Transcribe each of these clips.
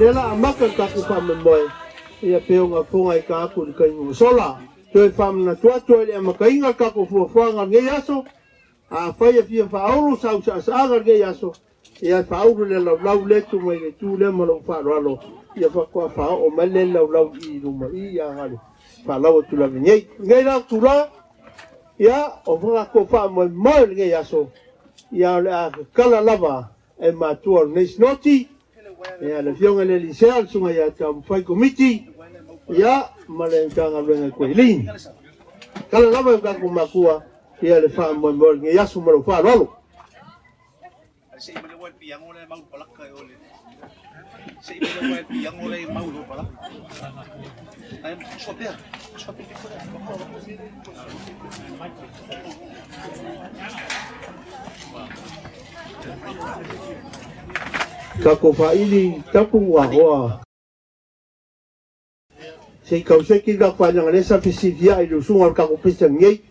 lea la amata le tatou faamoemoe, ia pe ogafoga i ka atu i le taimi ua sola. Toe faamanatu atu ai le amataina o le tatou fuafuaga o lenei aso, afai e fia faaulu sau saasaaga lenei aso, ia e faaulu le laulau le tu mai le itu lea ma lou faaaloalo, ia faatoa faaoo mai le laulau i luma i ia gale faalau atu lava nei. Lenei la tulaga, ia o tatou faamoemoe lenei aso, ia o le a tatala lava e matua o lenei sinoti, ia le afioga i le Elisea, le susuga ia Taumafai Komiti, ia ma le Matagaluega i Kuelini. Tala lava e tatou matua, ia le faamoemoe o lenei aso ma lou faaaloalo. Tatou faili tapu ua hoa. Se i tauseki le tatou faailaga lea sa fesiliai i le usuga o le tatou pisa nei.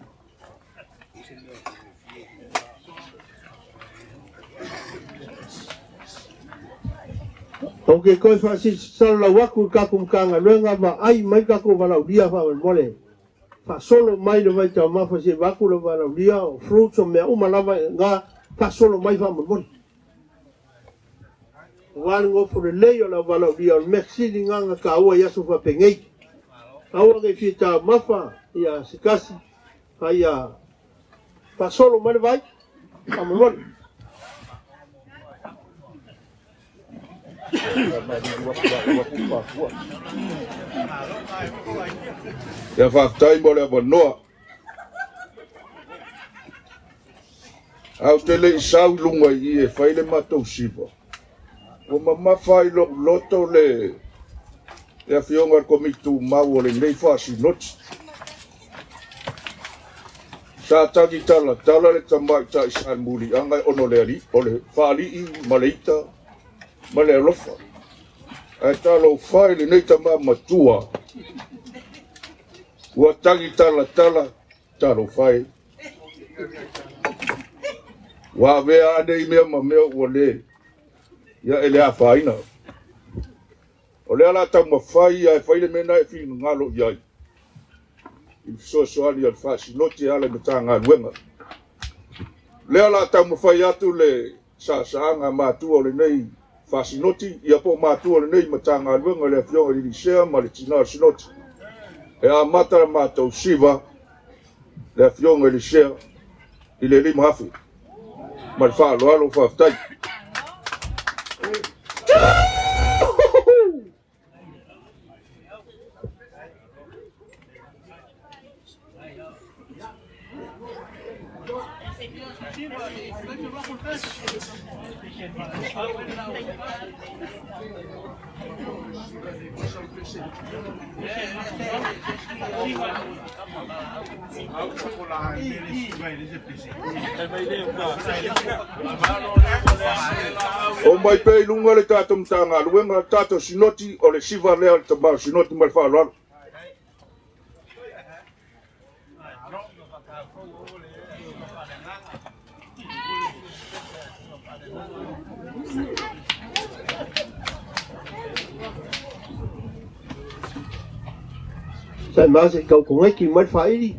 Ou te toe faasalalau atu i le tatou Matagaluega vaai mai le tatou valaaulia faamolemole. Faasolo mai le vaitaumafa se i vaatu le valaaulia o fruits o mea uma lava na faasolo mai faamolemole. Aua le nofo lelei o le valaaulia o le mea sili na na taua i aso faapenei. Aua ne i fia taumafa ia se tasi a ia faasolo mai le vai faamolemole. Ia faafetai mo le avanoa. Ae ou te le i sau i luga i i e fai le matou siva, ua mamafa ai lou loto le le afioga i le Komiti Tumau o lenei faasinoti. Sa tagi talatala le tamaitai Salemuliaga ona o le alii, o le faalii ma le ita ma le alofa. Ae talofa i lenei tama matua ua tagi talatala, talofa e. Ua avea ane i mea ma mea ua le, ia e le afaina. O lea la taumafai ia e fai le mea na e finagalo i ai i le fesoasoani a le faasinoti e ala i Matagaluega. Lea la taumafai atu le saasaaga matua o lenei faasinoti, ia po o matua o lenei Matagaluega le afioga i le Elisea ma le tina o le sinoti. E amata le matou siva le afioga i le Elisea i le 5,000 ma le faaaloalo faafetai. O mai pea i luga le tatou Matagaluega, le tatou sinoti, o le siva lea o le tama o le sinoti ma le faaaloalo. Sai ma se kau kongaiki mai le faaili.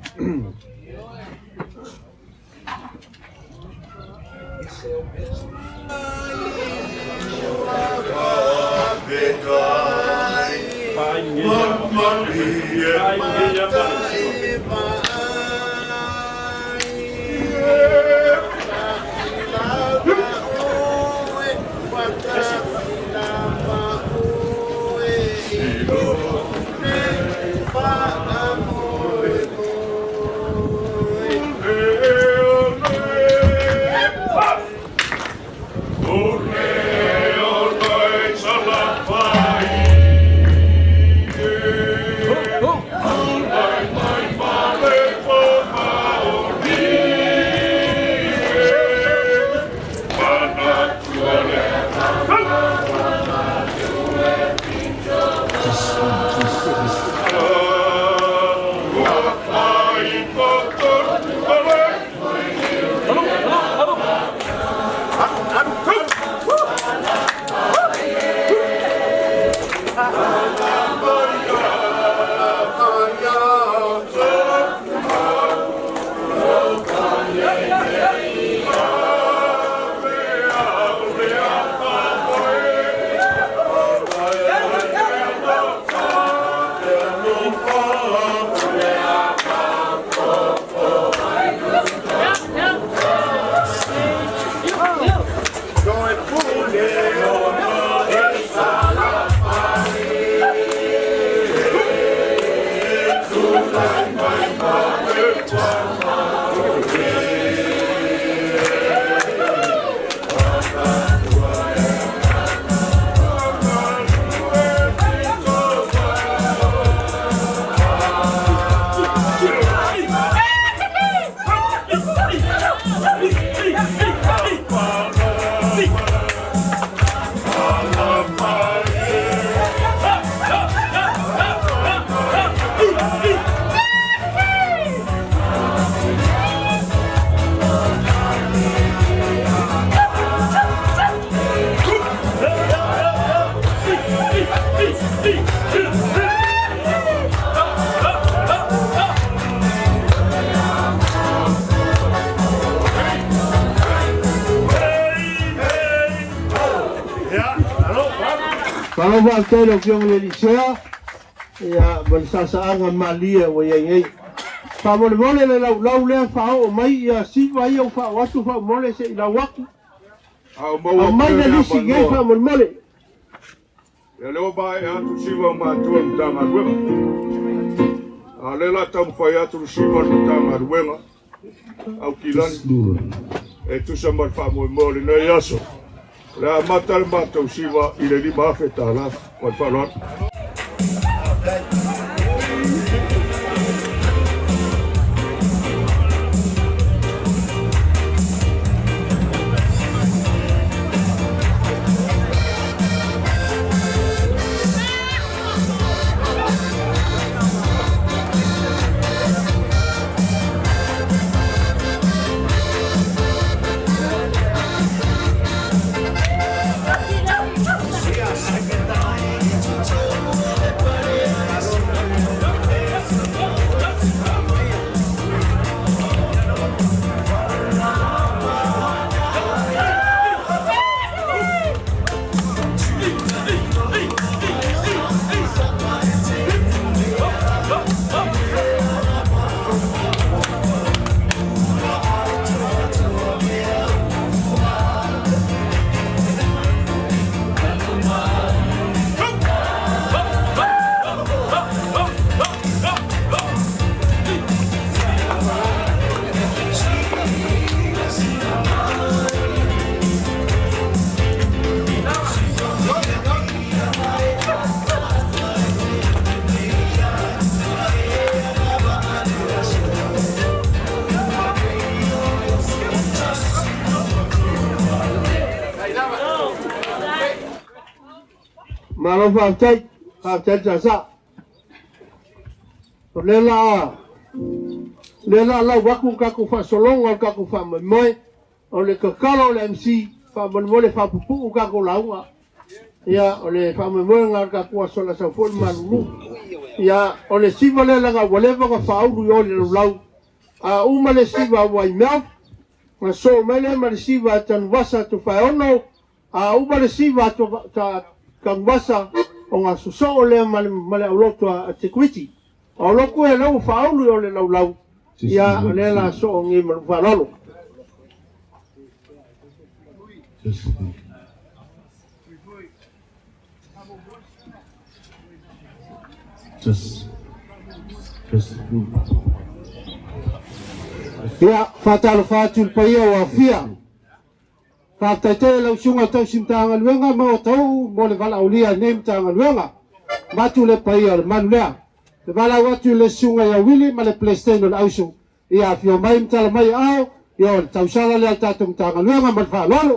Malo faafetai i lau Afioga i le Alisea ia ma le saasaaga malie ua i ai nei. Faamolemole le laulau lea faaoo mai ia siva ia ua faaoo atu faamolemole se i lau atu. A o maua Aumai pea le le lisi nei avanoa. faamolemole. Ia lea ua maea atu siva o matua i le Matagaluega. A o lea la taumafai atu le siva o le Matagaluega Aukilani e tusa ma le faamoemoe o lenei aso. O le a amata le matou siva i le $5,000. Ma le faaaloalo. Malo faafetai, faafetai le saasaa. O lea la lea la lau atu le tatou faasologa o le tatou faamoemoe. O le tatalo o le MC faamolemole faapupuu tatou lauga. Ia o le faamoemoega o le tatou aso la sau foi le malulu. Ia o le siva lea leaga ua leva ona faaulu i o i le laulau. A uma le siva a Waimea, na soo mai lea ma le siva a Tanuvasa Tofaeono, a uma le siva a Tanuvasa ona sosoo lea ma le aulotu a Tekuiti. O aulotu ia lea ua faaulu i o i le laulau, ia o lea la soo nei ma lou faaaloalo. Ia, faatalofa atu i le paia ua afia. Faafetai tele lau susuga i le tausi Matagaluega ma Otauu mo le valaaulia i lenei Matagaluega. Avatu le paia o le malu lea. Le valaau atu i le susuga ia Wili ma le Peresetene o le Auso, ia afio mai ma tala mai aao, ia o le tausala lea a le tatou Matagaluega ma le faaaloalo.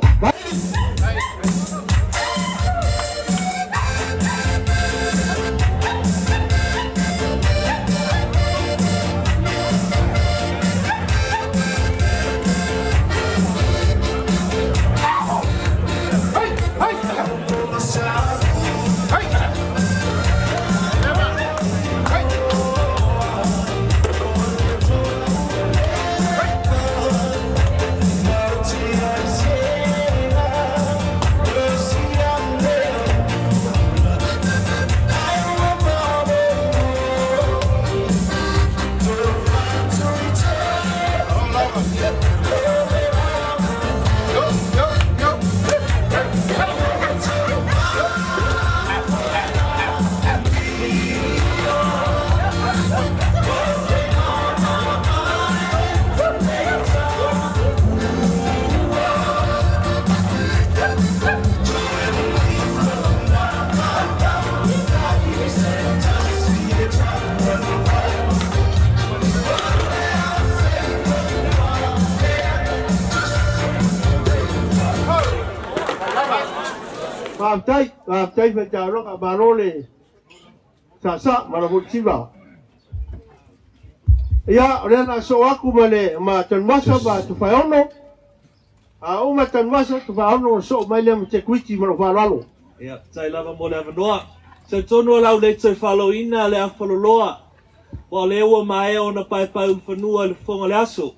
Faafetai, faafetai faitaaloga, malo le saasaa ma lau foi. Ia, o lea na soo aku ma le ma Tanuvasa ma Tofaeono. A uma Tanuvasa, Tofaeono o soo mai lea ma Tekuiti ma lou faaaloalo. Ia, faafetai lava mo le avanoa. Talitonu o lau le toe faalauina le afaloloa, ua o lea ua maea ona paepae ulufanua i le fofoga o le aso.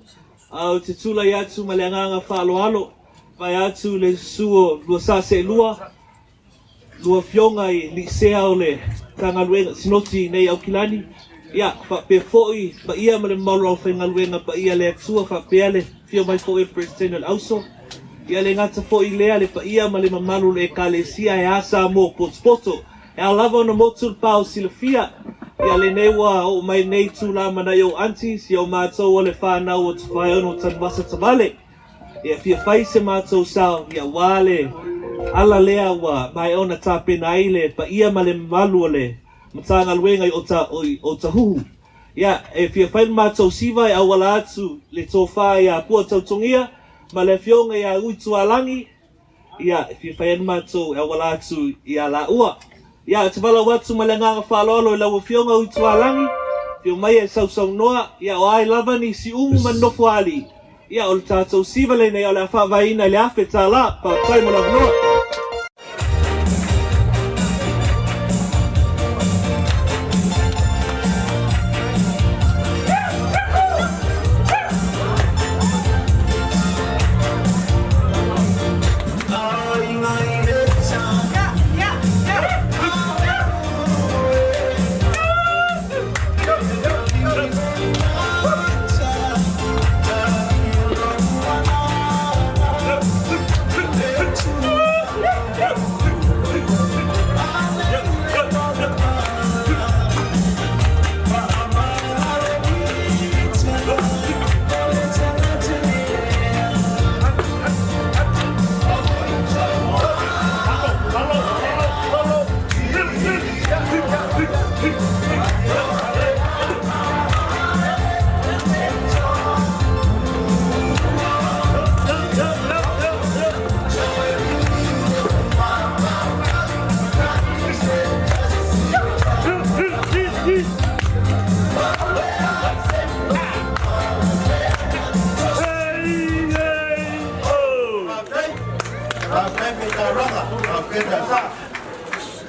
A ou te tulai atu ma le agaga faaaloalo, vae atu le susu o lua sa seelua, lua afioga i liisea o le Matagaluega Sinoti nei Aukilani, ia, faapea foi paia ma le mamalu o le aufaigaluega paia le Atua, faapea le afio mai foi o le Peresetene o le Auso, ia le gata foi lea le paia ma le mamalu o le Ekalesia e a Samoa potopoto. E ao lava ona motu le pao silafia, ia lenei ua oo mai nei tula ma nai ou aunties, ia o matou o le whānau o Tofaeono Tanuvasa Tavale. Ia fia fai se matou sao, ia ua le ala lea ua maea ona tapena ai le paia ma le mamalu o le Matagaluega i Otahuhu. Ia, e fia fai le matou siva e auala atu le tofa ia Pua Tautogia ma le afioga ia Ui Tualagi. Ia, e fia fai ai le matou e auala atu ia laua. Ia, ou te valaau atu ma le agaga faaaloalo i lau afioga Ui Tualagi, afio mai e sausaunoa, ia o ai lava ni siumu ma ni nofoalii. Ia, o le tatou siva lenei o le a faavaeina i le $1,000. Faafetai mo le avanoa.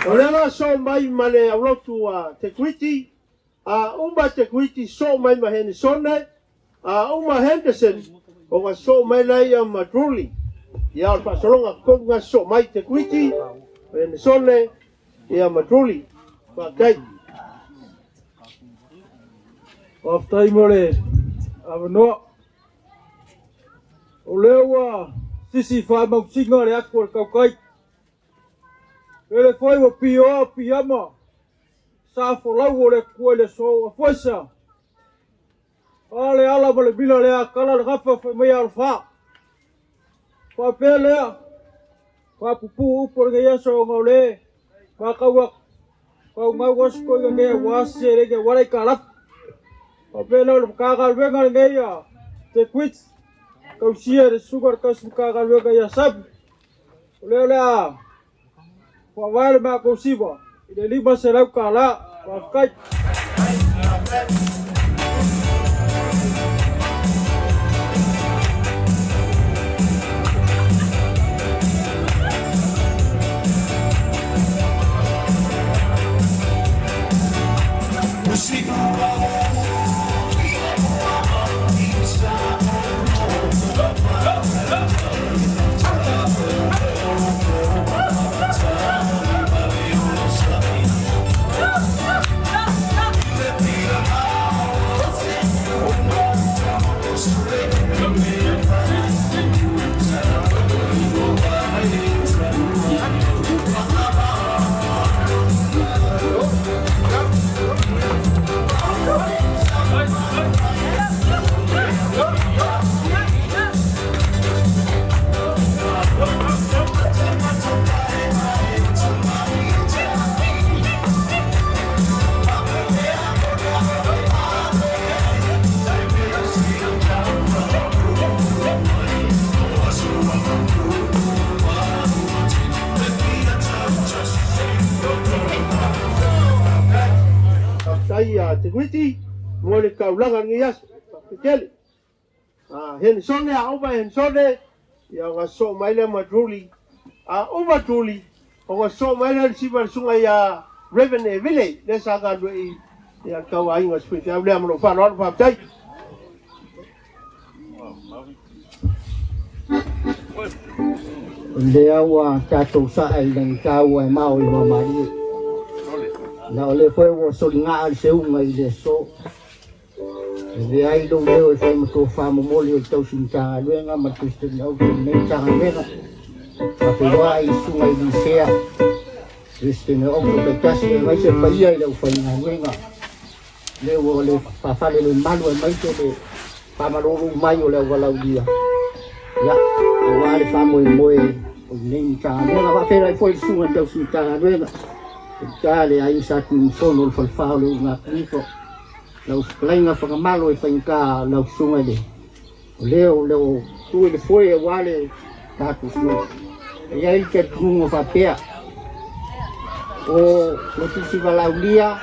O lea la soo mai ma le aulotu a Tekuiti, a uma Tekuiti soo mai ma Henisone, a uma Henderson, o ga soo mai lai ma Druli. Ia o le faasologa tonu ga soo mai Tekuiti, Henisone, ia ma Druli. Faafetai. Faafetai mo le avanoa. O lea ua sisi faamausiga le atu o le tautai. Lele foi ua pioa piama sa folau o le Atua i le aso ua foisa. A le ala ma le mila lea kala le gafa fai mai alofa. Faapea lea, faapupuu upu o lenei aso ona o le makau atu. Faumau aso toeaina nei aua se seleni aua le aitalafu. Faapea lea o le Matagaluega lenei a Tequits, tausia e le Susuga o le Tausi Matagaluega ia Samu. O lea o le a faavae le matou siva i le $500. Faafetai. Teguiti mo le taulaga i lenei aso. Faafetai tele. Henesone, a uma Henesone, ia ona sosoo mai lea ma Druli. A uma Druli, ona sosoo mai lea le siva le susuga ia Reverend Evile, lea sa galulue i le tauaiga o Springfield lea ma lou faaaloalo. Faafetai. Lea ua tatou sa'a i lagitaua e mao i luamalie. Na o lea foi ua soligaa le seuga i le aso. E leai lou leo e fai ma tofa momoli o le tausi Matagaluega ma le Peresetene Auto o lenei Matagaluega. Faafeiloai i susuga i Lisea, Peresetene Auto taitasi aemaise le paia i le aufaigaluega. Lea ua le faafale le malu aemaise le faamalulu mai o le auvalaulia. Ia, aua le faamoemoe o lenei Matagaluega. Faafeiloai foi i le susuga i le tausi Matagaluega. E ta le aiga Sa Tuimafono o le Falefa o le Ulugatanifa. Lau fetalaiga Fagamalo e faigata lau susuga i le o lea o leo tu i le foe aua le tatou sui. E i ai le talitonuga faapea o le tusi valaulia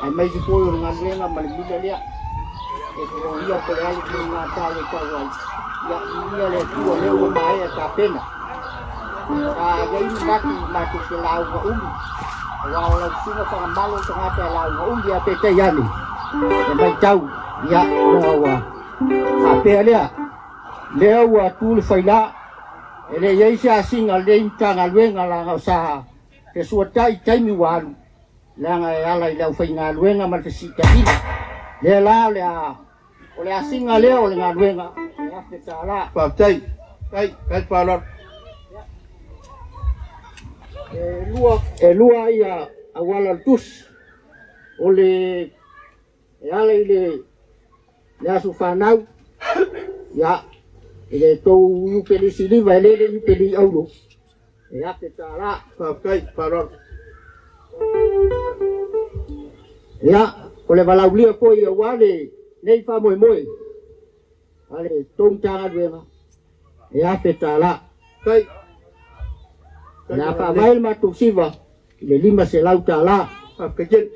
aemaise foi o le galuega ma le mila lea e totogia po le alu i ngā tau e tau ai. Ia, viia le Atua lea ua maea tapena. Sa i ai ni matu matou te lauga umi, aua o lau susuga Fagamalo le tagata e lauga umi, ae peitai ane, e matau, ia, ona ua faapea lea, lea ua tu le faila, e le i ai se asiga a lenei Matagaluega leaga o sa fesuatai i taimi ua alu, leaga e ala i le aufaigaluega ma le fesiitaiga. Lea la o le a O le asiga lea o le galuega e $1,000. Faafetai. Faafetai. Faafetai faaaloalo. E lua, e lua ia auala o le tusi. O le e ala i le, le aso fanau, ia, i le tou iupeli siliva e le le iupeli auro, e $1,000. Faafetai faaaloalo. Ia, o le valaulia foi aua lenei faamoemoe a le tou Matagaluega, e $1,000. Faafetai. O le a faavae le matou siva i le $500. Faafetai tele.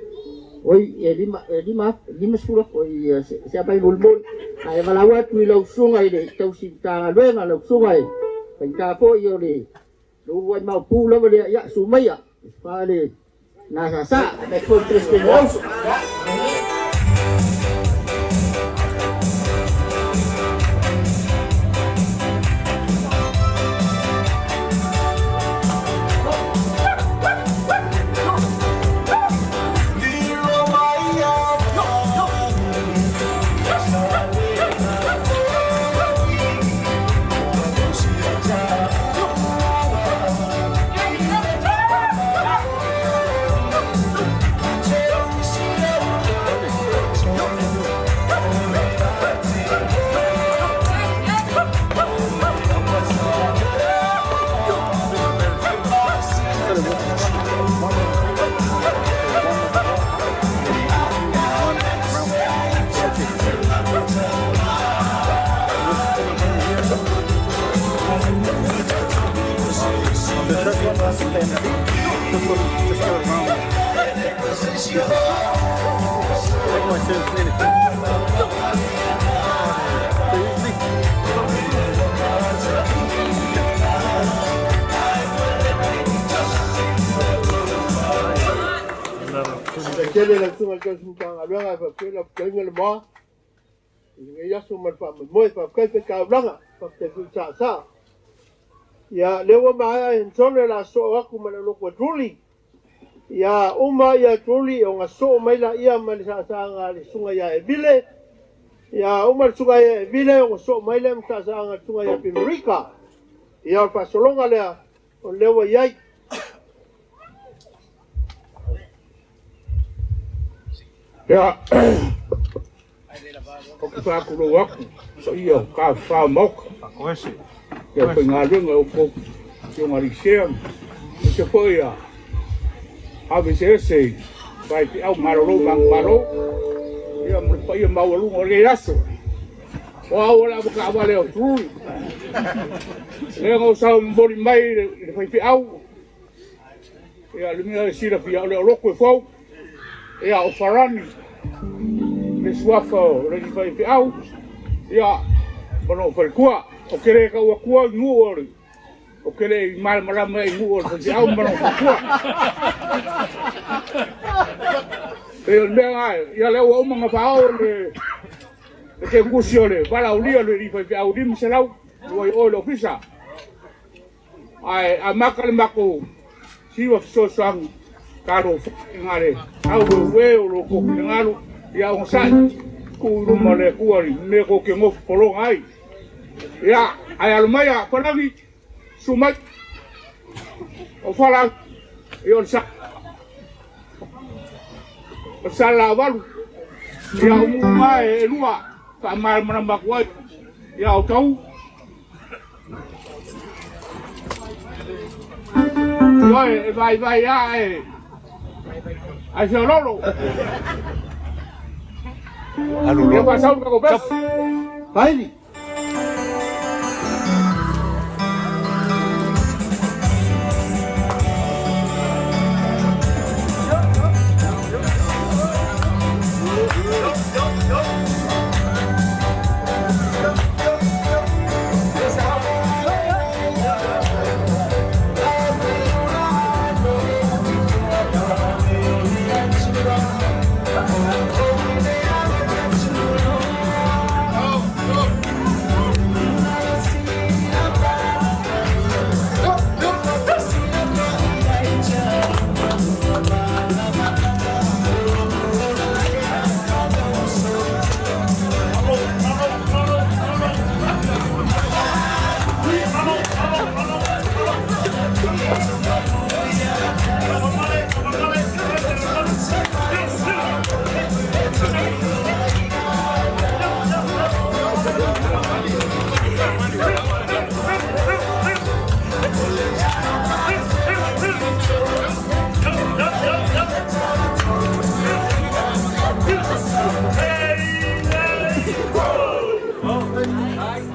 Oi, e lima, e lima, 50, oi, se apai molimoli. Ae valaau atu i lau susuga i le tausi Matagaluega, lau susuga e faigata foi o le uluai maopu lava lea, ia, susu maia, fa le nasasa, aemaise foi le Peresetene Auso. Faafetai tele lau Susuga i le Tausi Matagaluega e faapea lau fetalaiga le moa i lenei aso ma le faamoemoe. Faafetai faitaulaga, faafetai foi saasaa. Ia, lea ua maea Hensone o le a soo atu ma le loko e Druli. Ia, uma ia Druli ona soo mai laia ma le saasaaga a le susuga ia Evile. Ia, uma le susuga ia Evile ona soo mai lea ma saasaaga a le susuga ia Pimerika. Ia, o le faasologa lea o lea ua i ai. Ia, ou te faatulou atu paia o tafafao o Maota. Ia faigaluega o outou afioga Lisea, aemaise foi a ave eseese i faifeau malolo manumalo, ia ma le paia maualuga o lenei aso. O au o le avetaavale o Trui. Lea na ou sau momoli mai i le faifeau. Ia, le mea e silafia, o le oloto e fou. Ia, o Farani. Le suafa o le alii faifeau, ia, ma lou faletua. Ou te le tau atua i nuu o le, ou te le i malamalama i nuu o le faifeau ma lou faletua. Pei o le mea lena, ia lea ua uma ona faaoo le, le teutusi o le valaaulia o le alii faifeau 500 ua i o i le ofisa. Ae amata le matou siva fesoasoani talofa i le aueueu o lo outou finagalo, ia onosai, tuu i luma o le Atua i mea tou te nofo pologa ai. Ia, ae alo mai a Palagi, susu mai. O Fala, ia o le sa, o le Salelavalu, ia o nuu e lua, faamalamalama atu ai, ia o Tau, Ioe, e vaivai lava e ae feoloolo. Alu Ia loa. faasau le tatou pese. Faili.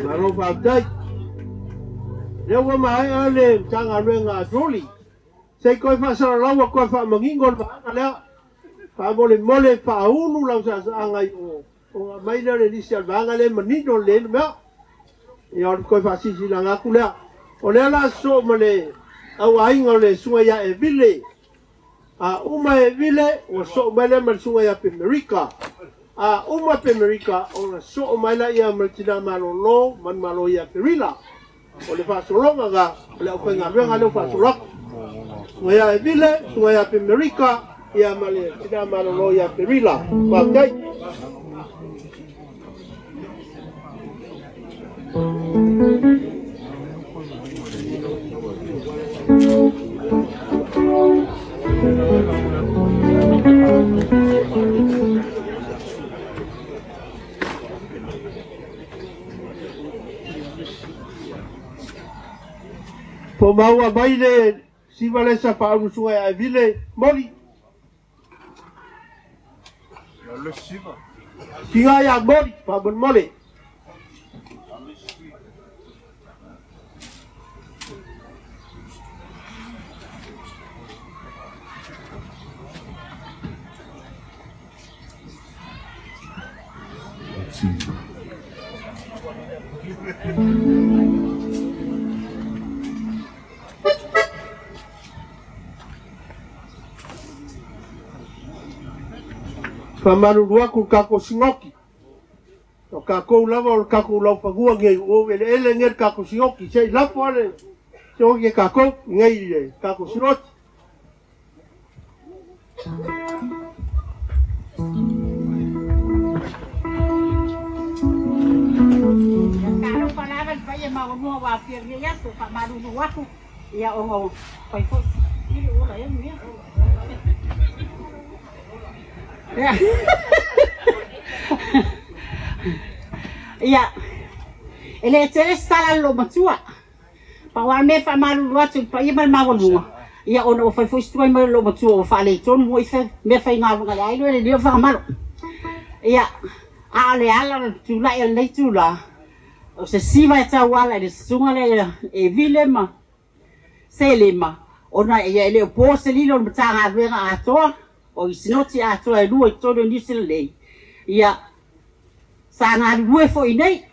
Malo faafetai. Lea ua maea le Matagaluega a Droli. Se i toe faasalalau atu ai faamanino le vaega lea. Faamolemole faaulu lau saasaaga i o ona aumai lea o le lisi a le vaega lea e manino lelei le mea. Ia o le toe faasilasila atu lea. O lea la sosoo ma le auaiga o le susuga ia Evile. A uma Evile, ua soo mai lea ma le susuga ia Pemerika. A uma Pemerika, ona soo mai lea ma le tina malolo manumalo ia Perila. O le faasologa lena o le aufaigaluega lea ua faasolo atu. Susuga ia Evile, susuga ia Pemerika, ia ma le tina malolo ia Perila. Faafetai. Po maua mai le siva le sa faaulusuga ia Evile Moli. Siga ia Moli, faamolemole. Faamalulu atu i le tatou sinoti. O tatou lava o le tatou laufanua nei, ua ou eleele nei le tatou sinoti. Se i lafo lava le sinoti e tatou nei i le tatou sinoti. Ia talofa lava i le paia maualua ua afia i lenei aso, faamalulu atu ia ona o fai foi i le ola ea mea. Ia, e le tele se tala a le loomatua. Pau lava le mea e faamalulu atu i le paia ma le maualuga, ia ona ua fai foi si tuai mai o le loomatua ua faaletonu foi se meafaigaluega i le ailu e le lio fagamalo. Ia, a o le ala o le tulai o lenei itula, o se siva e tauala i le susuga lea e Vile ma Selema, ona ia e le o po se lilo o le Matagaluega atoa. O i sinoti atoa e lua i totonu o Niu Sila nei, ia sa galulue foi nei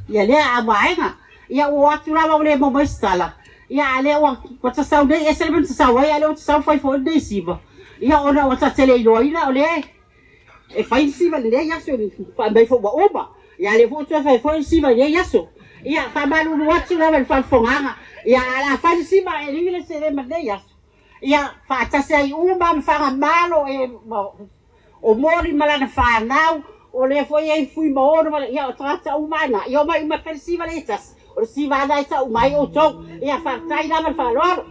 ia lea a vaega. Ia ua o atu lava ua le maua mai se tala, ia a lea ua ua tasau nei, ese le mea na tasau ai, a lea ua tasau fai foi lenei siva. Ia ona ua ta tele iloaina o lea e fai le siva i lenei aso, fai mai foi ua uma. Ia a lea foi ua toe fai foi le siva i lenei aso. Ia faamalulu atu lava i le faafofogaaga, ia ae o le a fai le siva e ligi le selema i lenei aso. Ia faatasi ai uma ma Fagamalo e o Moli ma lana fanau, o lea foi e i ai Fuimaono ma ia o tagata uma lava na, ia omai uma e fai le siva lea e tasi, o le siva lava lena e tau uma ai outou. Ia faafetai lava le faaaloalo.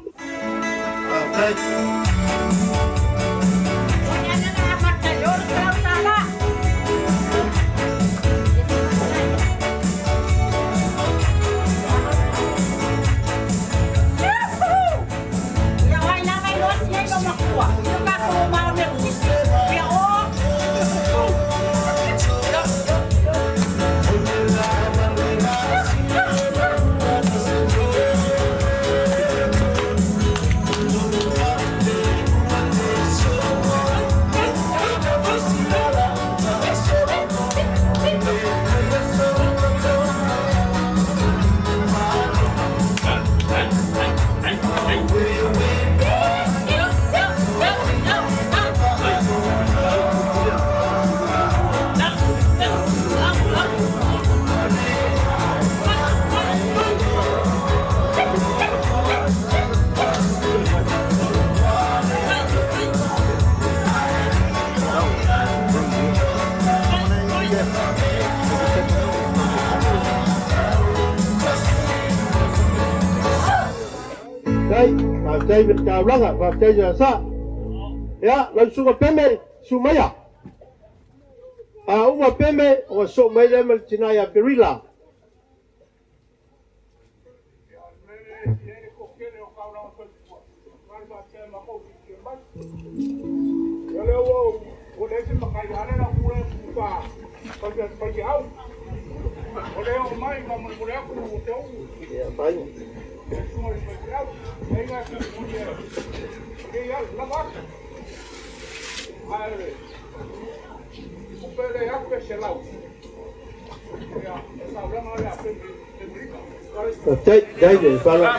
Faafetai, faafetai i le taulaga, faafetai i sa. Ia, lau susuga Peme, susu maia. A uma Peme, ona sosoo mai lea ma le tina ia Perila. Ia, fai. Faafetai, dai le fala.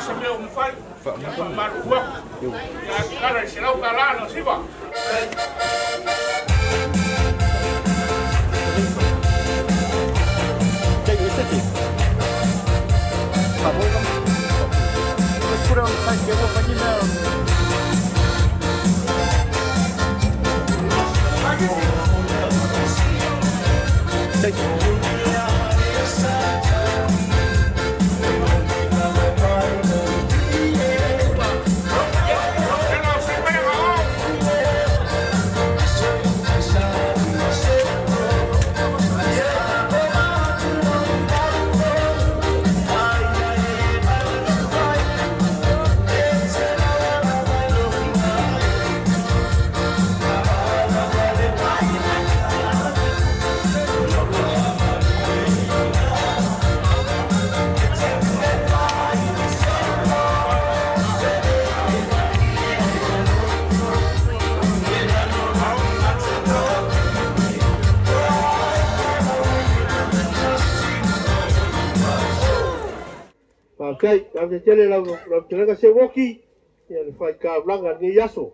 Faafetai, faafetai tele lau lau fetalaiga Seuoki ia le faitaulaga i lenei aso.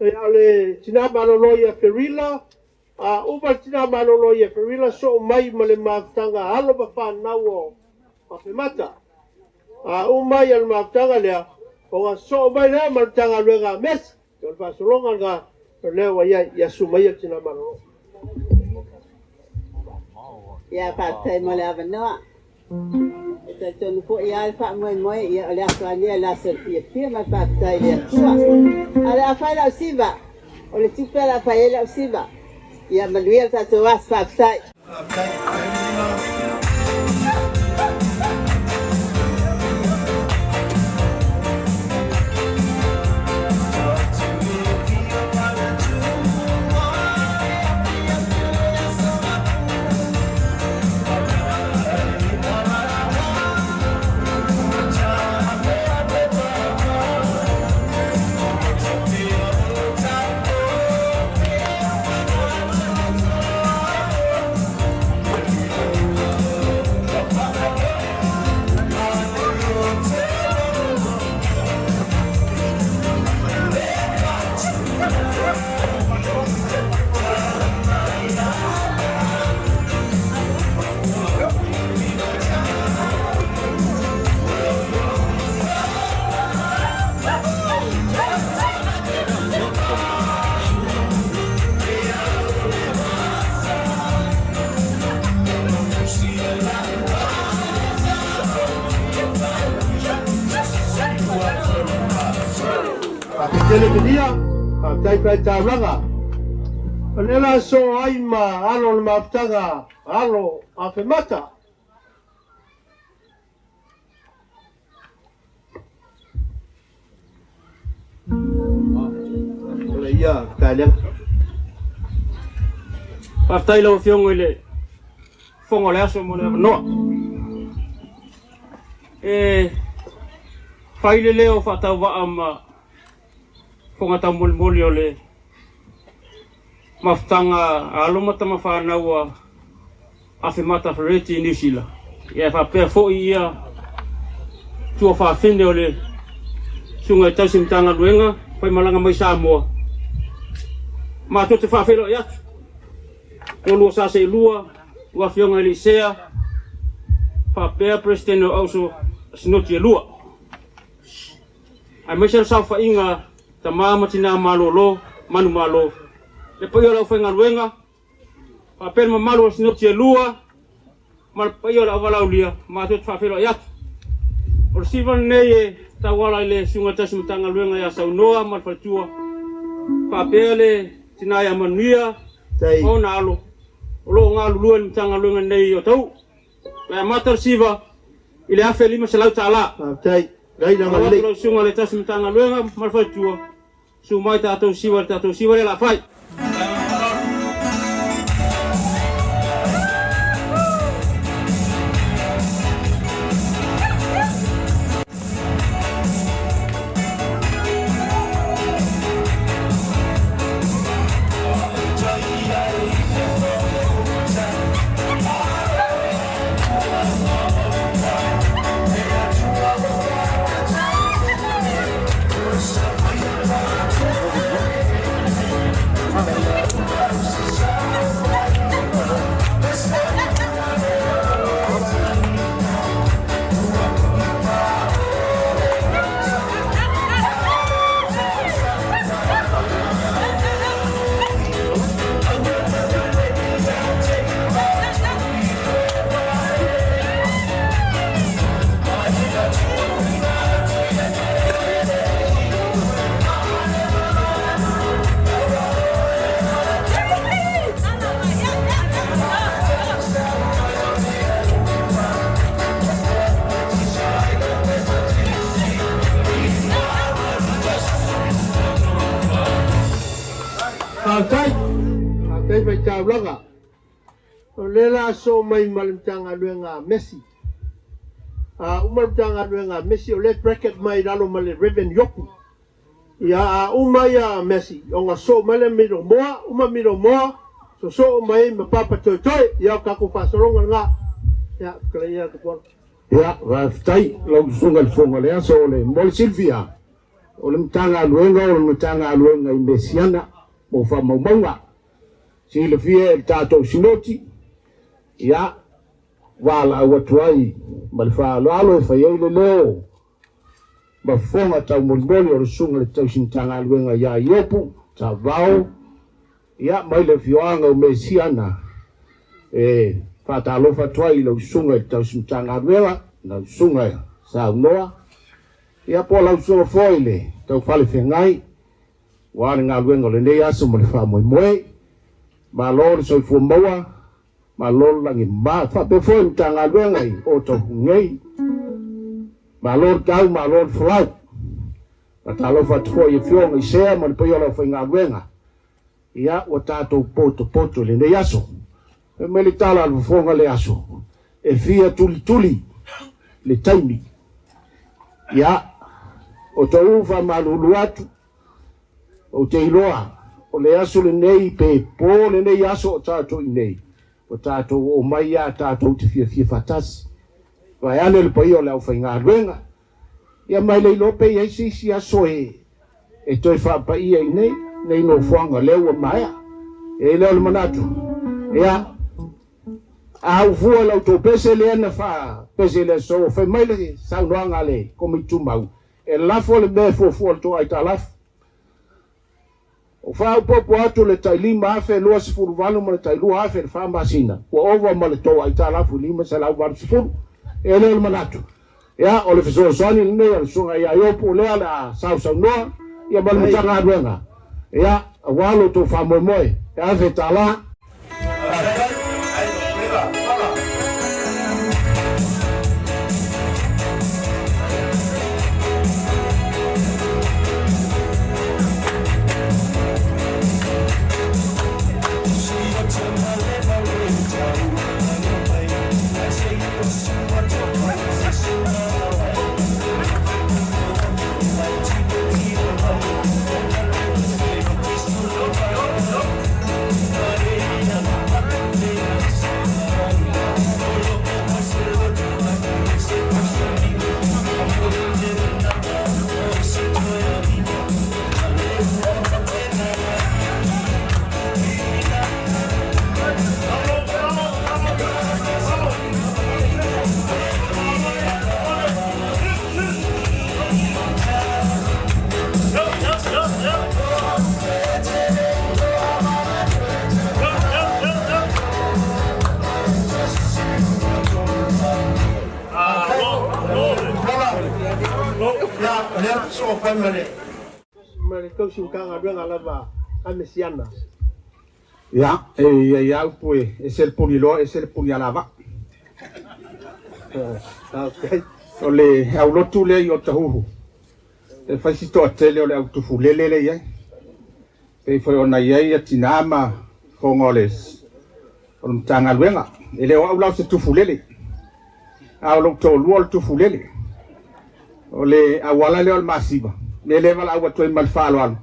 Ia o le tina malolo ia Perila, a uma le tina malolo ia Perila soo mai ma le mafutaga a alo ma fanau o Afemata. A uma ia le mafutaga lea, ona soo mai lea ma le Matagaluega a Mesi. O le faasologa lena o lea ua i ai, ia susu mai ia le tina malolo. Ia, faafetai mo le avanoa. E talitonu foi lava le faamoemoe, ia o le aso lava lenei o le aso o le fiafia ma le faafetai i le Atua. A o le a fai lau siva, o le tupe o le a fai ai lau siva. Ia manuia le tatou aso, faafetai. Tele Media, faafetai faitaulaga. O lea la soo ai ma alo o le mafutaga alo Afemata. O le ia taelega. Faafetai lau Afioga i le Fofoga o le Aso mo le avanoa. E fai le leo faatauvaa ma fofoga taumolimoli o le mafutaga a alo ma tamafanau a Afemata Fereti i Niu Sila. Ia e faapea foi ia tuafafine o le Susuga i Tausi Matagaluega faimalaga mai Samoa. Matou te faafeiloai atu lua sa seelua, lua afioga i le Isea, faapea Peresetene o Auso Sinoti e lua. Aemaise le saofaiga tama ma tina malolo, manumalo, le paia o le aufaigaluega, faapea le mamalu o Sinoti e lua, ma le paia o le auvalaaulia, matou te faafeiloai atu. O le siva lenei e tauala i le Susuga i le Tausi Matagaluega ia Saunoa ma le faletua, faapea le tina ia Manuia ma ona alo, o lo o galulue i le Matagaluega nei o Tauu. E amata le siva i le $1,500. Faafetai. Laila Alo atu lau Susuga i le Tausi Matagaluega ma le faletua, susu mai tatou siva i le tatou siva lea o le a fai. Faafetai. Faafetai faitaulaga. O lea la soo mai ma le Matagaluega a Messi. A uma le Matagaluega a Messi, o lea bracket mai lalo ma le Reverend Yoku. Ia a uma ia Messi, ona soo mai le Miromoa, uma Miromoa, sosoo mai ma Papa Toetoe. Ia o tatou faasologa lena. Ia, kalaia atu. Ia, faafetai lau Susuga i le Fofoga o le Aso o le mo le silafia, o le Matagaluega o le Matagaluega i Mesiana mo faamaumauga. Silafia e le tatou Sinoti, ia, valaau atu ai ma le faaaloalo e fai ai le leo ma fofoga taumolimoli o le Susuga i le Tausi Matagaluega ia Iopu Tavao, ia, mai le afioaga o Mesiana, e faatalofa atu ai i lau Susuga i le Tausi Matagaluega, lau Susuga Saunoa, ia po o lau Susuga foi i le Taufale Feagai, aua le galuega o lenei aso ma le faamoemoe. Malo le soifua maua, malo le lagi mama. Faapea foi le Matagaluega i Otauhugei, malo le tau, malo le folau. Faatalofa atu foi i afioga i sea ma le paia o le aufaigaluega. Ia, ua tatou potopoto i lenei aso. Fai mai le tala a le fofoga le aso, e fia tulituli le taimi. Ia, o tou faamalulu atu, ou te iloa o le aso lenei pe po lenei aso o tatou i nei, ua tatou oo mai ia tatou te fiafia faatasi. Vaeane le paia o le aufaigaluega, ia mai le iloa pe i ai se isi aso e toe faapaia i nei, nei nofoaga lea ua maea. E i ai lea o le manatu, ia, a ufua i la outou pese lea na faapese i le aso, fai mai le saunoaga a le Komiti Tumau, e lafo le mea e fuafua i le tou aitalafu. Ua faaopoopo atu le tai $5,028 ma le tai $2,000 i le fa masina, ua ova ma le tou aitalafu i $580. E le o le manatu, ia, o le fesoasoani lenei a le Susuga ia Iopu lea o le a sausaunoa, Ia ma le Matagaluega, ia, aua lo outou faamoemoe, e $1,000. Ma le tausi Matagaluega lava a Mesiana. Ia, e i ai lava upu e ese le puniloa ese le punialavaa. O le aulotu lea i Otahuhu, e fai si toatele o le au tufulele lea e i ai. Pei foi ona i ai tinā ma fofoga o le Matagaluega. E le o au la o se tufulele, a o lou toalua o le tufulele. O le auala lea o le masiva, mea lea e valaau atu ai ma le faaaloalo,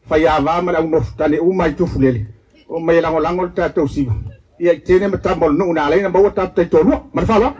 faiava ma le au nofotane uma i Tufulele, omai e lagolago le tatou siva. Ia i teine ma tama o le nuu na ala ai ona maua tatou taitoalua. Ma le faaaloalo.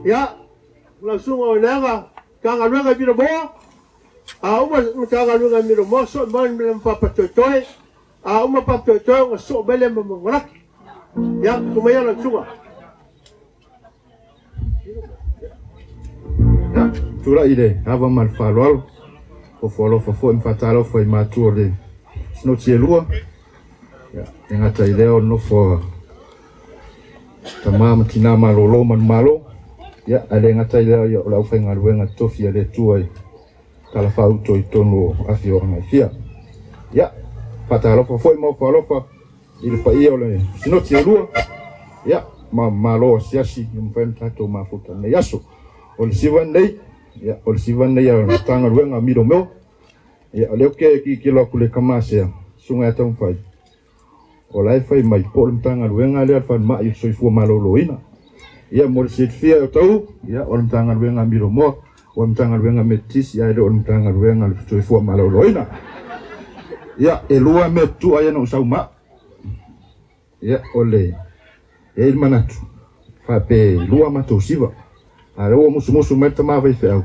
Ia, lau susuga o Leaga, Matagaluega i Milomoa, a uma Matagaluega i Milomoa, soo mai le ma Papatoetoe, a uma Papatoetoe ona soo mai lea ma Manulaki. Ia, tuu maia lau susuga. Ia, tulai i le ava ma le faaaloalo, ofo alofa foi ma faatalofa i matua o le sinoti e lua. Ia, e gata i lea o le nofo a tama ma tina malolo manumalo. Ia, ae le gata i lea ia, o le aufaigaluega totofi a le Atua i talafaauto i totonu o afioaga e fia. Ia, faatalofa foi ma ofo alofa i le paia o le sinoti e lua. Ia, ma malo asiasi ia mafai ona tatou mafuta i lenei aso. O le siva lenei, ia, o le siva lenei a le Matagaluega a Milomeo. Ia, o lea ou te tilotilo atu i le tama sea, Susuga ia Taumafai, o la e fai mai po o le Matagaluega lea o le Falemai o le Soifua Maloloina. Ia, mo le silafia e outou, ia, o le Matagaluega a Milomoa, o le Matagaluega a Metotisi, ae le o le Matagaluega o le Soifua Maloloina. Ia, e lua mea tutua ia na ou sau ma au. Ia, o le, e i ai le manatu, faapea e lua a matou siva, a o lea ua musumusu mai le tama faifeau,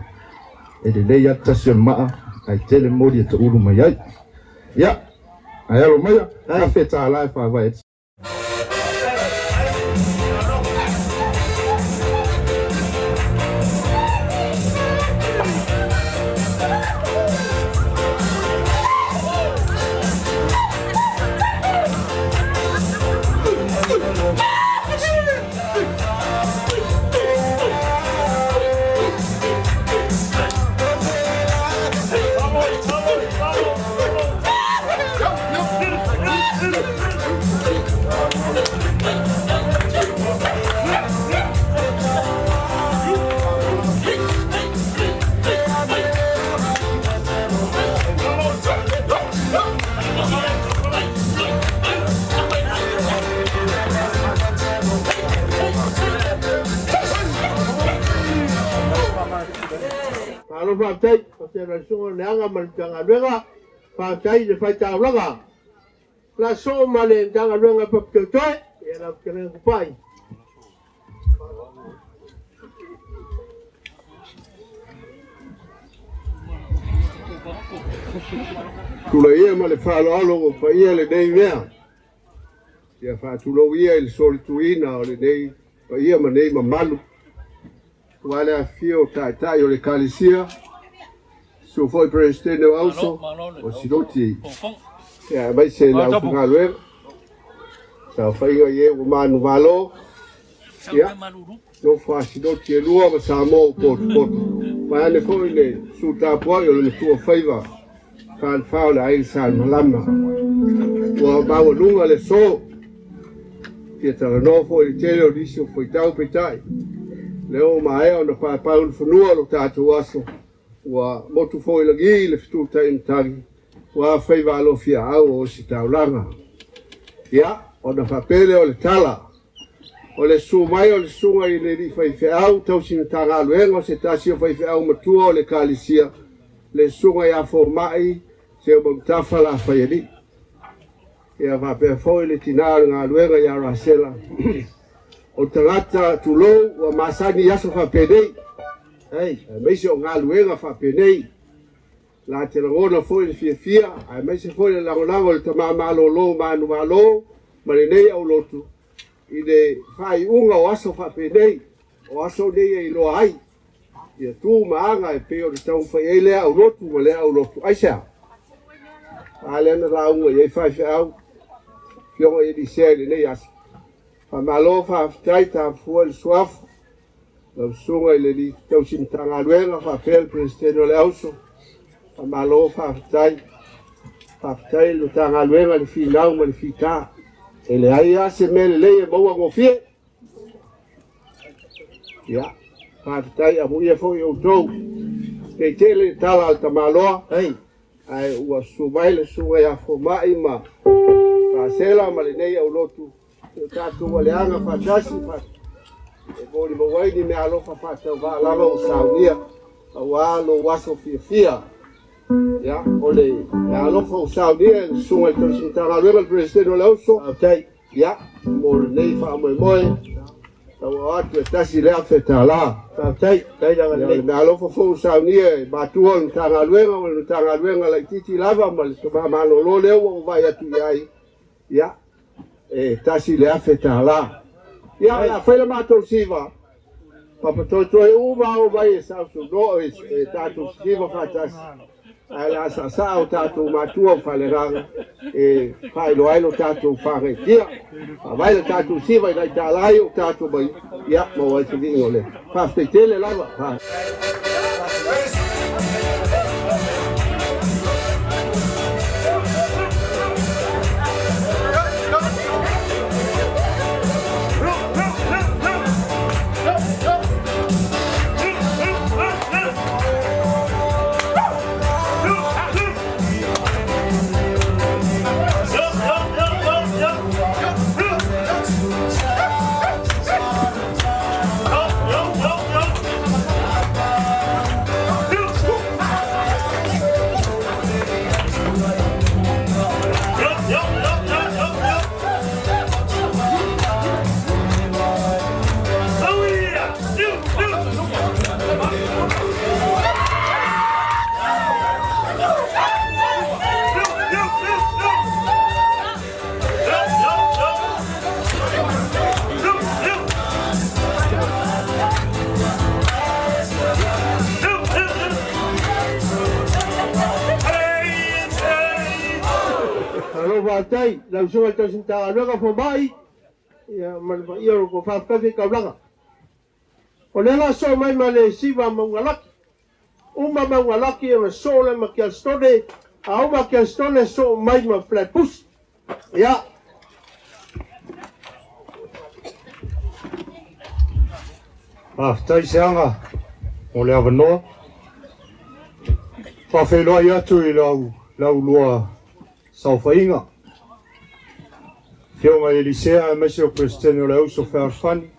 e lelei lava le tasi o le maa, ae tele moli e taulu mai ai. Ia, ae alo maia, $1,000 e faavae ai le Malo faafetai, faafetai i lau Susuga Leaga ma le Matagaluega, faafetai i le faitaulaga. O le a soo ma le Matagaluega Papatoetoe, ia lau fetalaiga Tupai. Tulai ia ma le faaaloalo ua paia lenei mea. Ia faatulou ia i le solituina o lenei paia ma nei mamalu. Aua le afifio o taitai o le Ekalesia, susu foi Peresetene o Auso, o Sinoti, ia aemaise le aufaigaluega, saofaiga i e ua manuvalo, ia, nofo a Sinoti e lua ma Samoa ua potopoto. Vaeane foi le susu tapuai o le matua faiva falefa o le aiga Salemalama. Ua maualuga le aso, fia talanoa foi i le tele o nisi o faitau peitai, lea ua maea ona paepae ulufanua lo tatou aso, ua motu foi lagi le fetutai matagi, ua faiva alofiaau o ositaulaga. Ia, ona faapea lea o le tala, o le susu mai o le susuga i le alii faifeau tausi Matagaluega o se tasi o faifeau matua o le Ekalesia, le susuga ia Fomai Seumanutafa Lafaialii. Ia faapea foi le tina o le galuega ia Rasela. O tagata tulou ua masani i aso faapenei, aemaise o galuega faapenei. La te lagona foi le fiafia, aemaise foi le lagolago o le tama malolo manuvalo ma lenei aulotu i le faaiuga o aso faapenei, o aso nei e iloa ai ia tu ma aga e pei ona taumafai ai lea aulotu ma lea aulotu. Aisea? A lea na lauga i ai faifeau, Afioga i Elisea i lenei aso. Faamalo faafetai tafua i le suafa, lau susuga i le alii tausi Matagaluega faapea le Peresetene o le Auso. Faamalo faafetai. Faafetai i le Matagaluega i le finau ma le fita. E leai lava se mea lelei e maua gofie. Ia, faafetai amuia foi outou. Nei tele le tala a le tamaloa, ae ua susu mai le susuga ia Fomai ma Rasela ma lenei aulotu o tatou aleaga faatasi e molimau ai ni meaalofa faatauvaa lava ua saunia aua lou aso fiafia. Ia, o le meaalofa ua saunia e le susuga i le tausi Matagaluega le Peresetene o le Auso. Faafetai. Ia, mo lenei faamoemoe, tauao atu e $1,000. Faafetai, faafetai Ia, o le meaalofa foi ua saunia e matua o le Matagaluega ma le Matagaluega laitiiti lava ma le tama malolo lea ua ou vaai atu i ai, ia, e $1,000. Ia, o le a fai le matou siva, papatoetoe uma o mai e sausaunoa e tatou siva faatasi, ae o le a saasaa o tatou matua o faaleagaga e faailoa ai lo tatou faagaitia. Faavae le tatou siva i nai tālā ia ua tatou mai, ia, maua ai se viiga o le faafetai tele lava. Malo faafetai lau susuga i le tausi Matagaluega Fomai, ia ma le paia o le tou faafetai faitaulaga. O lea la soo mai ma le siva Maugalaki. Uma Maugalaki ona soo lea ma Kelstone, a uma Kelstone soo mai ma Flatbush. Ia. Faafetai Seaga mo le avanoa. Faafeiloai atu i lau laulua saofaiga. Afioga i Elisea aemaise o Peresetene o le Auso Fealofani,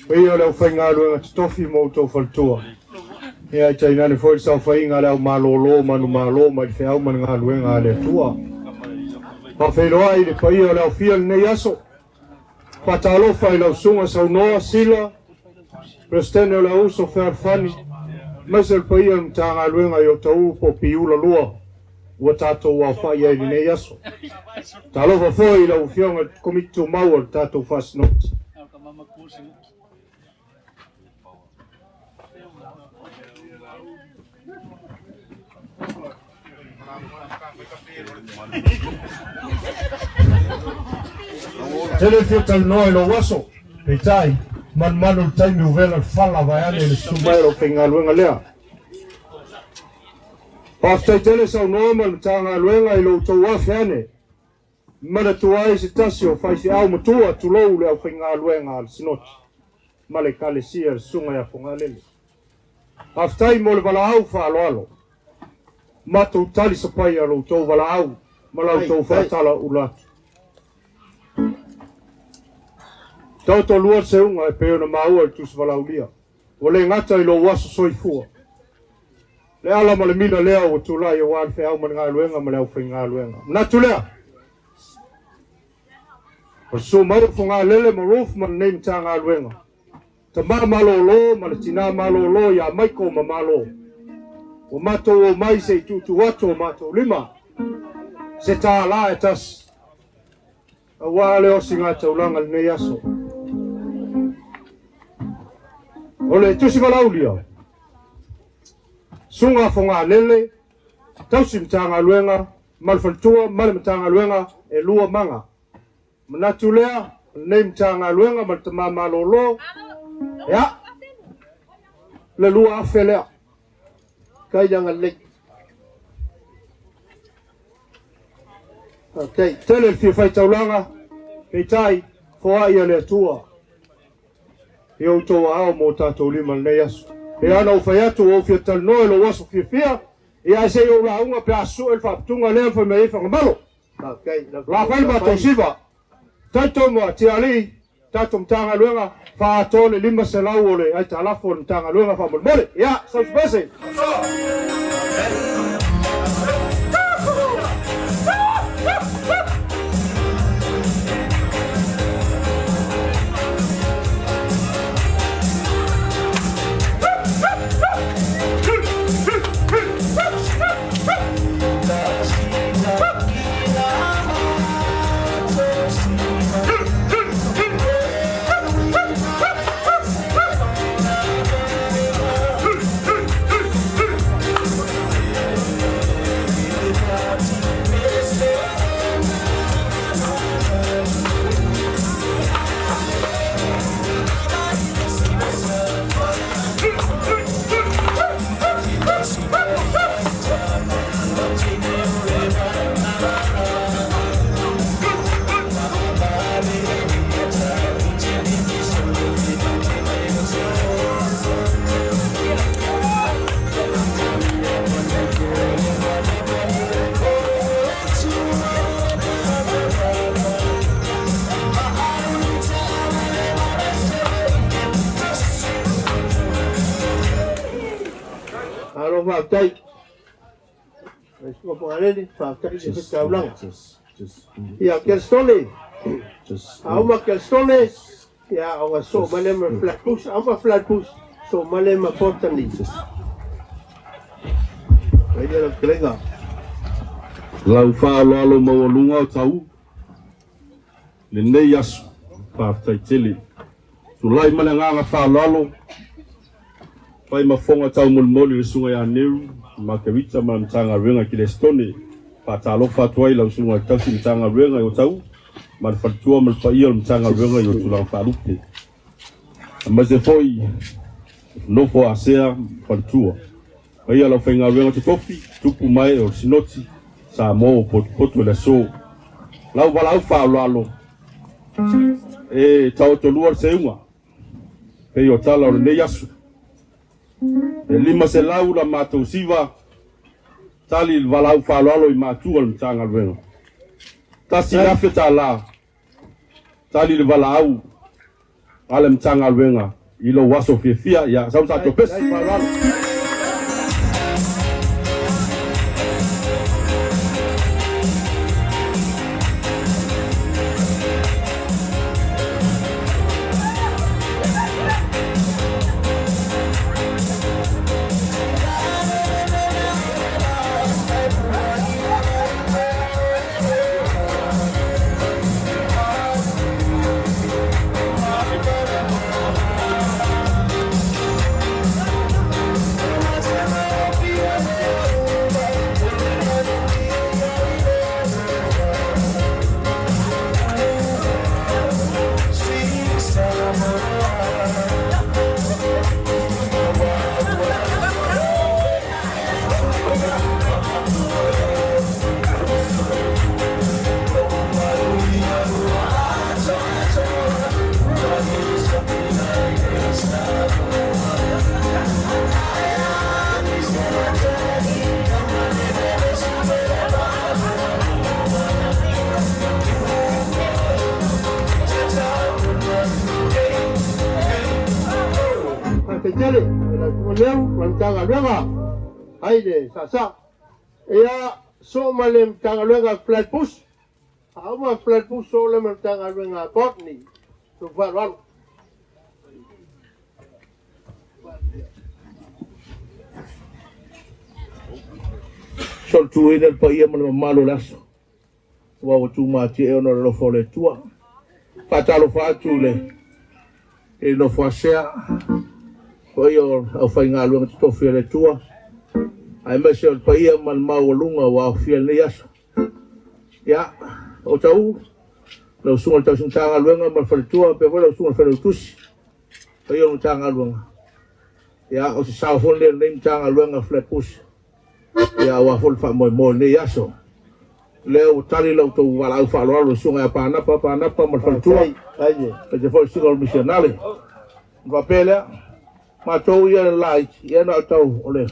paia o le aufaigaluega totofi ma outou faletua. Ia ae tainane foi le saofaiga a le au malōlō manumalo mai le feau ma le galuega a le Atua. Faafeiloai i le paia o le aofia i lenei aso. Faatalofa i lau Susuga Saunoa Sila, Peresetene o le Auuso Fealofani, aemaise o le paia o le Matagaluega i Otahuhu po o Piula 2 ua tatou aofai ai i lenei aso. Talofa foi i lau Afioga i le Komiti Tumau o le tatou Faasinoti. Tele le fia talanoa i lou aso, peitai, manumanu i le taimi ua vela le fala vaeane i le susu mai o le aufaigaluega lea. Faafetai tele saunoa ma le Matagaluega i lo outou afe ane. Manatua ai se tasi o faifeau matua, tulou le aufaigaluega a le Sinoti ma le Ekalesia le Susuga ia Fogalele. Faafetai mo le valaau faaaloalo. Matou talisapaia lo outou valaau ma la outou faatalaula atu. Taoto lua le seuga e pei ona maua i le Tusi Valaaulia. Ua le gata i lou aso soifua, le ala ma le mila lea ua tulai aua le feau ma le galuega ma le aufaigaluega. Manatu lea, o le susu mai o Fogalele ma Ruth ma lenei Matagaluega, tama malōlō ma le tinā malōlō ia Michael ma Malo, ua matou omai se i tuutuu atu o matou lima, se tālā e tasi, Aua le osigataulaga i lenei aso. O le Tusi Valaaulia, Susuga Fogalele, Tausi Matagaluega ma le Faletua ma le Matagaluega e lua maga. Manatu lea, o lenei Matagaluega ma le Tama Malolo, ia, le 2000 lea. Kailagalelei. Faafetai. Tele le fia faitaulaga, peitai, foai a le Atua i outou aao ma o tatou lima i lenei aso. E ana ou fai atu, ua ou fia talanoa i lou aso fiafia, ia ae se i ou lauga pe a sue le faaputuga lea na fai mai ai Fagamalo. Faafetai. La fai le matou siva. Talitonu a Tialii, tatou Matagaluega, faaatoa le 500 o le aitalafu o le Matagaluega faamolemole. Ia, sau se pese. Malo faafetai. Susuga Fagalele, faafetai i le taulaga. Ia, Kelstone, auma Kelstone, ia, o so male ma Flatbush, auma Flatbush, so male ma Botany. Ai ia la kelenga. Lau faaaloalo maualuga o tau lenei aso, faafetai tele. Tulai ma le agaga faaaloalo, fai ma fofoga taumolimoli i le Susuga ia Neu Margarita ma le Matagaluega i Kilesitone. Faatalofa atu ai lau Susuga i le Tausi Matagaluega i Otahuhu ma le faletua ma le paia o le Matagaluega i o tulaga faalupe. Aemaise foi nofo asea faletua. Paia lau faigaluega totofi, tupu mae o le Sinoti, Samoa ua potopoto i le aso. Lau valaau faaaloalo, e taotolua le seuga, pei o tala o lenei aso. E 500 la matou siva, tali le valaau faaaloalo i matua o le Matagaluega. $1,000, tali le valaau a le Matagaluega i lou aso fiafia. Ia, sau sa topesi. Faafetai tele i lau Susuga Leu ma le Matagaluega ai le saasaa. Ia, soo ma le Matagaluega Flatbush. A uma Flatbush, soo le ma le Matagaluega Botany. Lou faaaloalo. Solituina le paia ma le mamalu o le aso ua ua tumatie ona o le alofa o le Atua. Faatalofa atu i le nofo asea paia o le aufaigaluega totofi a le Atua, aemaise o le paia ma le maualuga ua aofia i lenei aso. Ia, o tau lau susuga i le tausi Matagaluega ma le faletua, faapea foi lau susuga i le Failautusi, paia o le Matagaluega. Ia, o se sao foi lenei o lenei Matagaluega Flatbush, ia aua foi le faamoemoe o lenei aso. Lea ua tali la outou valaau faaaloalo i le susuga ia Panapa, Panapa ma le faletua, aemaise foi le susuga o le misionare. Ona faapea lea, matou ia le laiti, ia na o tau o le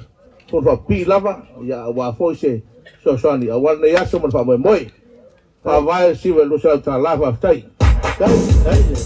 fono faapipii lava, ia aua foi se fesoasoani aua lenei aso ma le faamoemoe. Faavae $920, faafetai. Faafetai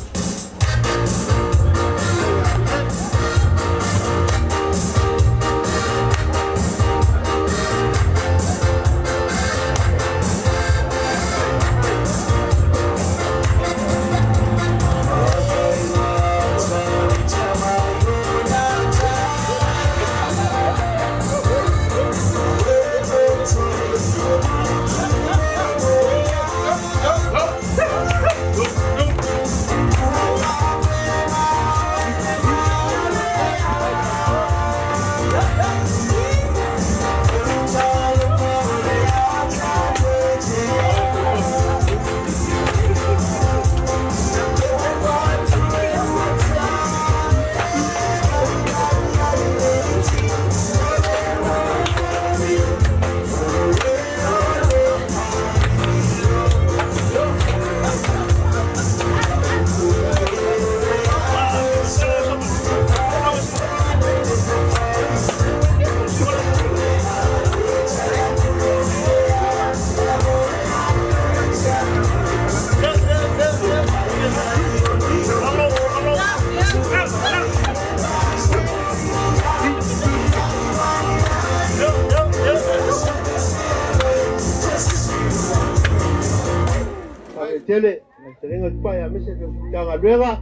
tele lau fetalaiga Tupai aemaise le Matagaluega,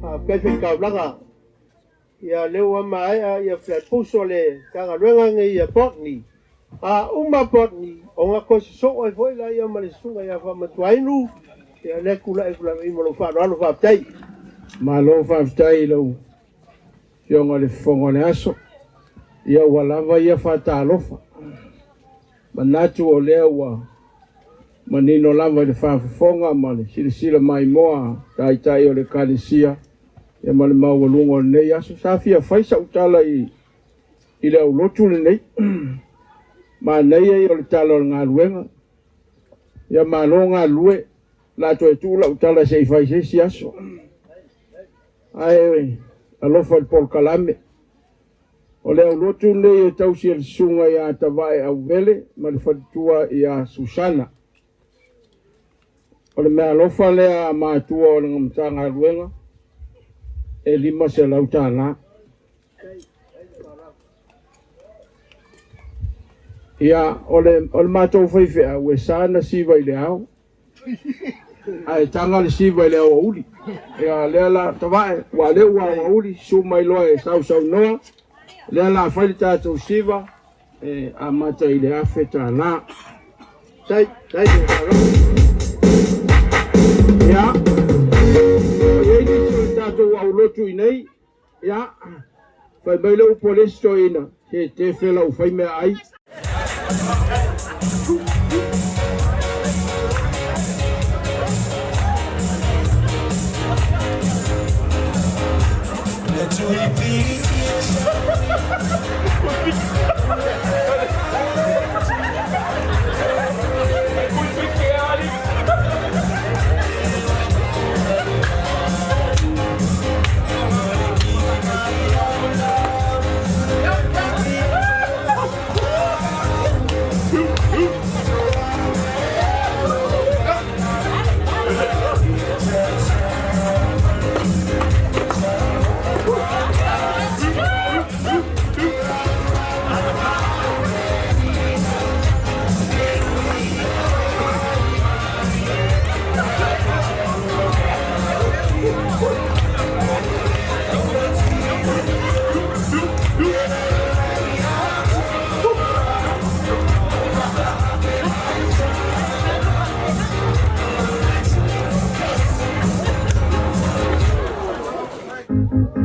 faafetai faitaulaga. Ia lea ua maea ia Flatbush o le Matagaluega nei ia Botany. A uma Botany, ona toe sosoo ai foi laia ma le susuga ia Faamatuainu. Ia lea tulai atu lava i ma lou faaaloalo, faafetai. Malo faafetai i lau Afioga i le Fofoga o le Aso. Ia ua lava ia faatalofa. Manatu o lea ua manino lava i le faafofoga ma le silasila maimoa taitai o le Ekalesia ia ma le maualuga o lenei aso. Sa fia fai sau tala i le aulotu lenei. Manaia ia o le tala o le galuega. Ia malo galulue. La toe tuu lau tala se i fai se isi aso. Ae alofa i le polokalame. O le aulotu lenei e tausi e le susuga ia Tavae Auvele ma le faletua ia Susana. O le meaalofa lea a matua o le Matagaluega e $500. Ia, o le matou faifeau e sa na siva i le ao, ae taga le siva i le aoauli. Ia, lea la Tavae, ua lea ua aoauli, susu mai loa e sausaunoa, lea la fai le tatou siva, e amata i le $1,000. Tai, tai, Ia, o iai nisi o le tatou aulotu i nei, ia, fai mai le upu a le isi toeaina, se tefe lau fai mea ai.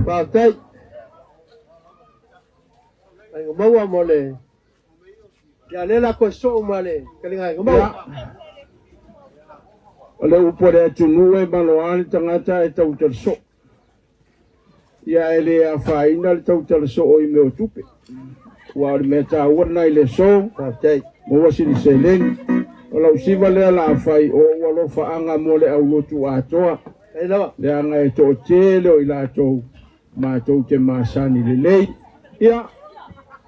Faafetai. Aiga maua mo le ia le la koe soo ma le taliga aiga maua. O le upu a le atunuu e maloa le tagata e tautala soo. Ia e le afaina le tautala soo i mea o tupe. Ua o le mea taua lena i le aso. Faafetai. Maua sina seleni. O lau siva lea la fai o ou alofaaga mo le aulotu atoa. Faafetai lava. Leaga e toatele o i latou matou te masani lelei. Ia,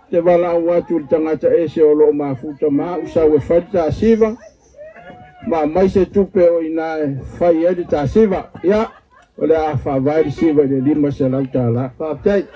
te valaau atu i le tagata ese o lo o mafuta ma au sau e fai le tasiva, ma aumai se tupe o i ina e fai ai le tasiva. Ia, o le a faavae le siva i le $500. Faafetai.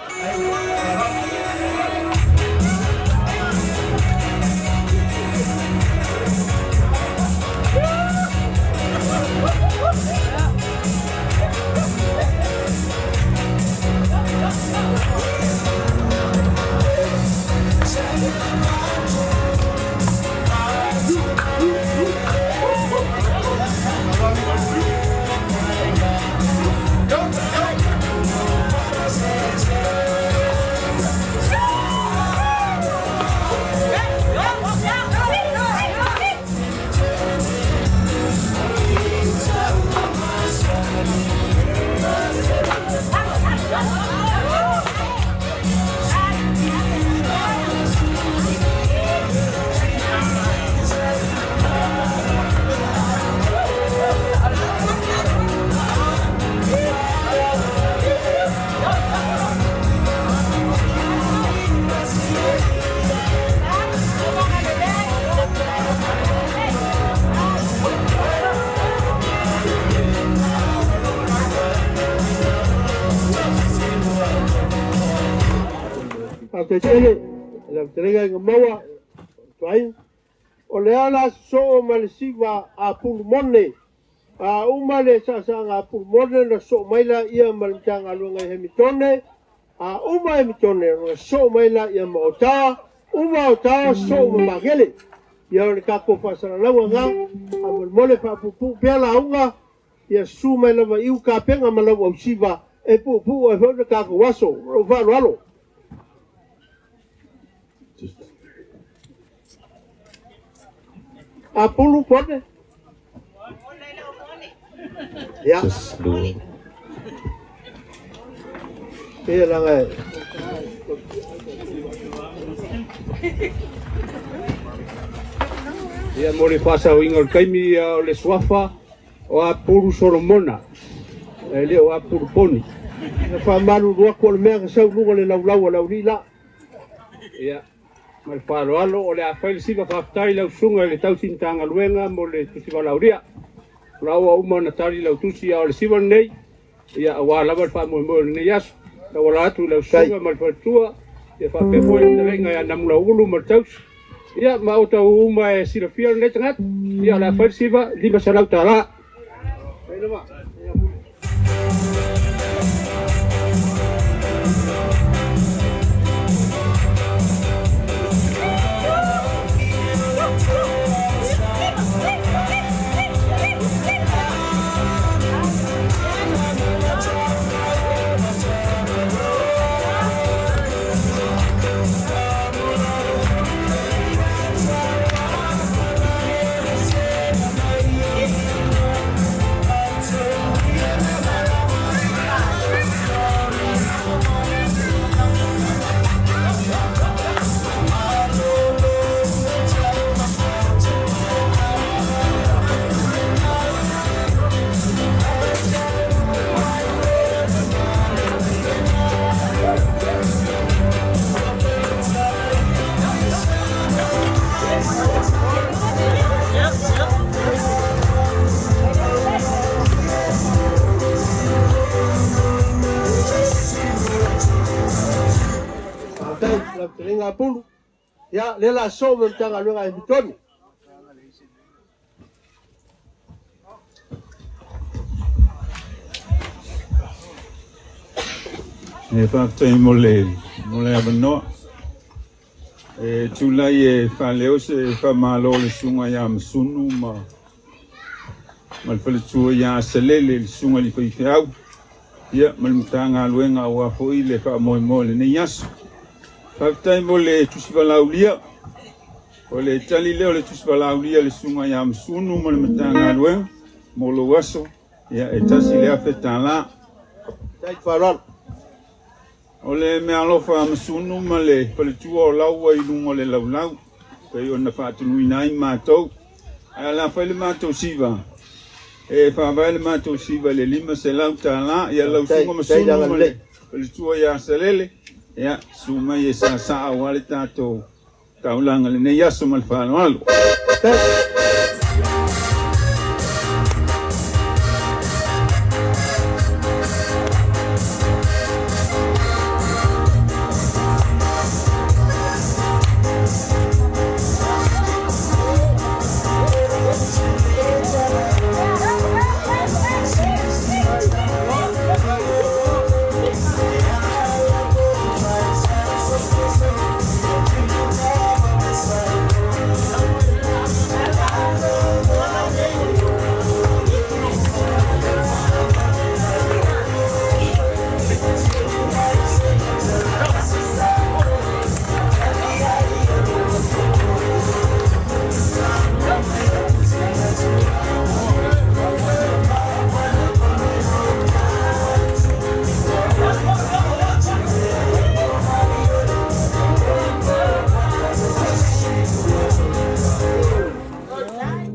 Faafetai tele i lau fetalaiga i Gamaua Tuai. O le ala soo ma le siva a Pulumone. A uma le saasaaga a Pulumone na soo mai laia ma le Matagaluega i Hemitone. A uma Hemitone ona soo mai laia ma Otawa. Uma Otawa soo ma Magele. Ia o le tatou faasalalauga lena. Faamolemole faapuupuu pea lauga ia susu mai lava i uta pega ma lau ausiva e puupuu ai foi le tatou aso. Ma lou faaaloalo. Apulu pone. Ia. Ia laga e. Ia mo le faasaoina o le taimi o le suafa o Apulu Solomona, e le o Apulu Poni. Ia faamalulu atu o le mea na sau i luga o le laulau a le aualii la. Ia, ma le faaaloalo, o le a fai le siva faafetai i lau susuga i le tausi Matagaluega mo le tusi valaaulia. O la ua uma ona tali lau tusi, a o le siva lenei, ia aua lava le faamoemoe o lenei aso. Tauala atu i lau susuga ma le faletua, ia faapea foi le fetalaiga ia Namulauulu ma le tausi. Ia, ma outou uma e silafia lenei tagata, ia o le a fai le siva $500. Faafetai i lau fetalaiga Apulu. Ia, lea o le a soo ma le Matagaluega a Emitone. E faafetai mo le mo le avanoa. E tulai e faaleo se faamalo i le susuga ia Masunu ma ma le faletua ia Asalele, le susuga i le faifeau. Ia, ma le Matagaluega aua foi le faamoemoe o lenei aso. Faafetai mo le tusi valaaulia. O le tali lea o le tusi valaaulia a le Susuga ia Masunu ma le Matagaluega mo lou aso, ia e $1,000. O le meaalofa a Masunu ma le faletua o lau ua i luga o le laulau, pei ona faatonuina ai matou. Ae o le a fai le matou siva, e faavae le matou siva i le $500. Ia lau susuga Masunu ma le faletua ia Salele, ia susu mai e saasaa aua le tatou taulaga i lenei aso ma le faaaloalo.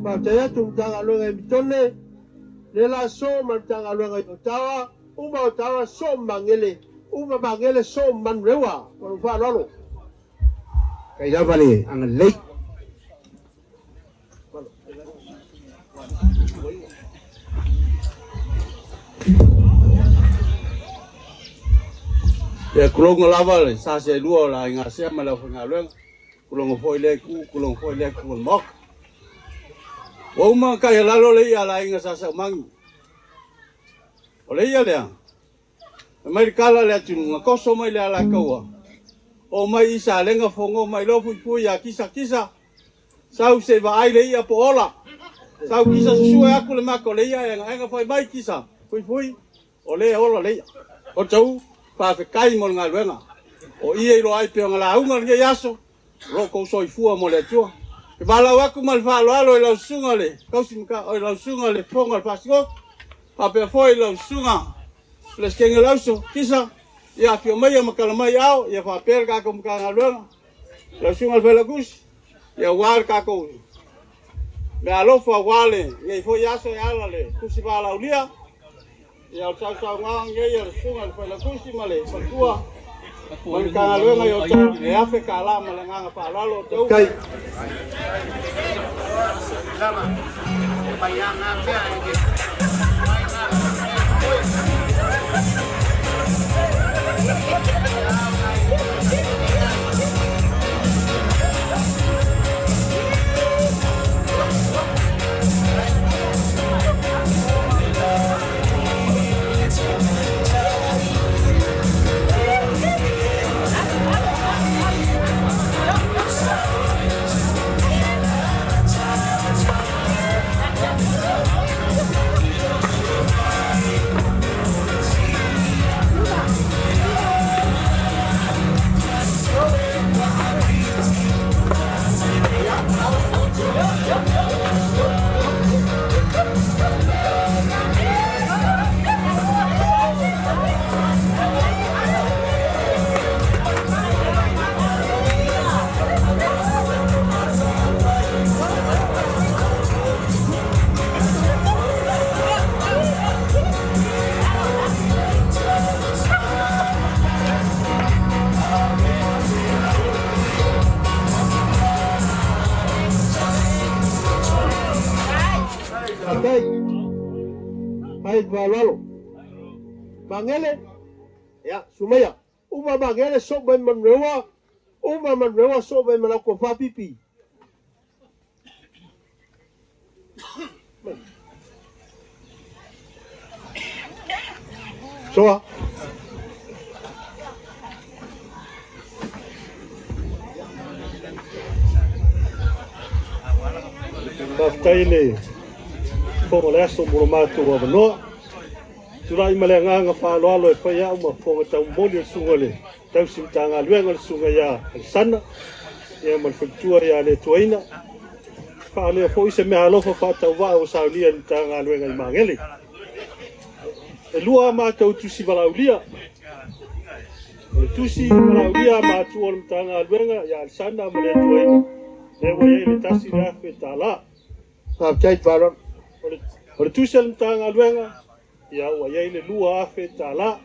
Faafetai atu i le Matagaluega i Mitone, le la so ma le Matagaluega i Otawa, uma Otawa so ma Magele, uma Magele so ma Manurewa. Ma lou faaaloalo. Kai lava le agalelei. Ia kuloga lava le sa seelua o le aiga Sea ma le aufaigaluega, kuloga foi lea itu, kuloga foi lea itu o le Maota. Ua uma ona taialalo le ia a le aiga Sa Saumagi. O le ia lea, fai mai le tala a le atunuu, na toso mai le Alataua, oo mai i Salega fono mai loa fuifui ia Kisa Kisa, sau se i vaai le ia po ola. Sau Kisa susue atu le mata o le ia e agaega fai mai Kisa, fuifui, o lea e ola le ia. O tau, faafetai mo le galuega. O ia iloa ai pei ona lauga lenei aso, o lo o tou soifua mo le Atua. E valaau atu ma le faaaloalo i lau susuga le tausi o lau susuga le fofoga o le faamasinoga, faapea foi lau susuga Peresetene o le Auso, Kisa, ia afio maia ma tala mai ao, ia faapea le tatou Matagaluega, lau susuga le Failautusi, ia aua le tatou meaalofa aua lenei foi aso e ala le tusi valaaulia. Ia o le sausaunoaga lenei a le susuga i le Failautusi ma le faletua ma le Matagaluega i Otago e $1,000 ma le agaga faaaloalo o tau. Faafetai. Mai le faaaloalo. Magele, ia, Sumaia. Uma Magele so mai Manurewa, uma Manurewa so mai Malaukofa pipi. Soa. Faafetai le fofoga o le aso mo lo matou avanoa. Tulai ma le agaga faaaloalo e fai au ma fofoga taumoli o le susuga i le tausi Matagaluega o le susuga ia Alesana ia ma le faletua ia Letuaina. Faaleo foi se meaalofa faatauvaa ua saunia i le Matagaluega i Magele. E lua a matou tusi valaaulia. O le tusi valaaulia a matua o le Matagaluega ia Alesana ma Letuaina, lea ua i ai le $1,000. Faafetai Faaaloalo. O le tusi a le Matagaluega, ia ua i ai le $2,000.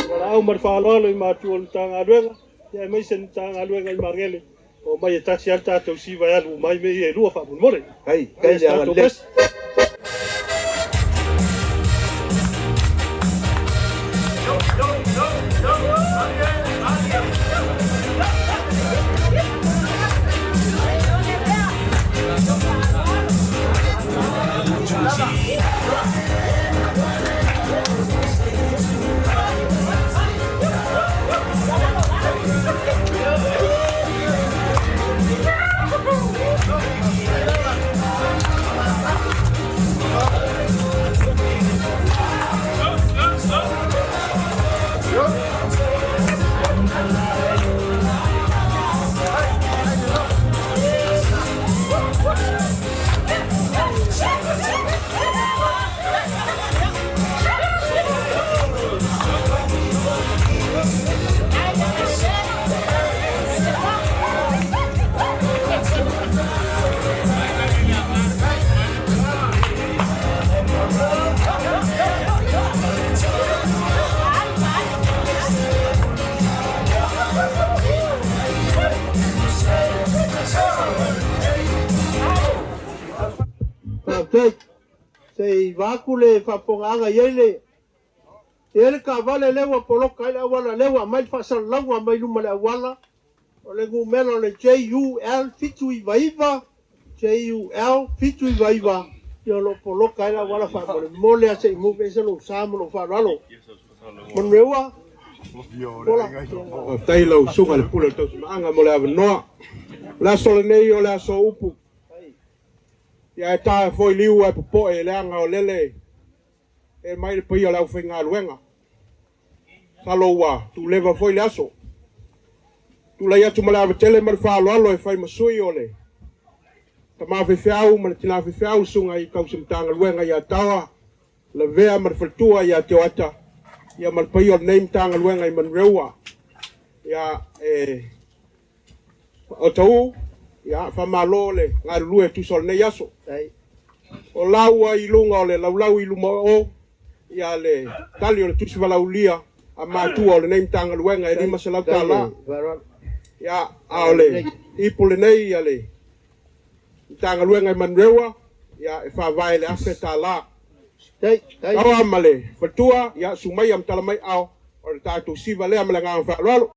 Valaau ma le faaaloalo i matua o le Matagaluega, ia aemaise le Matagaluega i Magele, o mai e tasi lava le tatou siva e alu uma ai mea ia e lua faamolemole. Ai, kai le agalelei. Faafetai. Se i vaeatu le faafofogaaga i ai le e i ai le taavale lea ua poloka ai le auala lea ua aumai le faasalalauga mai luma o le auala o le numera o le JUL 799 JUL 799 ia o lo o poloka ai le auala faamolemole lava se i move ese lou sa ma lou faaaloalo. Manuia Ola. Faafetai lau susuga i le Pule o le Tausimaaga mo le avanoa. O le aso lenei o le aso upu. Ia e ta foi liu ae popoe leaga o lele e mai le paia o le aufaigaluega. Masalo ua tuleva foi le aso. Tulai atu ma le avatele ma le faaaloalo e fai ma sui o le tama faifeau ma le tina faifeau, susuga i tausi Matagaluega ia Taoa Lavea ma le faletua ia Teoata, ia ma le paia o lenei Matagaluega i Manureua. Ia e o tau, ia faamalo le galulue e tusa o lenei aso. O laua i luga o le laulau i luma o ia le tali o le tusi valaulia a matua o lenei Matagaluega e $500. Ia, a o le ipu lenei a le Matagaluega i Manureua, ia e faavae le $1,000. Aua ma le faletua, ia sumaia ma tala mai ao o le tatou siva lea ma le agaga faaaloalo.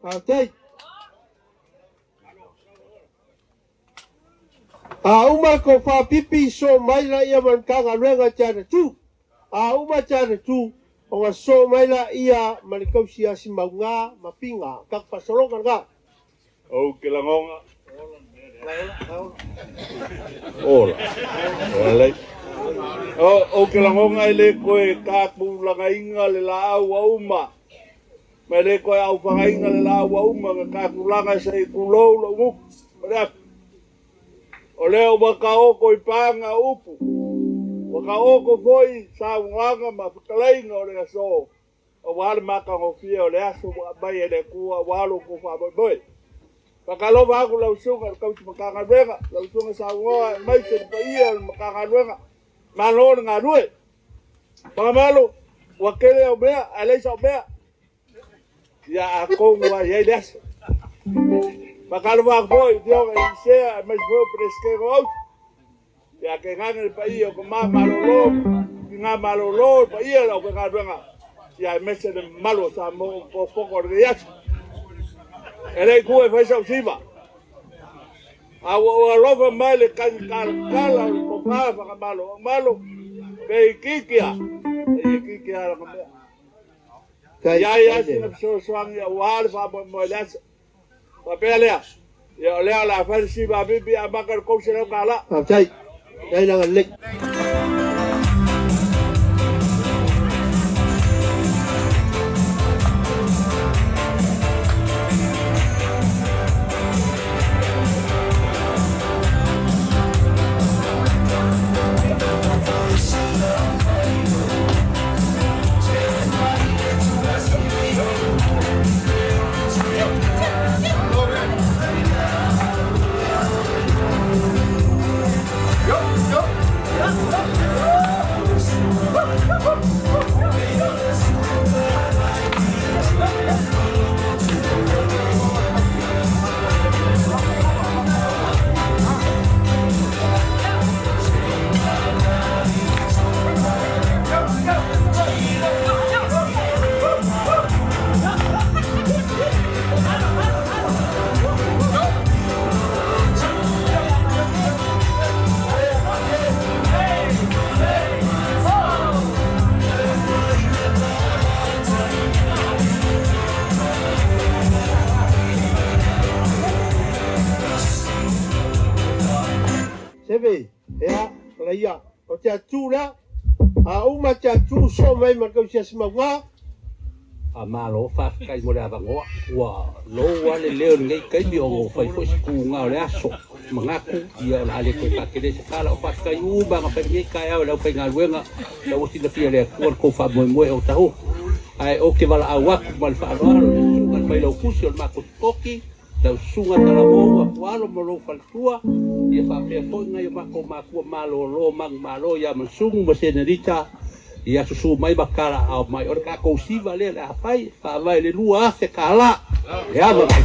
Faafetai. A uma le tofa pipi, soo mai laia ma le Matagaluega Tiana Tu. A uma Tiana Tu, ona soo mai laia ma le tausiasi mauga ma piga. Tatou faasologa lena. Ou ke lagonga. Ola. Ola lei. O, ou ke lagonga e le koe kākūlagaina le laau a uma. Ma e le koe aufagaina le laau a uma ka kākūlaga e sa i kulou lou gutu. Ma le afi. O lea ua taoto i paga upu, ua taoto foi saunoaga ma fetalaiga o le aso, aua le matagofie o le aso ua aumai e le Atua aua lo outou faamoemoe. Faatalofa atu lau Susuga i le Tausi Matagaluega, lau Susuga Saunoa aemaise le paia o le Matagaluega, malo le galue. Fagamalo, ua tele au mea ae leai sau mea. Ia atonu lava e i ai le aso. Faatalofa atu foi i Afioga i Sea aemaise foi o Peresetene o Autu. Ia tainane le paia o tama malolo, tina malolo, le paia o le aufaigaluega, ia aemaise le mamalu o Samoa ua potopoto i lenei aso. E le i tuua e fai sau siva, a ua ou alofa mai i le tagitalatala o le tofa fagamalo aumalo, pe itiiti lava, e itiiti lava lana mea. I ai lava sina fesoasoani aua le faamoemoe i le aso. Faapea lea, ia o lea o le a fai le siva a Bibi e amata i le $300. Faafetai. Faafetai le agalelei. Seve, ea, palaia, o te atu lea, a uma te atu soo mai ma le tausiasi mauga. Faamalo faafetai mo le avanoa. Ua lou lava le leo i lenei taimi ona ua fai foi si tuga o le aso. Manatu ia o le a le toe faatele se tala. O faafetai uma na fai i lenei taeao i le aufaigaluega la ua silafia e le Atua le tou faamoemoe o tahu. Ae ou te valaau atu ma le faaaloalo i le Susuga i le Failautusi o le Makotikoki, lau Susuga Talavou Afualo ma lou faletua, ia faapea foi nai o matou matua malolo manumalo ia Masugu ma Senelita, ia susu mai ma talaaao mai. O le tatou siva lea o le a fai, e faavae i le $2,000. Le ava mai.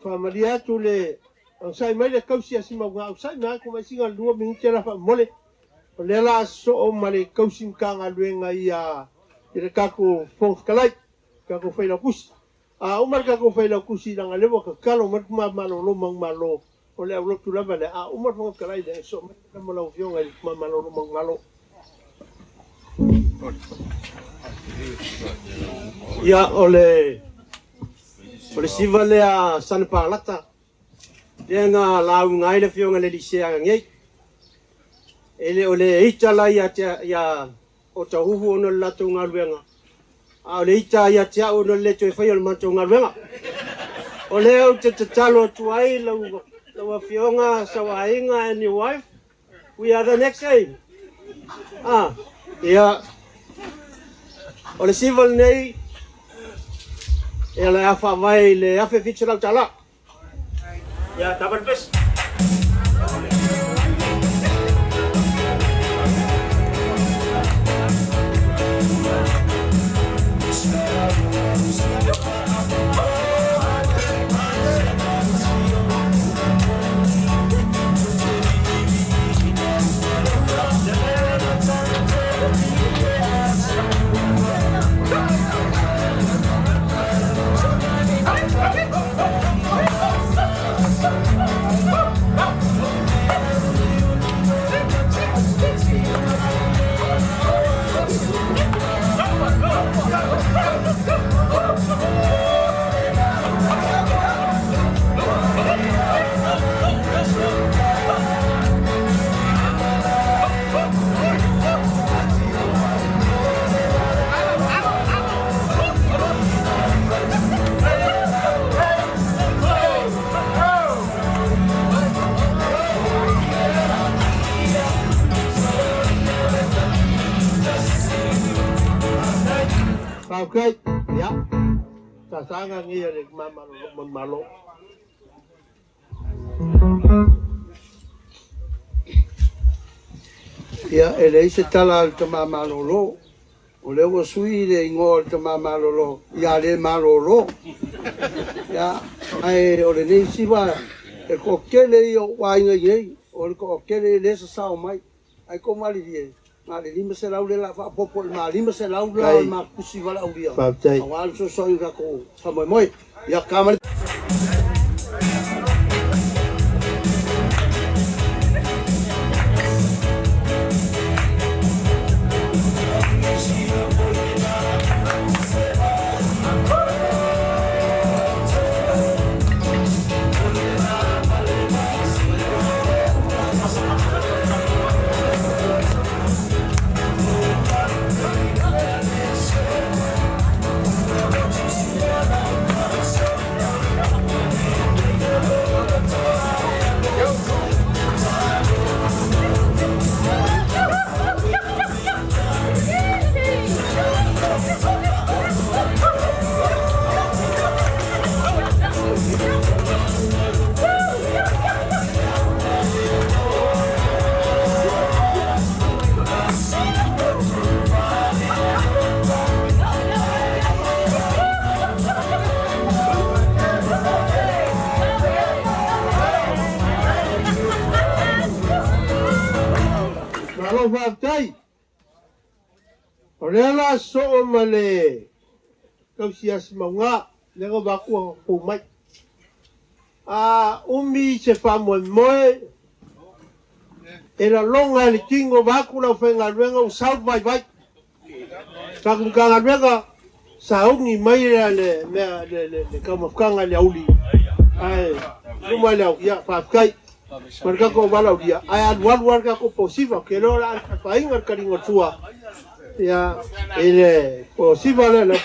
Faamalie atu le Ausai mai le kausi a Simauga ausai mai atu mai sina 2 minute la faamole. O lea la soo ma le kausi Matagaluega ia i le tatou Fofoga Fetalai, tatou Failautusi. A uma le tatou Failautusi leaga lea ua tatalo mai le tama malolo manumalo o le aulotu lava lea. A uma le Fofoga Fetalai lea e soo mai ma lau Afioga i le tama malolo manumalo. Ia, o le o le siva lea Sanepalata lea na lauga ai le Afioga i le Lisea nei. E le o le ita la ia te ia o Tahuhu ona o le latou galuega, a o le ita ia te au ona o le le toe faia o le matou galuega. O lea ou te tatalo atu ai lau, lau Afioga Sauaiga and your wife, we are the next aim. Ah, ia, O le siva lenei e le a faavae i le $1,700. Ia, tapa le pesi. Faafetai. Ia. Sasaaga nei a le Manumalo. Ia, e leai se tala a le tama malolo. O lea ua sui le igoa o le tama malolo ia le malolo. Ia, ae o lenei siva e toatele ia o aiga i nei, o le toatele lea e sasao mai. Ai tou malilie, na o le 500 lea o le a faaopoopo i le ma 500 la o le ma tusi valaaulia aua le fesoasoani i le tatou faamoemoe. Ia, tama le. Malo faafetai. O lea la soo ma le tausiasi mauga, lea na vaku kou mai. A umi se faamoemoe e lalonga e le tino vaku lau faigaluega ua sau vaivai. Tatou Matagaluega sauni mai le mea le le taumafataga i le auli ae luma le au ia faafetai ma le tatou valaaulia ae alualu lava le tatou posiva. Ou te iloa o le a afaina le taliga o le sua ia i le posiva lea le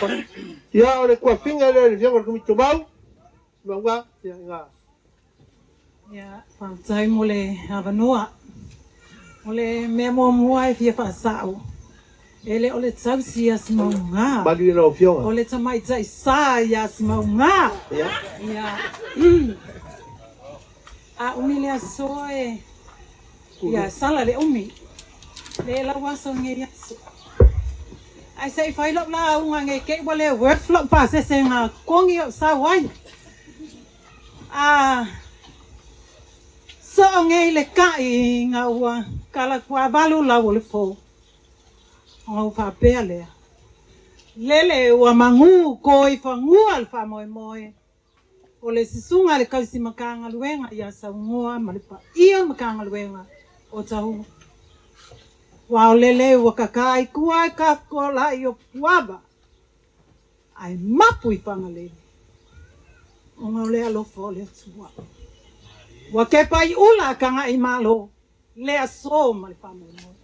ia o le tuafiga lea i le afioga i le Komiti Tumau Mauga ia ina. Ia, faafetai mo le avanoa. O le mea muamua e fia faasao, e le o le tausi ia Simauga. Malie lau afioga. O le tamaitai sa ia Simauga. Ia. Ia. A umi le aso e, ia sala le umi. Le lau aso lenei aso. Ae se i fai lau lauga nei te i ua le worth lou pasese na totogi ou sau ai. A soo nei le kai ina ua kala tuavalu lau o le fo. Ona ou faapea lea, lele ua magū ko i fanua le faamoemoe o le susuga i le tausi Matagaluega ia Saunoa ma le paia o le Matagaluega o Tahu. Ua o lele ua kakaa i tua e kakolai o Puava ae mapu i Fagalele ona o le alofa o le Atua. Ua kepa i ula a Tagaimalo le aso ma le faamoemoe.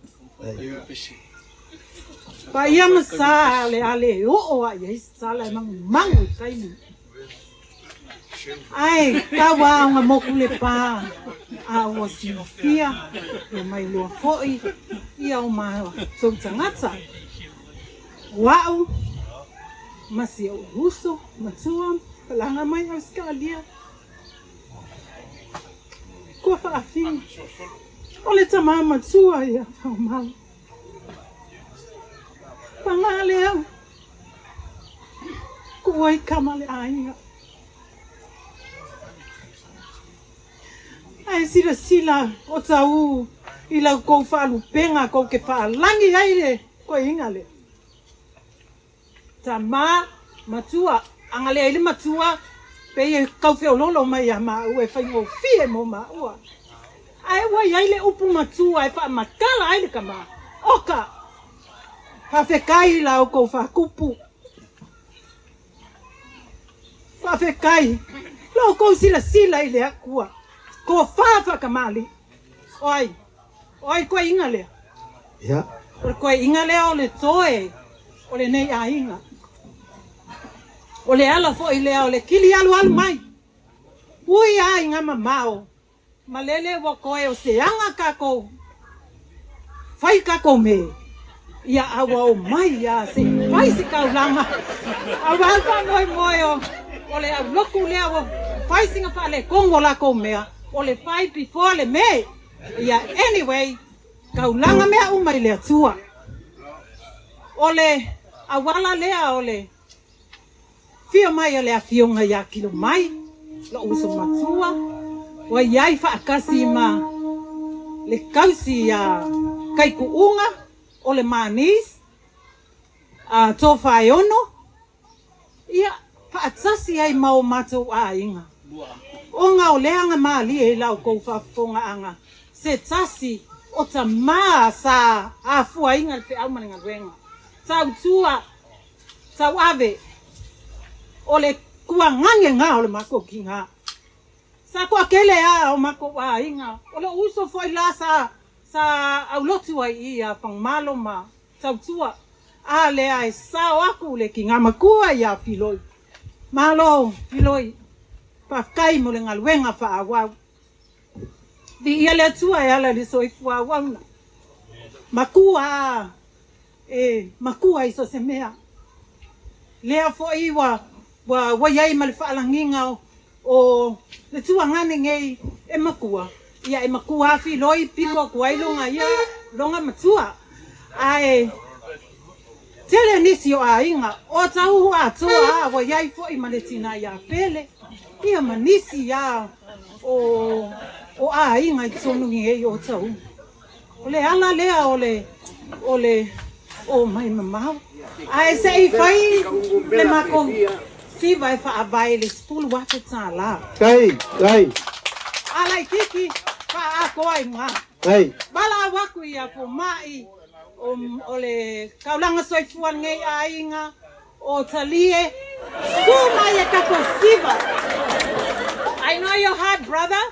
Paia ma sa le a le oo a i ai se tala e magumagu i taimi. Ae tau a ona moku le pā a ua silafia ia mai loa foi ia o matou tagata. O a'u ma si o'u uso matua palaga mai Ausekalia kua fa'afiga o le tamā matua ia faumau. Pagā lea ku'u ai kama le aiga. Ae silasila o taū i la outou faalupega kou te faalagi ai le koiga lea. Tamā matua, agalea i le matua pei e tau feololo mai iā maua e faigofie mo maua. Ae ua i ai le upu matua e faamatala ai le tamā, Oka! Faafetai i la outou faakupu. Faafetai la outou silasila i le Atua, tofa faatamalii. O ai? O ai koiga lea? Ia. O le koiga lea o le toe o lenei aiga. O le ala foi lea o le kili alualu mai. Ui aiga mamao, ma lele ua toe o se aga tatou fai tatou me ia a ua omai a se i fai se taulaga aua le faamoemoe o o le aulotu lea ua fai sina faaletonu o latou mea o le fai before le me ia anyway taulaga mea uma i le Atua o le auala lea o le Afio mai o le Afioga ia Kilomai, lo'u uso matua, ua i ai faatasi ma le tausi ia Kaiku'uga o le Manis, a Tofaeono, ia faatasi ai ma o matou aiga. Ona o le aga malie i la outou faafofogaaga, se tasi o tamā sa afuaina le feau ma le galuega. Tautua Tauave, o le tuagage ga o le matou tiga. Sa toatele a o matou aiga, o lou uso foi la sa sa aulotu ai i ia Fagamalo ma Tautua, a lea e sao aku le tiga matua ia Filoi. Malo Filoi, faafetai mo le galuega faaauau. Viia le Atua e ala i le soifua auauna. Matua a E makua i so se mea. Lea foi ua ua ua i ai ma le faalagiga o le tuagane nei e makua, ia e makua afi loi piko atu ai loga ia loga matua. Ae tele nisi o aiga o tauhu atoa a ua i ai foi ma le tina ia Pele, ia ma nisi a o o aiga i totonu nei o tauhu. O le ala lea o le o le o mai mamao. Ae se i fai le matou siva e faavae i le $10,000. Kai, kai. A laititi faaatoa i luga. Kai. Valaau aku ia Foma'i o, o le taulaga soifua lenei aiga o Talie. Su mai e tatou siva. I know your heart, brother.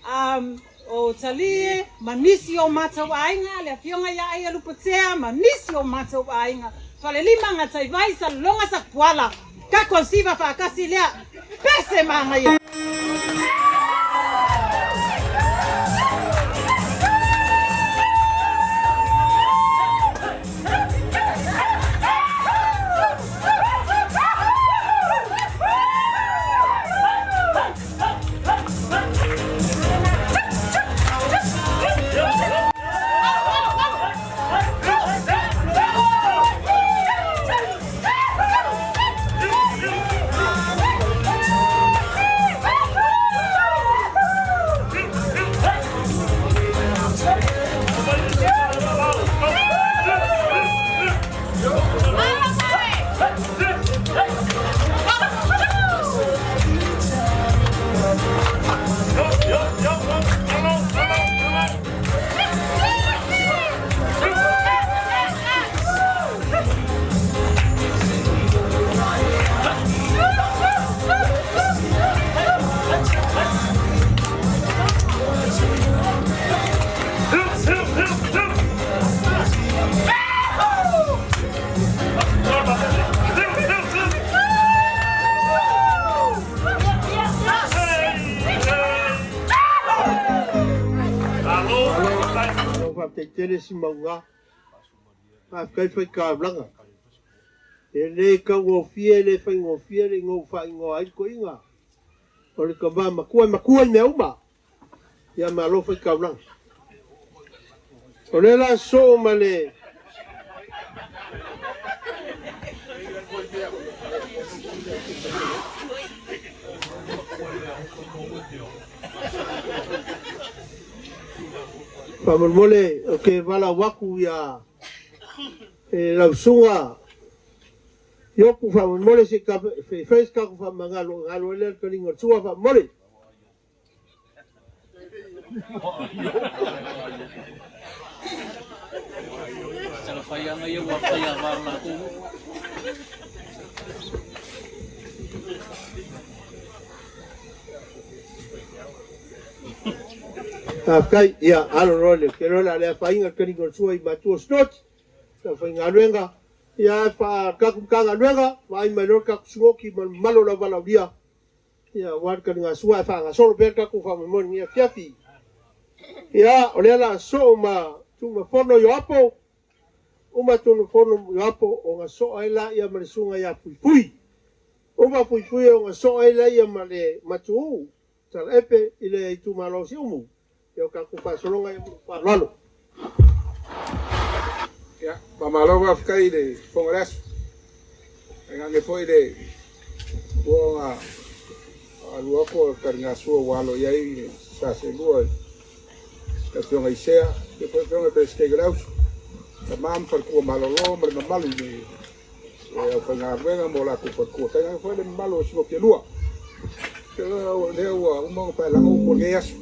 Um, o Talie, ma nisi o matou aiga, le afioga ia Aia Lupatea, ma nisi o matou aiga. Falelima, Gataivai, Salelologa, Sakuala. Tatou siva faatasi lea. Pese magaia. Malo faafetai tele Simauga. Faafetai Faikavalaga. E lē taugofie le faigofie le igou faaigoa ai le toeaina. O le tamā matua e matua i mea uma. Ia malo fai taulaga. O lea la soo ma le faamolemole o ke valaau atu ia e lau susuga Iopu faamolemole se i fai se tatou faamagalo galo ai lea le taliga o le sua faamolemole. Faafetai, ia alo loa le ke loa le a le afaina le taliga o le sua i matua o Sinoti, le aufaigaluega, ia ae faa tatou Matagaluega, vaai mai loa le tatou Sinoti ma le mamalu o le auvalaaulia, ia aua le taligasua ae faagasolo pea le tatou faamoemoe i lenei afiafi. Ia, o lea o le a soo ma Tumafono Ioapo, uma Tumafono Ioapo ona soo ai laia ma le susuga ia Fuifui. Uma Fuifui ona soo ai laia ma le Matuu Talaepe i le itumalo o Siumu. Ia o tatou faasologa ia ma lou faaaloalo. Ia, faamalo faafetai i le Fofoga o le Aso. Tainane foi le ua ona alu atu o le taligasua ua alo i ai le sa seelua i le Afioga i Sea, faapea foi le Afioga i le Peresetene o le Auso, tama ma faletua malolo ma le mamalu i le aufaigaluega ma o latou faletua. Tainane foi le mamalu o Sinoti e lua. O lea ua uma ona paelago upu o lenei aso.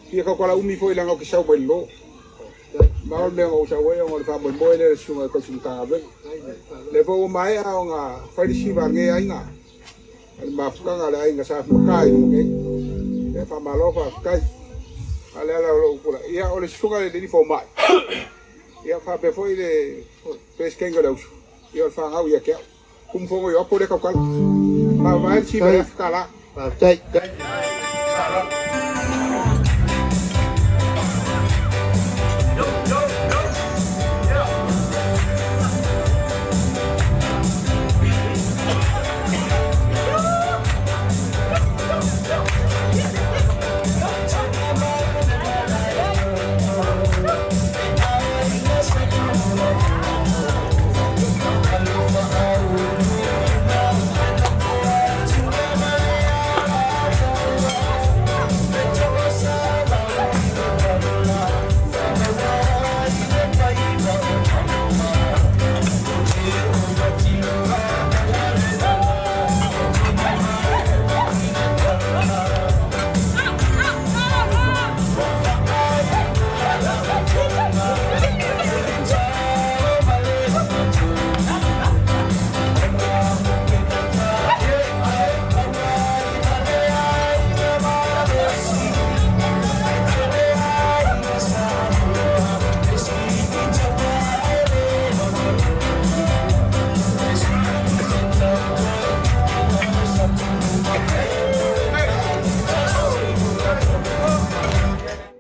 Fia tautala umi foi leaga ou te sau mai le lo. Ma o le mea na ou sau ai ona o le faamoemoe lea i le susuga i le tausi Matagaluega. O lea foi ua maea ona fai le siva a lenei aiga, a le mafutaga a le aiga Sa Afemata i luga nei. Ia faamalo faafetai. A o le ala o lou tulai, ia o le susuga i le alii fomai, ia faapea foi le Peresetene o le Auso, ia o le fanau ia te au. Kumufono i Oapo lea tautala. Mavae le siva i le $1000. Faafetai.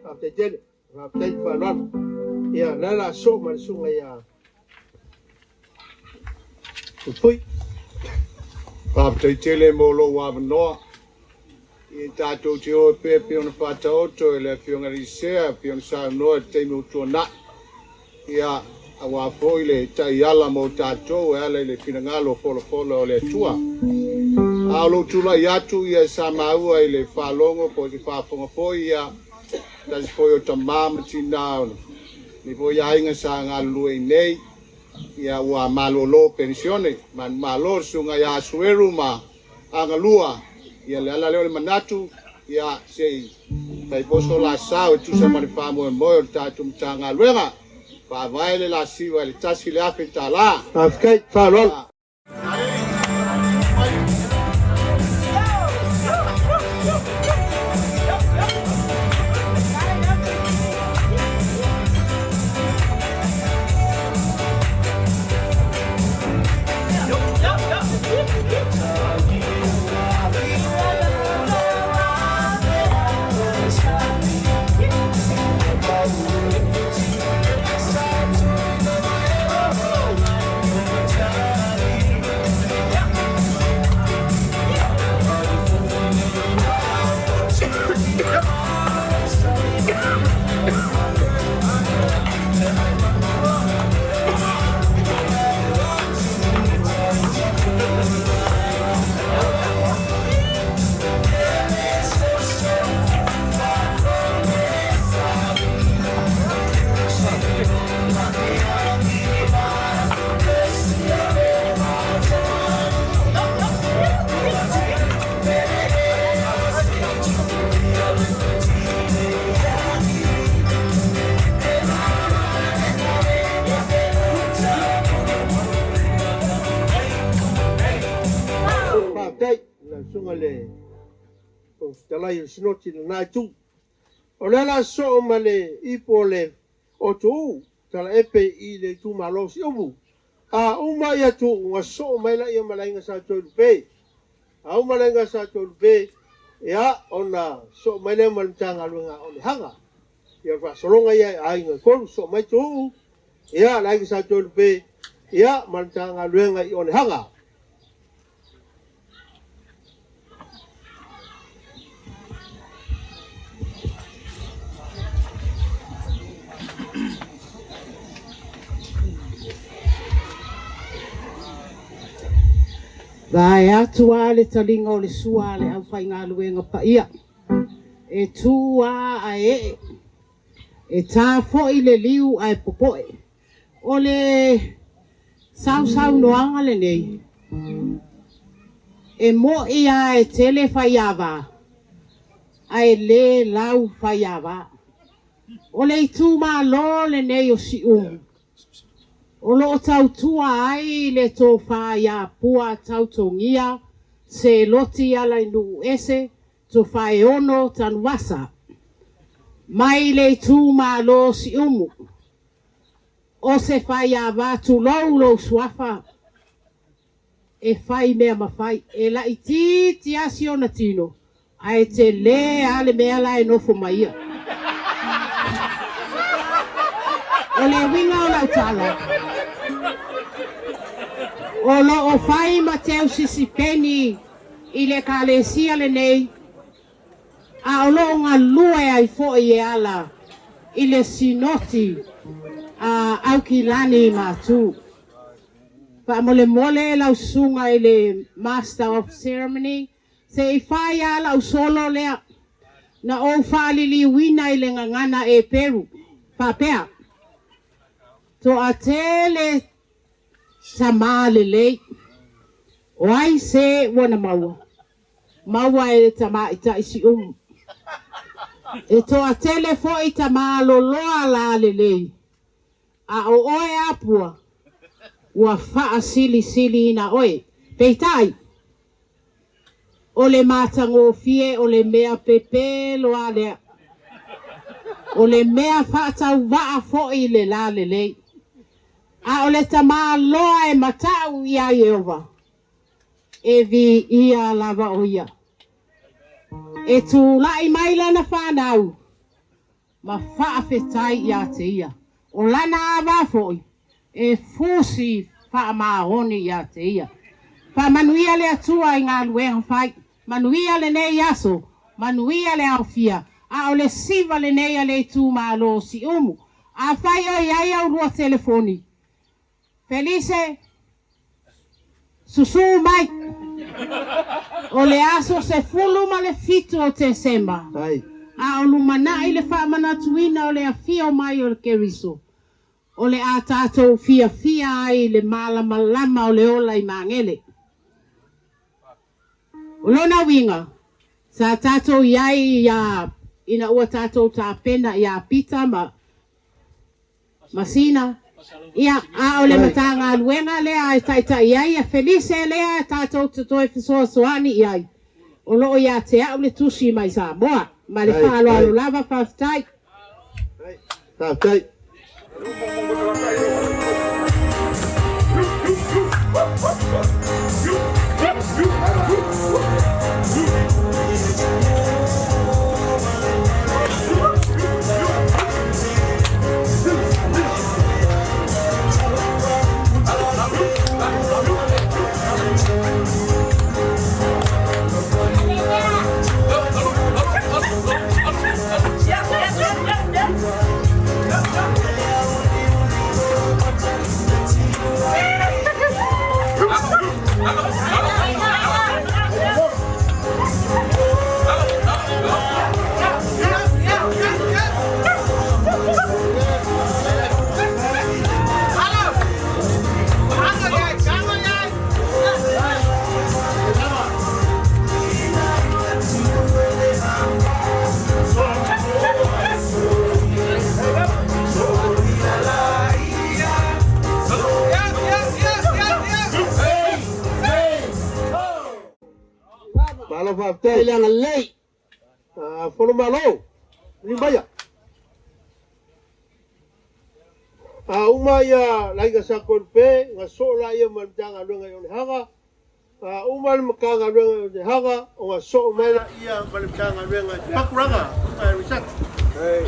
Faafetai tele. Faafetai le faaaloalo. Ia, o le a la soo ma le susuga ia Fuifui. Faafetai tele mo lou avanoa. Ia tatou te o e pea pei ona faataoto e le Afioga i le Sea pei ona saunoa i le taimi ua tuanai. Ia, aua foi le taiala mo tatou e ala i le finagalo folafola o le Atua. A o lou tulai atu ia sa maua i le faalogo po o se faafofoga foi ia tasi foi o tamā ma tinā o lenei foi aiga sa galulue i inei, ia ua malolo penisione, manumalo le susuga ia Asueru ma Agalua, ia le ala lea o le manatu, ia se i fai foi so la sao e tusa ma le faamoemoe o le tatou Matagaluega. Faavae le lasiva i le $1,000. Faafetai, faaaloalo. Faafetai lau susuga i le Fofoga Fetalai o le Sinoti i lena itu. O lea o le a sosoo ma le ipu o le Otuuu Talaepe i le itumalo o Siumu. A uma ia Tuuu ona sosoo mai lea ma le Aiga Sa Toelupe. A uma le Aiga Sa Toelupe, ia ona sosoo mai lea ma le Matagaluega a Onehaga. Ia o le faasologa ia i aiga e tolu, sosoo mai Tuuu, ia le Aiga Sa Toelupe, ia ma le Matagaluega i Onehaga. Vae atu a le taliga o le sua a le aufaigaluega paia, e tu a ae ee, e ta foi le liu ae popoe. O le sausaunoaga lenei, e mo'i a e tele faiava, ae le lau faiava. O le itumalo lenei o Siumu, o lo o tautua ai le tofa ia Pua Tautogia Seloti Alainuuese Tofaeono Tanuvasa, mai le itumalo o Siumu. O se faiava tulou lou suafa, e fai mea mafai, e laitiiti lava si ona tino, ae tele lava le mea la e nofo ma ia. O le uiga o lau tala, o lo o fai ma teusisipeni i le Ekalesia lenei, a o lo o galue ai foi e ala i le Sinoti a Aukilani Matu. Faamolemole lau susuga i le Master of Ceremony, se i fai lava lau solo lea na ou faaliliuina i le gagana Eperu, faapea, Toatele tama lelei, o ai se ua na maua? Maua e le tamaitai Siumu. E toatele foi tama loloa la lelei, a o oe a Pua, ua faasilisiliina oe. Peitai, o le matagofie o le mea pepelo a lea, o le mea faatauvaa foi le lalelei, a o le tamaloa e matau iā Ieova, e viia lava o ia. E tulai mai lana fanau ma faafetai ia te ia. O lana ava foi e fusi faamaoni ia te ia. Faamanuia le Atua i galuega fai. Manuia lenei aso, manuia le aofia, a o le siva lenei a le itumalo o Siumu. Afai o i ai au lua telefoni, Felise, Susu mai! O le aso 17 o Tesema, a o lumanai le faamanatuina o le afio mai o le Keriso, o le a tatou fiafia ai i le malamalama o le ola i Magele. O lona uiga, sa tatou i ai iā ina ua tatou tapena iā Pita ma Masina, Ia, a o le Matagaluega lea e taitai ai a Felise lea tatou te toe fesoasoani i ai, o lo o ia te au le tusi mai Samoa. Ma le faaaloalo lava, faafetai. Faafetai. Malo faafetai. Le agalelei. Fono malo. Limaia. A uma ia laiga sa pe nga so la ia ma tanga lunga i haga. A uma le makanga lunga i haga o nga so mai la ia ma le tanga lunga i pakuraga. Ai risat. Hey.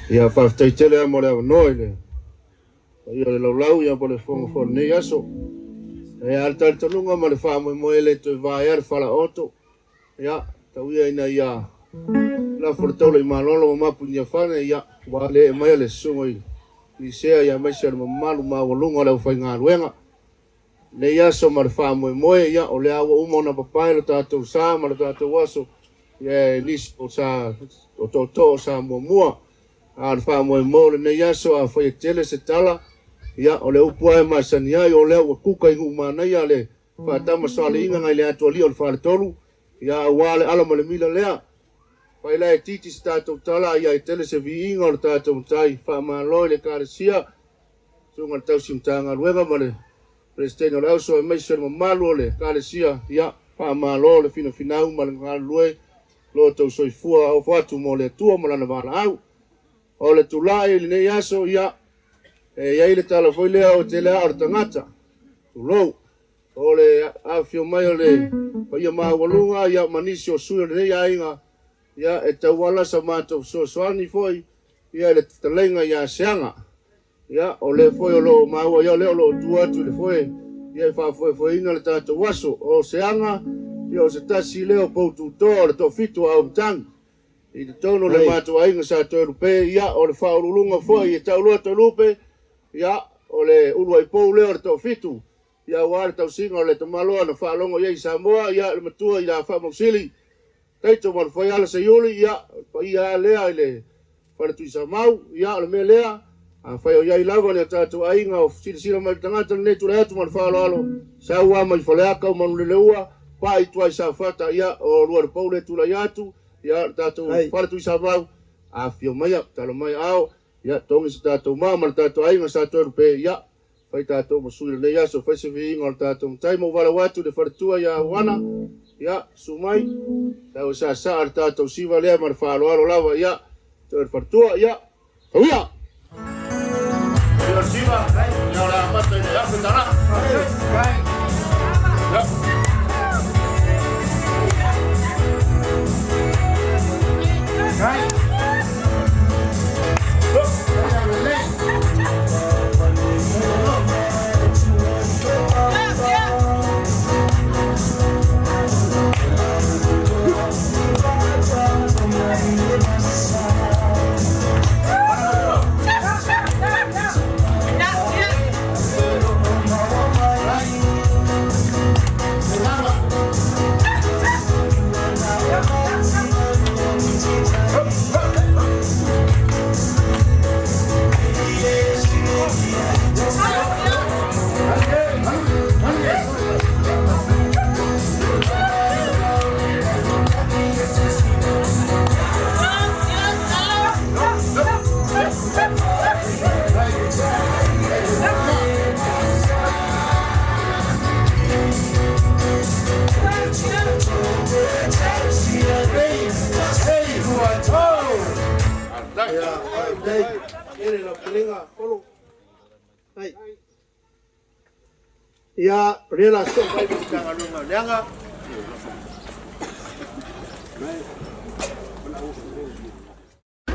Ia faafetai tele a mo le avanoa i le paia o le laulau ia po le fofoga foi o lenei aso. E a le talitonuga ma le faamoemoe e le toe vaea le falaoto. Ia, tau ia ina ia lafo le taula i malolo ma mapu i Niafane, ia, ua le ee mai le susuga i Lisea ia aemaise o le mamalu maualuga o le aufaigaluega. Lenei aso ma le faamoemoe, ia, o lea ua uma ona papae lo tatou sa ma lo tatou aso, ia e nisi o sa o tootoo o sa muamua. A o le faamoemoe o lenei aso, afai e tele se tala, ia, o le upu lava e masani ai, o lea ua kuka i Nuumanaia le faatamasoaliiga nai le atualii o le faletolu, ia, aua le ala ma le mila lea. Fai la e titi se tatou tala, ia e tele se viiga o le tatou matai. Faamalo i le Ekalesia, susuga i le tausi Matagaluega ma le Peresetene o le Auso, aemaise o le mamalu o le Ekalesia, ia, faamalo le finafinau ma le galulue lo outou soifua ofo atu mo le Atua ma lana valaau. O le tulai i lenei aso, ia, e i ai le tala foi lea o tele aa o le tagata, tulou, o le afifio mai o le paia maualuga, ia, ma nisi o sui o lenei aiga, ia, e tauala sa matou fesoasoani foi, ia, i le fetalaiga ia Seaga. Ia, o lea foi o lo o maua, ia, o lea o lo o tu atu i le foe, ia, e faafoefoeina le tatou aso. O Seaga, ia, o se tasi lea o poututoa o le toafitu o Aumatagi. I totonu o le matou aiga sa Toelupe, ia, o le faauluuluga foi e taulua Toelupe, ia, o le uluai pou lea o le toafitu, ia, aua le tausiga o le tamaloa na faalogo i ai i Samoa, ia, le matua i la Faamausili, Taito ma le Faiala Seiuli, ia, o le paia lava lea i le Fale Tuisamau, ia, o le mea lea, afai o i ai lava ni o tatou aiga o silasila mai i le tagata lenei, tulai atu ma le faaaloalo, sau lava mai Faleata o Manuleleua, pai i tua i Safata, ia, o lua le pou lea tulai atu, ia, le tatou Fale Tuisamau, afifio maia, tatalo mai ao, ia, togi se tatou ma ma le tatou aiga sa Toelupe, ia, fai tatou ma sui i lenei aso, fai se viiga o le tatou matai ma ou valaau atu i le faletua ia Uana, ia, susu mai, tau e saasaa le tatou siva lea ma le faaaloalo lava, ia, toe le faletua, ia, tau ia! Ia o le siva, ia o le amata i le $1,000. Ia. Ia, o lea la so mai le Matagaluega o Leaga.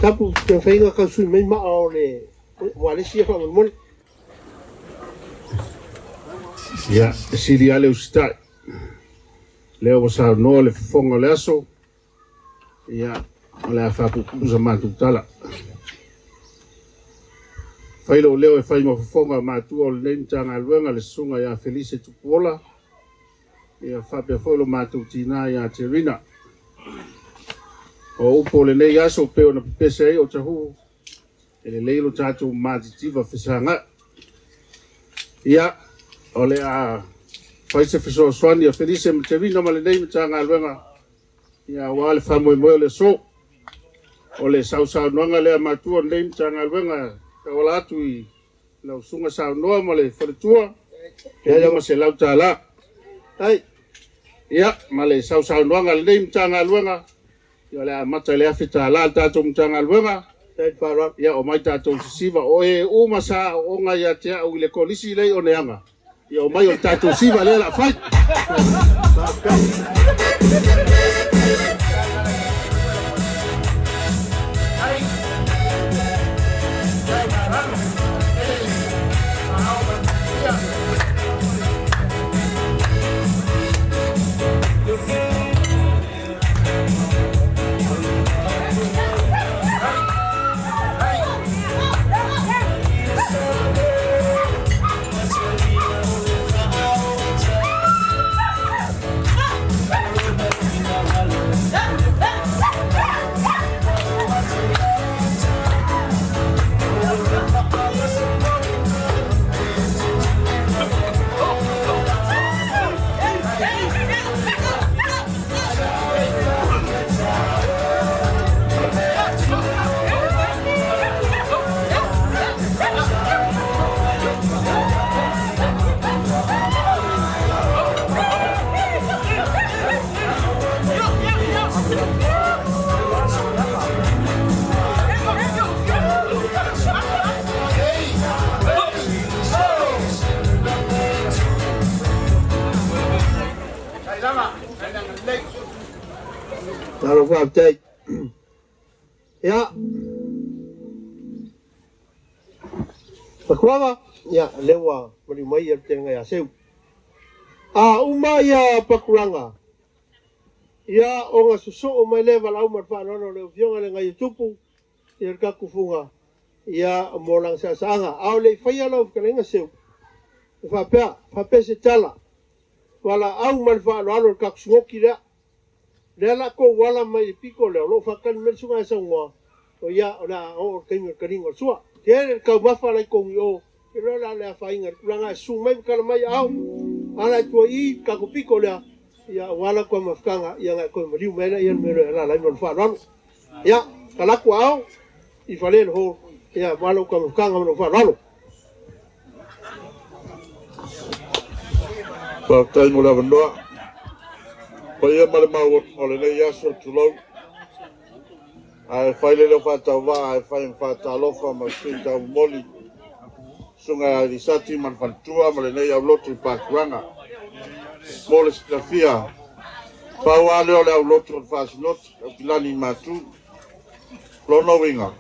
Tapu te whainga kau sui mai maa o le walesi e whamolemole. Ia, e sili lava le usitai. Lea ua saunoa le fofoga o le aso, ia, o le a faapuupuu sa matou tala. Fai lou leo e fai ma fofoga matua o lenei Matagaluega le susuga ia Felice Tupuola, ia faapea foi lo matou tinā ia Terina. O upu o lenei aso pei ona pepese ai o tahu, e lelei lo tatou matitiva fesagai. Ia, o le a fai se fesoasoani a Felice ma Terina ma lenei Matagaluega, ia aua le faamoemoe o le aso. O le sausaunoaga lea matua o lenei Matagaluega tauala atu i lau susuga saunoa ma le faletua. $500. Ai. Ia, ma le sausaunoaga a lenei Matagaluega, ia o le a amata i le $1,000 le tatou Matagaluega. Ia, omai tatou sisiva. O e uma sa aooga ia te au i le kolisi lea i Oneaga, ia omai o le tatou siva lea o le a fai. Malo faafetai. Ia. Pakuaga, ia, lea ua maliu mai ia le tele ia seu. A uma ia pakuraga, ia ona sosoo mai lea valaau ma le faaaloalo o le Afioga i le Ngai o Tupu, ia le takufuga, ia mo lana saasaaga. A o le i faia lau fetalaiga seu, e faapea, faapea se tala, valaau ma le faaaloalo i le taku sinoki lea. Lea la kou ala mai le piko lea, o loo faatali mai le susuga ia Saunoa, o ia o le a oo le taimi o le taliga o le sua. Tele le taumafa la i kou i o, ke loa la le afaina i le tulaga e susu mai ma tala mai aao, ala i tua i i tatou piko lea, ia aua la tua mafutaga, ia na e toe maliu mai ai laia le mea lea e alaala ai ma le faaaloalo. Ia, talaatu aao i fale le hall, ia aua lou taumafataga ma lou faaaloalo. Faafetai mo le avanoa. Paia ma le maualuga o lenei aso, tulou. Ae fai le leo faatauvaa e fai ma faatalofa ma sui taumomoli, susuga ia Elisati ma le faletua ma lenei aulotu i Pakuraga. Mo le silafia, pau lava lea o le aulotu o le faasinoti, Aukilani i Matu. Lona uiga,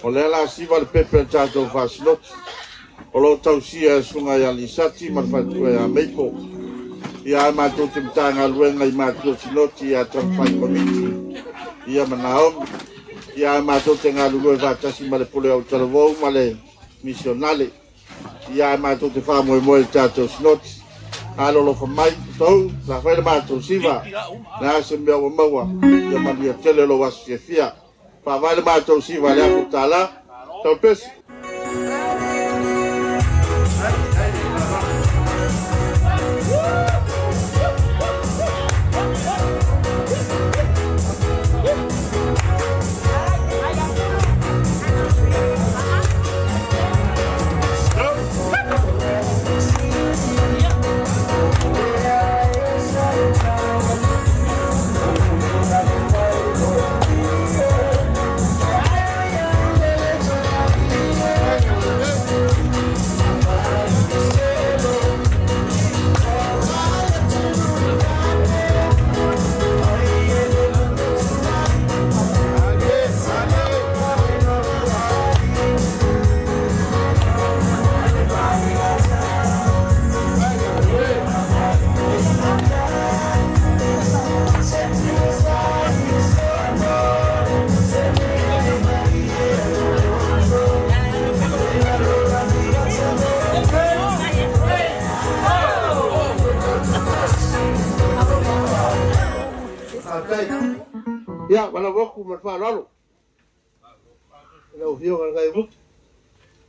o lea la siva le pepe a le tatou faasinoti, o lo o tausia e susuga ia Lisati ma le faletua ia Meipo. Ia ae matou te Matagaluega i matua sinoti ia Taumafai Komiti ia ma Naomi. Ia ae matou te galulue faatasi ma le Pule o Talavou ma le Misionale. Ia ae matou te faamoemoe i le tatou sinoti. Alolofa mai, tou, sa fai le matou siva. Le a se mea ua maua, ia manuia tele lou aso fiafia. Faavae le matou siva i le $1,000. Tau pesi. Ia, valaau atu ma le faaaloalo i lau Afioga i le Ngai o Tupu.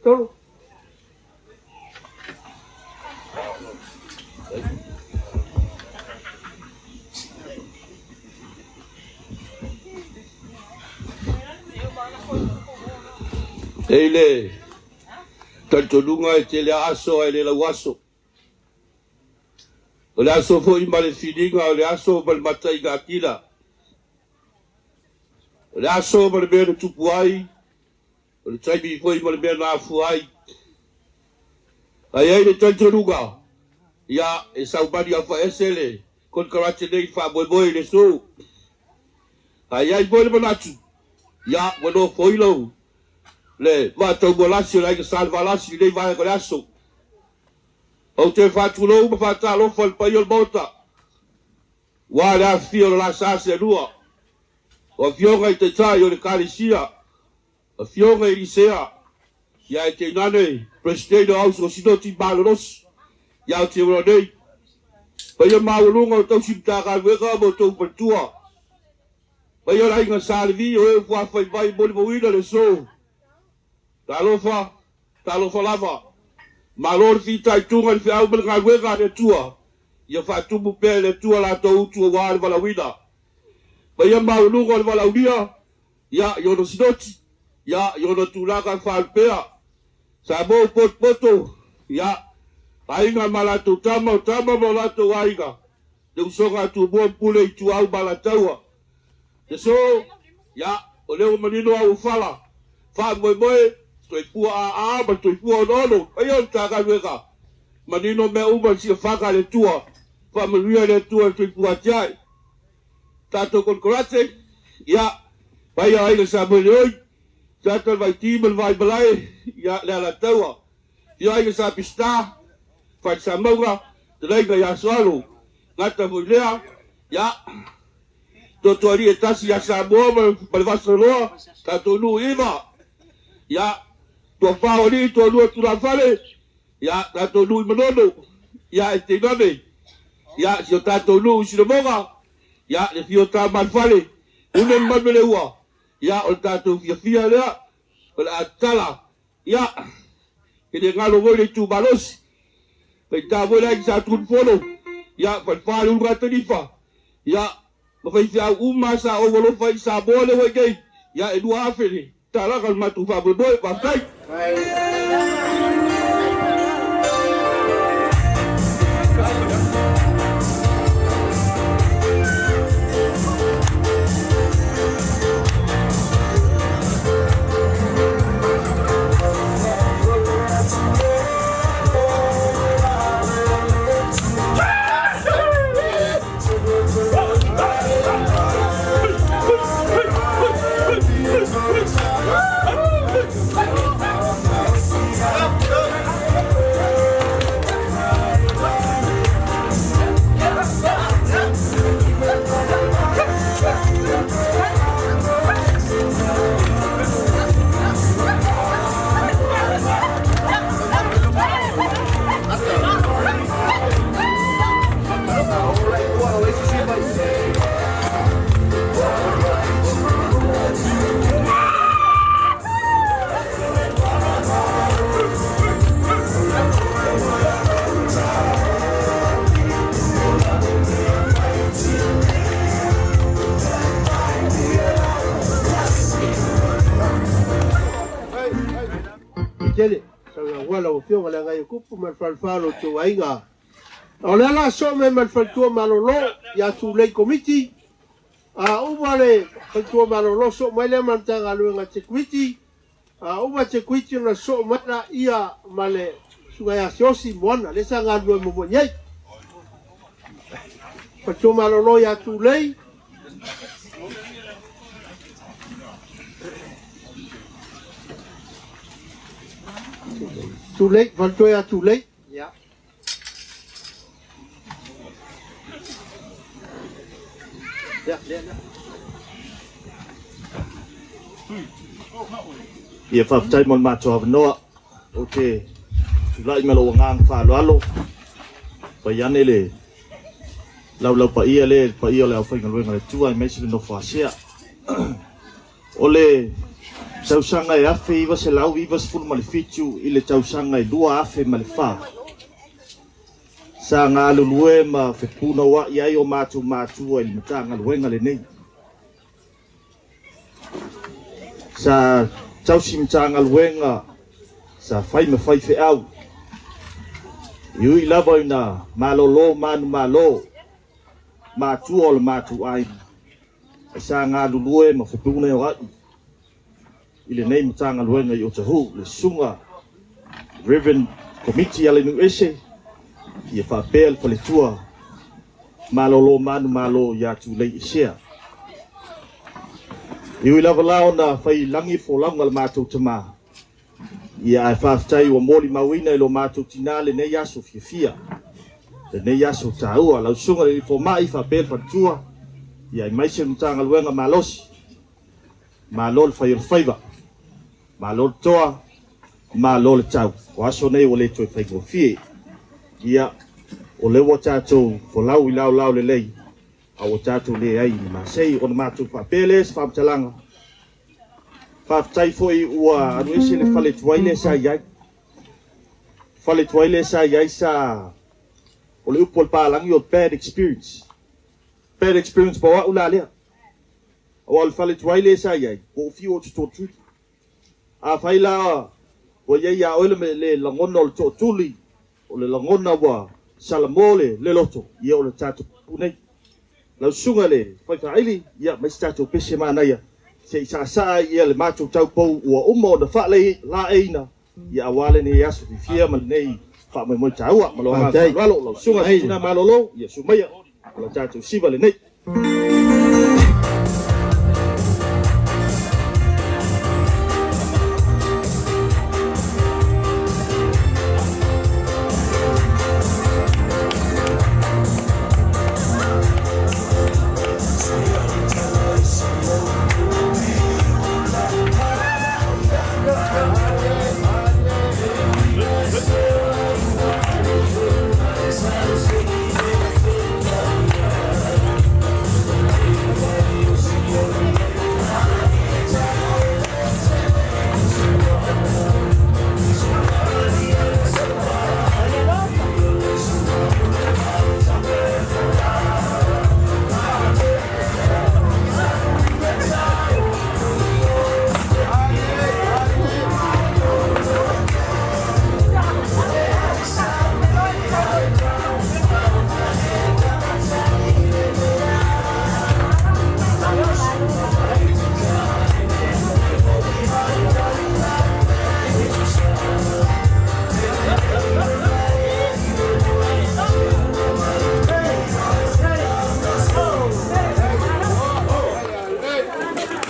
Tolu. E i le talitonuga e tele aso ae le lauaso. O le aso foi ma le filiga, o le aso ma le mataiga atila. O le aso ma le mea na tupu ai, o le taimi foi ma le mea na afua ai. Ae i ai le talitonuga, ia, e saumani afaese le konekarate nei i le faamoemoe i le aso. Ae i ai foi le manatu, ia, ua nofoilo le vaa taumualasi o le Aiga Salevalasi i lenei vaega o le aso. Ou te faatulou ma faatalofa i le paia o le Maota, aua le afifio o le la sa sealua, o Afioga i Taitai o le Ekalesia, Afioga i Lisea, ia e tainane Peresetene o Auso Sinoti Malolosi i Aotearoa nei. Paia maualuga o tausi Matagaluega ma outou faletua. Paia o le aiga Sa Levi o e ua fuafai mai molimauina le aso. Talofa, talofa lava. Malo le fitaituga i le feau ma le galuega a le Atua. Ia faatumu pea e le Atua latou utu aua le valaauina. Paia maualuga o le valaaulia, ia, i ona sinoti, ia, i ona tulaga faalupea. Samoa ua potopoto, ia, aiga ma latou tama, o tama ma o latou aiga, le usoga a Tumua ma Pule Ituau ma Alataua. Iesu, ia, o lea ua manino au fala, faamoemoe, toipua aa ma le toipua onoono, paia o le Matagaluega, manino mea uma i le silafaga a le Atua, faamanuia le Atua i le toipua atiae. Tatou konekarate, ia, paia aiga Samuele oi, Sata le Vaiti ma le Vaimalae, ia, le Alataua, Afio aiga Sa Peseta, Fale Samauga, Talaiga ia Soalo, gata foi lea, ia, Totoalii e tasi ia Samoa ma le Vasaloa, tatou nuu iva, ia, Toafa o alii, toalua tulafale, ia, tatou nuu i Manono, ia, e tainane, ia, si o tatou nuu i Sinamoga, ia, le afio o Tamalifale, une ma Manuveleua, ia, o le tatou fiafia lea, o le a tatala, ia, e le galo foi le itumalosi, faita foi le aiga Sa Tunufono, ia, falefa le Ulugatanifa, ia, ma faifeau uma sa ou alofa i Samoa lea ua i nei, ia, e 2,000 le talaga o le matou faamoemoe. Faafetai. Tele, saunoa lau Afioga le Agai o Kupu ma le Falefa o lo outou aiga. O le ala soo mai ma le faletua malolo ia Tulei Komiti, a uma le faletua malolo soo mai lea ma le Matagaluega Tekuiti, a uma Tekuiti ona soo mai la ia ma le susuga ia Siosi Moana, lea sa galulue muamua i ai. Faletua malolo ia Tulei. Tulei, faletua ia Tulei. Ya. Ya, ya, ya. Ia faafetai mo le matou avanoa. Ou te tulai ma lou agaga faaaloalo, fai ane le laulau paia lea i le paia o le aufaigaluega a le Atua aemaise le nofo Asia. O le tausaga e 1997 i le tausaga e 2004, sa galulue ma fepunauai ai o matou matua i le Matagaluega lenei. Sa tausi Matagaluega, sa fai ma faifeau. I ui lava ina malōlō manumalo matua o le matou aiga, ae sa galulue ma fepuneoa'i i lenei Matagaluega i Otahuhu, le Susuga Reverend Komiti Alenuuese, ia faapea le faletua malōlō manumalo ia Tuleiesea. E ui lava la ona fai lagi le folauga a le matou tama, ia ae faafetai ua molimauina i lo matou tinā lenei aso fiafia, lenei aso taua. Lau Susuga i le Alii Fomai faapea le faletua, ia aemaise le Matagaluega malosi, Malo le fai o le faiva, malo le toa, malo le tau. O aso nei ua le toe faigofie. Ia, o lea ua tatou folau i laolao lelei, a ua tatou leai i ni masei. Ona matou faapea lea se faamatalaga, faafetai foi ua alu ese le fale tuai lea sa i ai. Fale tuai lea sa i ai sa, o le upu a le palagi o bad experience. Bad experience mo au la lea. Aua o le fale tuai lea sa i ai, ua ou fiu ou te toatuli. Afai la ua i ai ia oe le lagona o le toatuli, o le lagona ua salamo le loto, ia o le tatou pupu nei. Lau susuga i le faifaaili, ia aumai se tatou pese manaia, se i saasaa ai ia le matou taupou ua uma ona faalaeiina, ia aua lenei aso fiafia ma lenei faamoemoe taua. Ma lou agaga faaaloalo, lau susuga i le Tina Malolo, ia susu maia o le tatou siva lenei.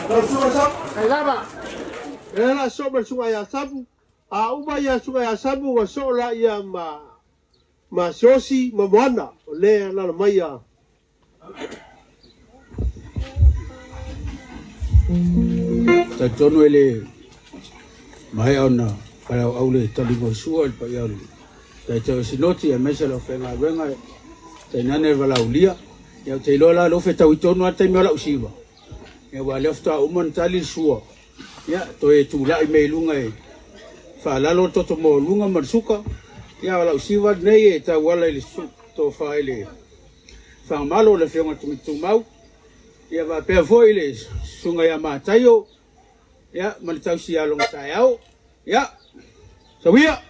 Lau susuga Samu. E la so ma le susuga ia Samu. A uma ia susuga ia Samu ua soo la ia ma ma Siosi ma Moana o le alaala mai ia. Talitonu e le maea ona failauau le taliga o Sua i le paia o le Taitai o Sinoti aemaise le aufaigaluega tainane le valaaulia. Ia ou te iloa la o lea ua fetaui tonu lava le taimi o lau siva. Ia aua o lea faatoa uma ona tali le sua. Ia toe tulai mai i luga e faalalo le toto maualuga ma le suka. Ia o lau siva lenei e tauala i le tofa i le Fagamalo le Afioga i le Komiti Tumau. Ia faapea foi le Susuga ia Mataio ia ma le tausi ia Logataeao. Ia, sau ia!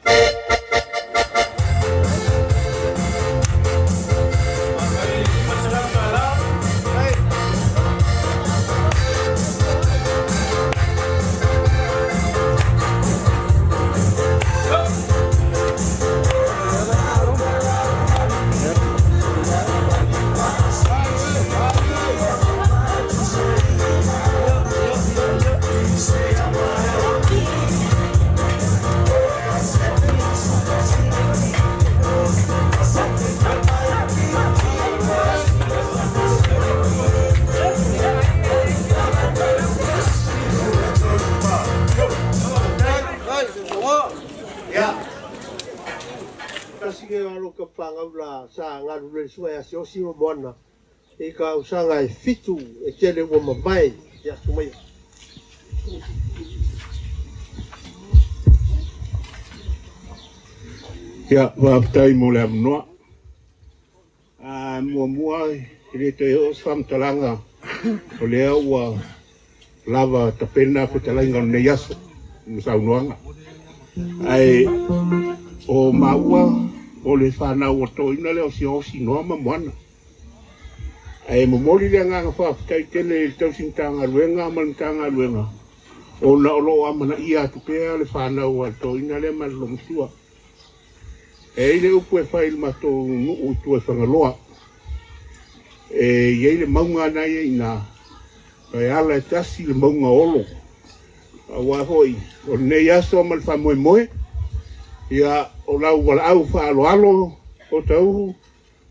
Tasi ke alo ka pangau la sa galulue le susuga ia Siaosi ma Moana i ka ausaga e fitu e tele ua mavae i aso maia. Ia, faafetai mo le avanoa. A muamua e le toe oo se faamatalaga o lea ua lava tapena fetalaiga o lenei aso ma saunoaga. Ae o maua O le fanau a toeaina lea o Siaosi Noa ma Moana. Ae momoli le agaga faafetai tele i le tausi Matagaluega ma le Matagaluega ona o lo o amanaia atu pea le fanau a le toeaina lea ma le loomatua. E i ai le upu e fai i le matou nuu i tua i Fagaloa, e i ai le mauga na i ai i ina, e ala e tasi le mauga o Olo. Aua foi o lenei aso ma le faamoemoe, ia o lau valaau faaaloalo o Tauhu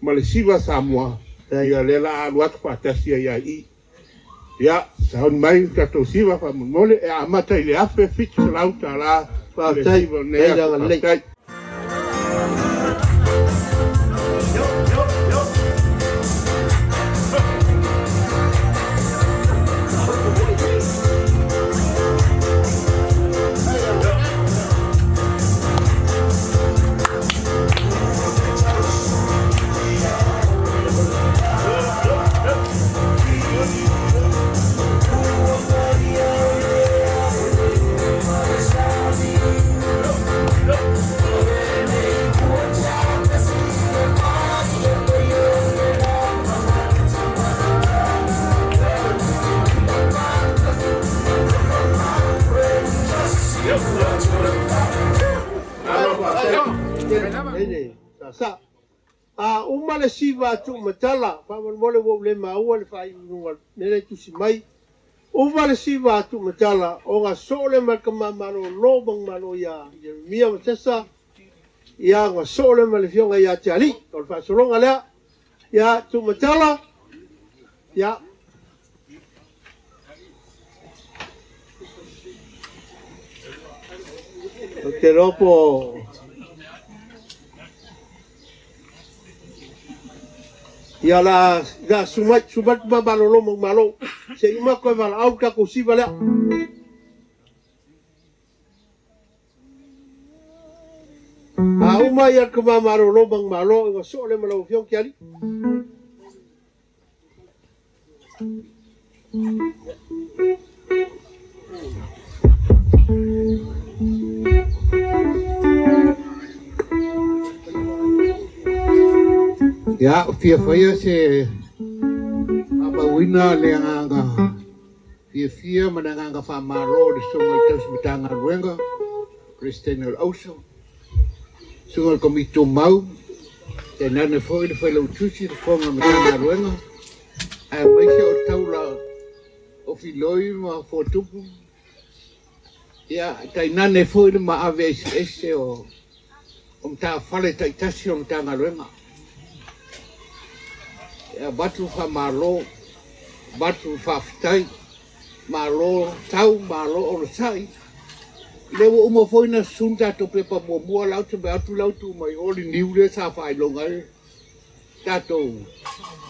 ma le Siva Samoa, ia lea la a alu atu faatasi ai i i. Ia, sauni mai le tatou siva faamolemole e amata i le $1,700 le siva o lenei aso. Faafetai. A uma le siva a Tuumatala, faamolemole ua ou le maua le faaiuga o le mea lea e tusi mai. Uma le siva a Tuumatala, ona soo lea ma le tama malolo manumalo ia Ieremia Matesa, ia ona soo lea ma le afioga ia Tealii. O le faasologa lea. Ia Tuumatala, ia. Ou te iloa po Ia la la sumai sumai ma malolo ma malo se i uma koe valaau tatou siva lea. A uma ia le tama malolo ma malo ua soo lea ma lau afioga Kealii. Ia, fia faia se faamauina le agaga fiafia ma le agaga faamalo i le Susuga i le Tausi Matagaluega, Peresetene o le Auso, Susuga i le Komiti Tumau, tainane foi le Failautusi, le Fofoga o le Matagaluega, aemaise o taula o Filoi ma Fuatupu, ia, tainane foi le maave eseese o matafale taitasi o le Matagaluega. E avatu le faamalo, avatu le faafetai, malo tau, malo onosai. Lea ua uma foi ona susunu tatou pepa muamua la ou te vaai atu la ua tuu mai o le niu lea sa faailoga ai tatou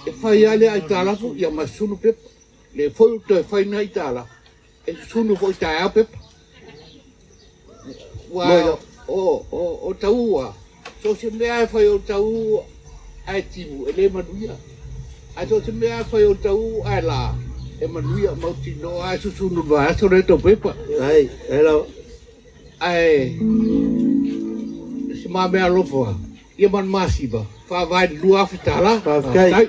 e fai lava le aitalafu ia ma susunu pepa. Lea foi ua toe fai na aitalafu e susunu foi taeao pepa. Ua o taua, so o se mea e fai o tau ae timu e le manuia. Ae so o se mea e fai o tau ae la e manuia mautinoa ae susunu le vaiaso lea tau pepa. Ai, e lava. Ae se ma mea alofa ia ma le masiva faavae i le $2,000. Faafetai.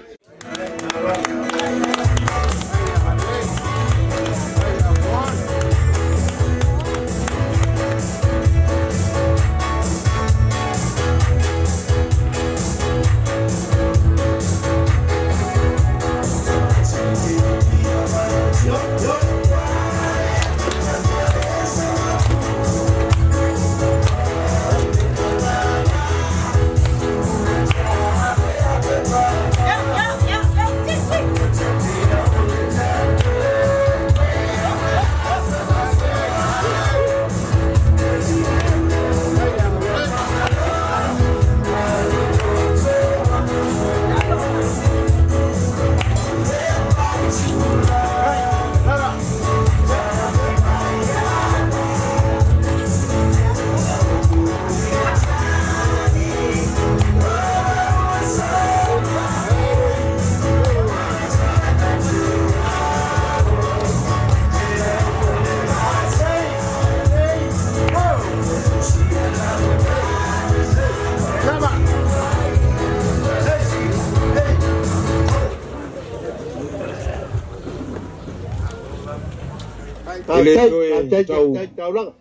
E le toe tau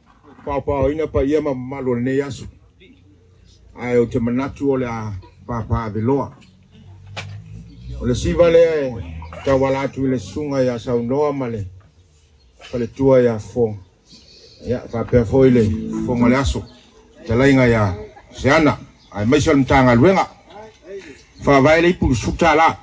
paopaoina paia ma mamalu o lenei aso, ae ou te manatu o le a papaaveloa. O le siva lea e tauala atu i le susuga ia Saunoa ma le faletua ia Fofoga. Ia, faapea foi le Fofoga o le Aso, fetalaiga ia Seana, aemaise o le Matagaluega. Faavae le ipu i le $10.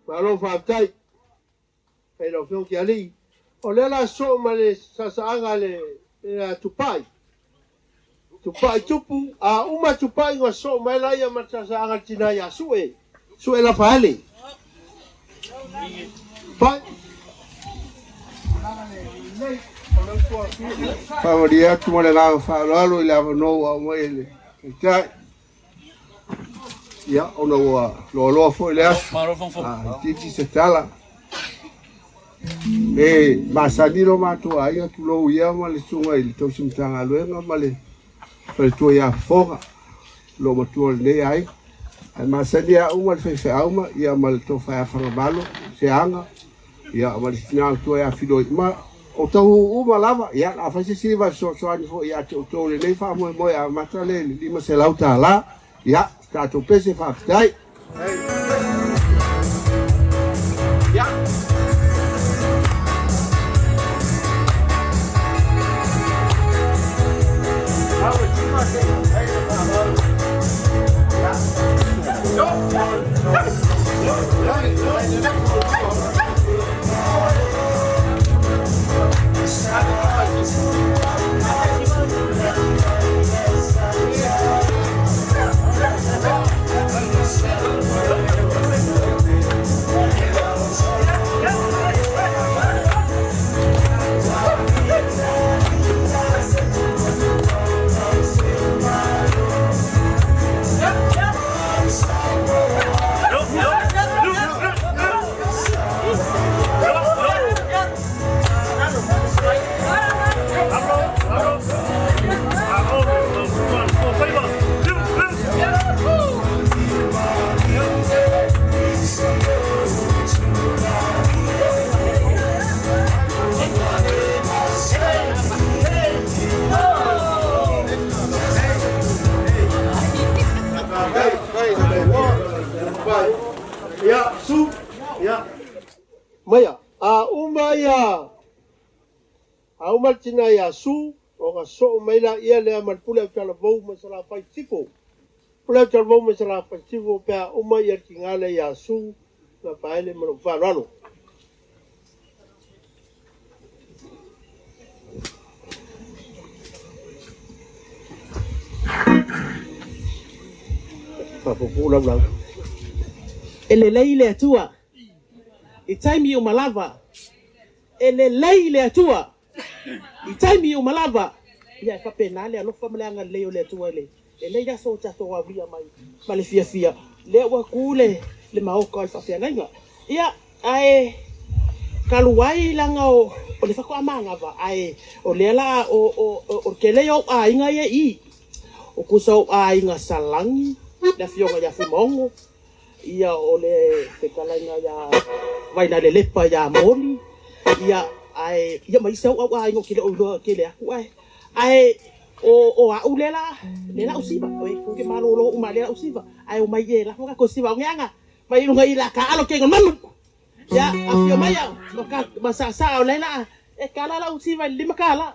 Malo faafetai i lau Afioga Kealii. O lea la soo ma le sasaaga le tupai. Tupai tupu, a uma tupai ua soo mai laia ma le sasaaga le tina ia Sue. Sue Lafaele. Pai. Faamalie atu ma le agaga faaaloalo i le avanoa ua aumai e le Taitai. Ia, ona ua loaloa foi le aso, a itiiti se tala. E masani lo matou aiga tulou ia ma le susuga i le tausi Matagaluega ma le faletua ia Fofoga, lo matua o lenei aiga. Ae masani a uma le faifeau ma ia ma le tofa ia Fagamalo, Seaga, ia ma le tina matua ia Filoi ma o tauuu uma lava. Ia, a fai se siva e fesoasoani foi ia te outou i lenei faamoemoe amata le $500. Ia, tatou pese faafetai. Ia, su, ia. Maia, a uma ia, a uma le tina ia Su, ona soo mai la ia lea ma le pule au talavou ma Salafai Sifo. Pule au talavou ma Salafai Sifo pe a uma ia le tiga lea ia Su na paele ma lou faaaloalo. Faapuupuu laulau. E lelei le Atua i taimi uma lava. E lelei le Atua i taimi uma lava. Ia e faapena le alofa ma le agalelei o le Atua i lenei aso ua tatou aulia mai ma le fiafia. Lea ua tu le maota o le faafeagaiga. Ia, ae talu ai leaga o le faatoa manava, ae o lea la o le tele ia o aiga ia i i. O tusa o aiga Salani, le afioga ia Fuimaono, ia o le fetalaiga ia Vainalelepa ia Moli, ia ae ia ma isi au au aiga ou te le o iloa tele atu ae ae o o au lea la lea la usiva o e ke malolo uma lea la usiva ae o mai e lafo ka kosiva o ngeanga mai lunga i la ka alo ke manu ia afio mai au ma ka ma sa sa o la e kala la usiva i lima kala.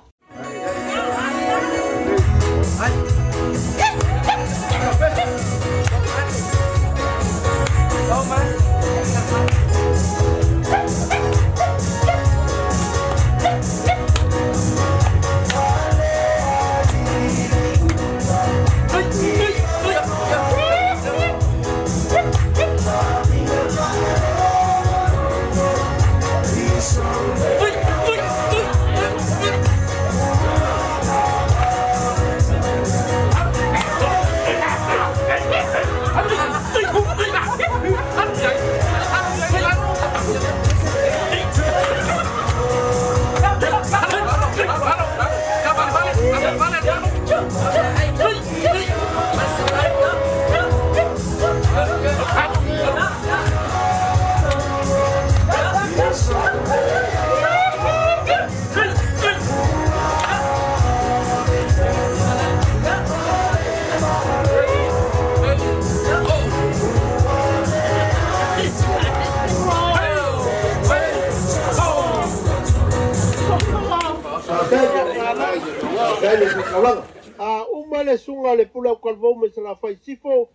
A uma le suga le pule au kalvou me se la fai sifo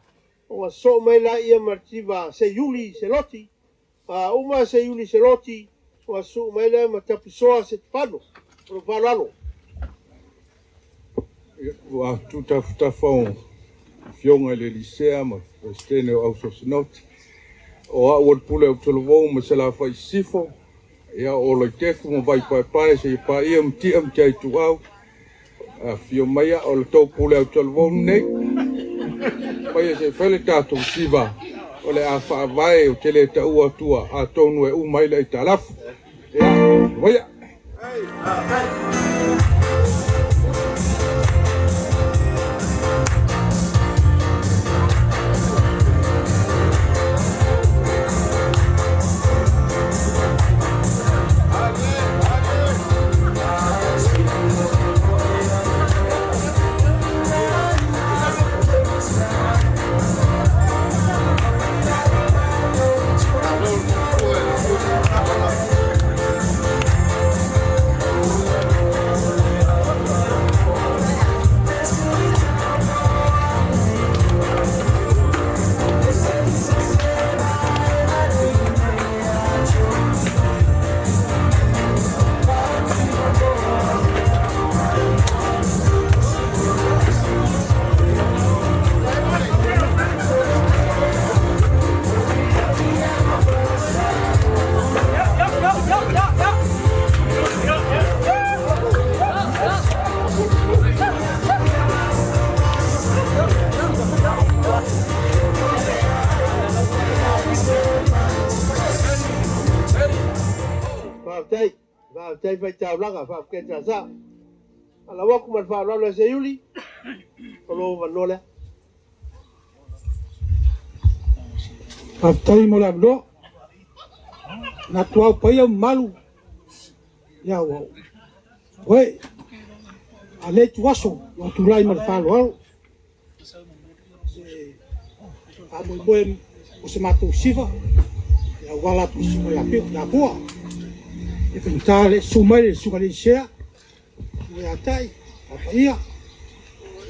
o so mai la ia martiva se Iuli se loti. A uma se Iuli se loti o so mai la ma tapisoa se fano o valalo. Ua tūtafutafa o fioga i le Lisea ma Peresetene o Ausosinoti. O au o le pule au talavou ma se la fai sifo. Ia o Loitefu ma Vaipaepae se i paia ma tia ma tia i tuau. A fio mai o le tou pule au talavou nei. Mai e se fele tātou siva o le a whaavae o te le taua atua a tonu e umai le i talafu. Ia, waia. Faafetai fai taulaga, faafetai tasa. Ala waku ma le faaaloalo e Seiuli, o lou avanoa lea. Faafetai mo le avanoa. Na tuau paia malu ia ua oe a le tuaso o tulai ma le faaaloalo. Se faamoemoe o se matou siva ia wala atu i suka ia pio ia pua. E faigata le susu mai le susuga i le Isea, susuga ia tai, papaia.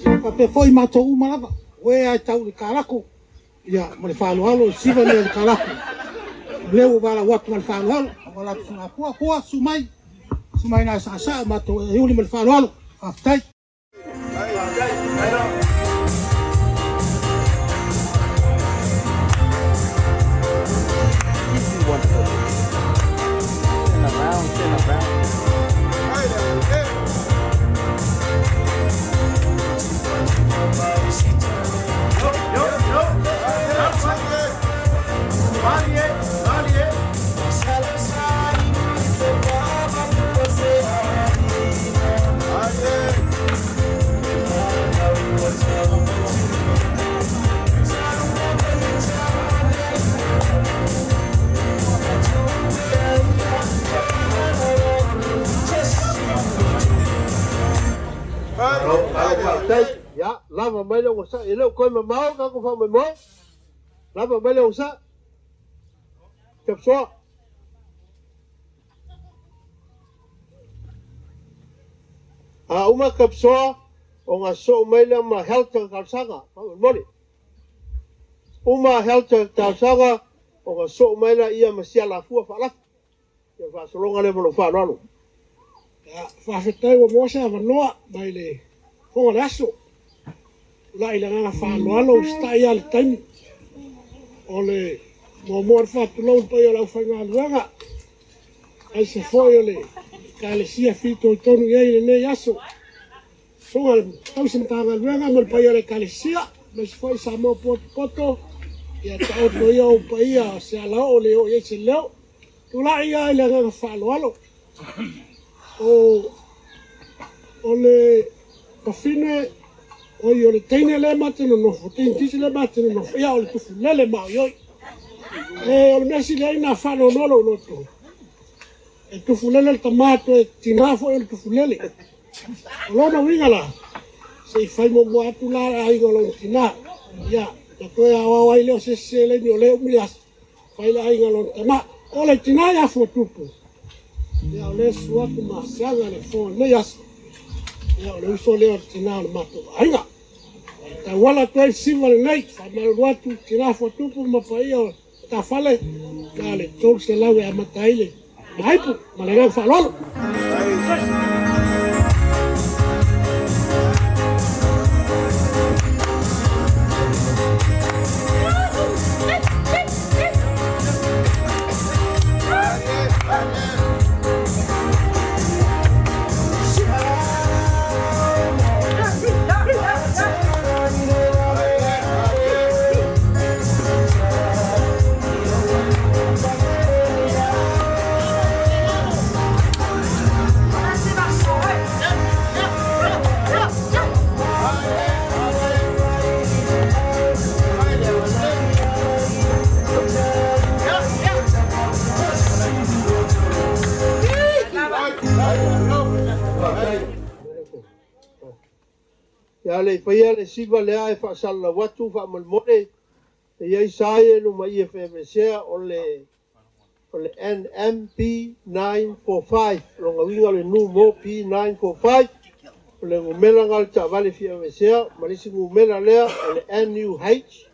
Ia faapea foi matou uma lava. Oe ai tau le kalako ia ma le faaaloalo i siva lea o le kalako. O lea ua valaau atu ma le faaaloalo, wala atu susuga pua, pua, susu mai. Susu mai na saasaa matou e uli ma le faaaloalo. Faafetai. Faafetai. Ia, lava mai le ogasai. E le o koe mamao ka ko faamoemoe. Lava mai le ogasai. Tapisoa. A uma tapisoa, o ngā soo mai lea ma Helton Kalsaga. Faamolemole. Uma Helter talosaga ona soo mai laia ma si alafua faalafi. Ia faasologa lea ma lou faaaloalo. Faafetai ua maua se avanoa mai le fofoga o le aso. Tulai i le agaga faaaloalo usitai lava i le taimi. O le muamua o le faatulou i le paia o le aufaigaluega, aemaise foi o le Ekalesia e fitoitonu i ai i lenei aso. Susuga i le Tausi Matagaluega ma le paia o le Ekalesia, aemaise foi Samoa potopoto, ia taoto ia ou paia o se alaoo le oo i ai se leo. Tulai lava i le agaga faaaloalo. O le fafine, oi o le teine lea ma te nonofo, teinitisi lea ma te nonofo, ia o le tufulele maoioi. E, o le mea sili ai na faanoanoa lou loto. E tufulele le tama toe tina foi o le tufulele. O lona uiga la, se i fai muamua atu la le aiga o lona tina. Ia, na toe aoao ai lea o se isi seleni o lea umi le aso, fai le aiga o lona tama. O le tina ia Fuatupu, ia o lea susu atu ma asiaga le fofoga o lenei aso. Ia o le uso lea o le tina o le matou aiga. E tauala atu ai le siva lenei, faamalulu atu tina Fuatupu ma paia o Tafale, na o le 300 e amata ai le maipu ma le agaga faaaloalo. Ia le i faia le siva lea e faasalalau atu faamolemole e i ai sa ia i luma i e feaveasea o le o le NMP945 lona uiga o le nu P945 o le numera lena o le taavale fia aveesea ma le isi numera lea o le NUH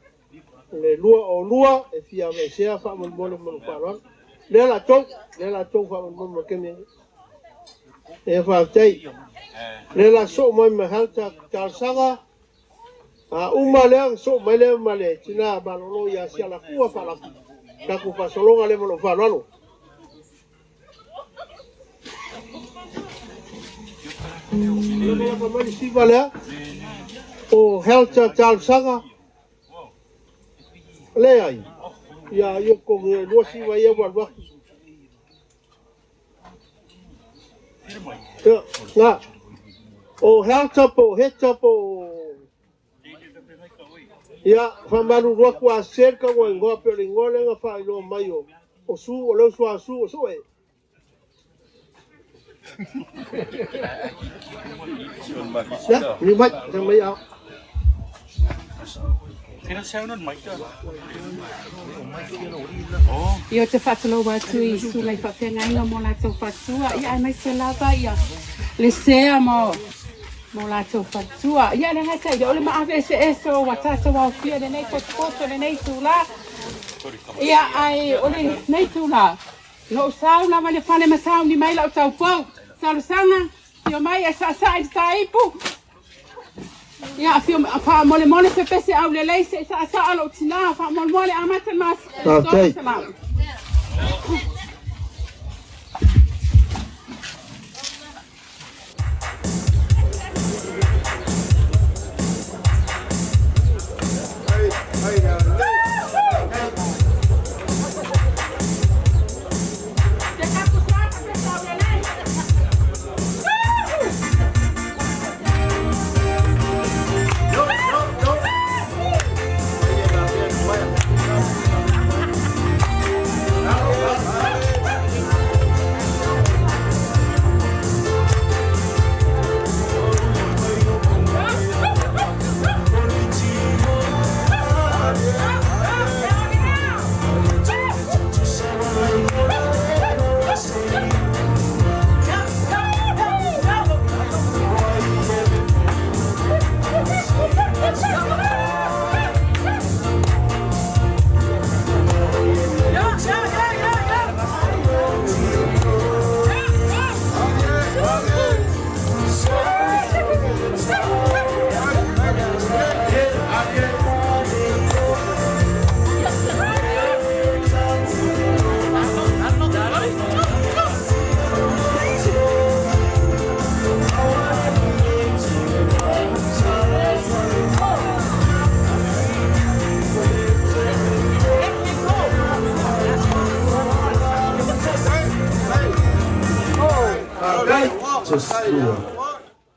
le 22 e fia aveesea faamolemole ma le faaaloalo. Lea la tou, lea la tou faamolemole ma le taimi lenei. Ia faafetai. Lea la soo mai ma Helta talosaga. A uma lea, soo mai lea ma le tina malolo ia Sialafua faalafi. Tatou faasologa lea ma lou faaaloalo. Lakalaka mai le siva lea o Helta talosaga. Leai. Ia ia ko lua siva ia ua alu atu. Ia, na. O Helta po o Heta po o Ia, faamalulu atu a sē le tago igoa pe o le igoa lea na faailoa mai o o Su o le uso a Su o Sue. Ia, niu mai, tau mai ao. Ia, ou te faatulou atu i susuga i faafeagaiga ma o latou faletua, ia aemaise lava ia le sea ma o latou faletua. Ia, e le gata i lea, o le maave eseese ua tatou aofia i lenei potopoto i lenei itula. Ia, ae o lenei itula, na ou sau lava i le fale ma sauni mai lau taupou. Talosaga, afio mai e saasaa i le taipu. Ia, afio, faamolemole se pese aulelei se i saasaa lou tinā, faamolemole amata le masina Faafetai. 300.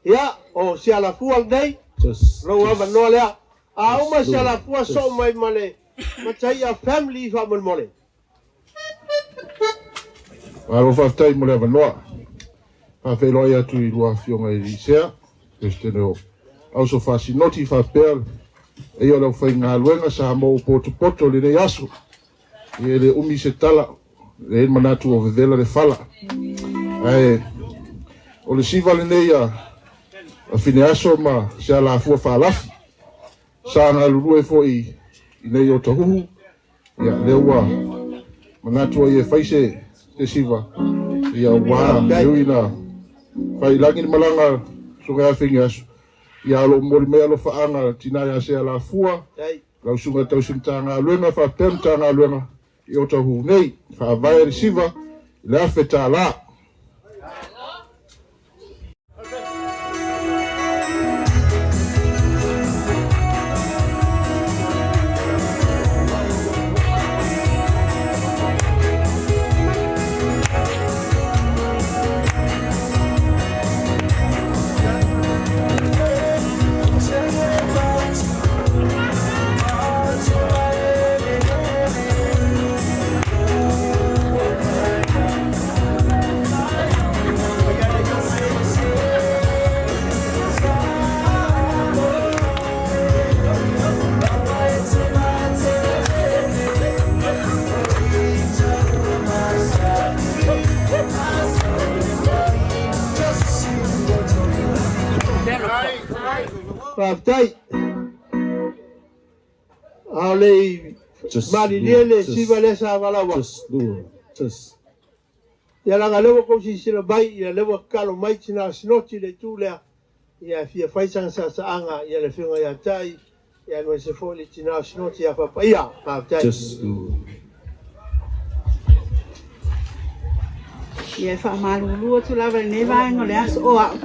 Ia, o si alafua lenei, lou avanoa lea. A uma si alafua soo mai ma le Mataia family faamolemole. Malo faafetai mo le avanoa. Faafeiloai atu i lua afioga i Lisea, Peresetene o Auso Faasinoti faapea e ia o le aufaigaluega Samoa ua potopoto i lenei aso. E le umi se tala, e i ai le manatu ua vevela le fala. Ae o le siva lenei a Fineaso ma se alafua faalafi. Sa galulue foi i nei o Tahuhu, ia lea ua manatu ai e fai se siva, ia ua e ui ina failagi le malaga susuga ia Fineaso, ia o lo o momoli mai alofaaga tina ia se alafua, lau susuga tausi Matagaluega faapea Matagaluega i Otahuhu nei, faavae le siva i le $1,000. Faafetai. A o le i malilie le siva lea sa valaau atu. Ia leaga o lea ua tou silasila mai, ia lea ua tatalo mai tina o Sinoti i le itu lea, ia e fia fai sana saasaaga ia le afioga ia Tai, ia aemaise foi le tina o Sinoti ia Papaia. Faafetai. Ia e faamalulu atu lava i lenei vaega o le aso o au.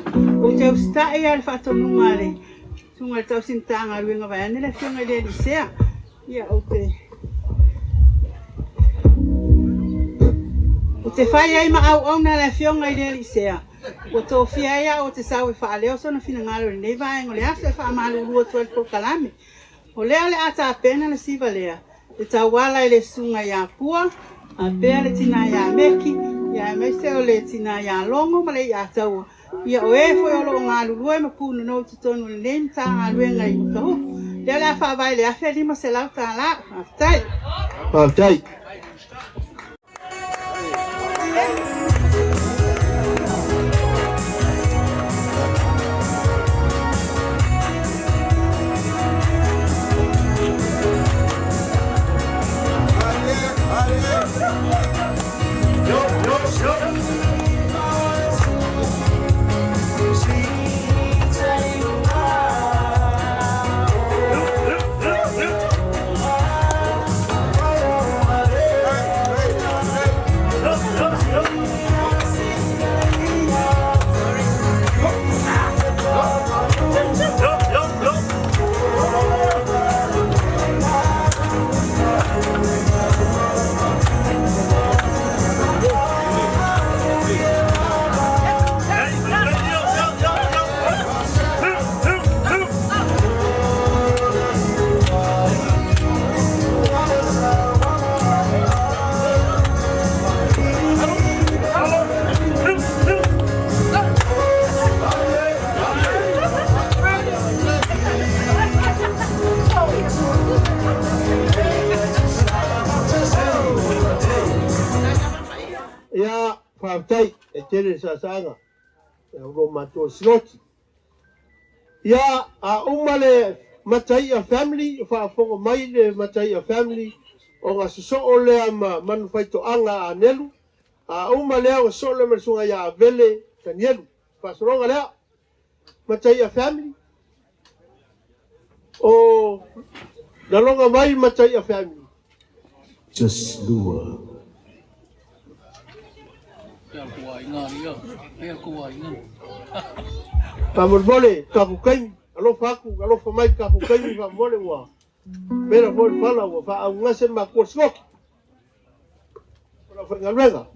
Ou te usitai lava i le faatonuga a le Susuga i le Tausi Matagaluega vaeane le Afioga i le Elisea. Ia ou te Ou te fai ai ma auauna a le Afioga i le Elisea. Ua tofia ai au ou te sau e faaleo sona finagalo i lenei vaega o le aso e faamalulu atu ai le polokalame. O lea o le a tapena le siva lea e tauala i le susuga ia Pua, faapea le tina ia Meki, ia aemaise o le tina ia Logo ma le Iataua, ia o e foi o lo o galulue ma punonou i totonu o lenei Matagaluega i Otahuhu. Lea o le a faavae i le $1,500. Faafetai. Faafetai. Ia, faafetai, e tele le saasaaga e lo matou Sinoti. Ia, a uma le Mataia family, faafofoga mai le Mataia family, ona sosoo lea ma manufaitoaga a Anelu, a uma lea ona sosoo lea ma le susuga ia Avele Tanielu. Faasologa lea, Mataia family, o laloga mai Mataia family. Just lua. Faamolemole tatou taimi, alofa atu, alofa mai tatou taimi faamolemole ua vela foi le fala ua faaaugase matua le Sinoti o le aufaigaluega.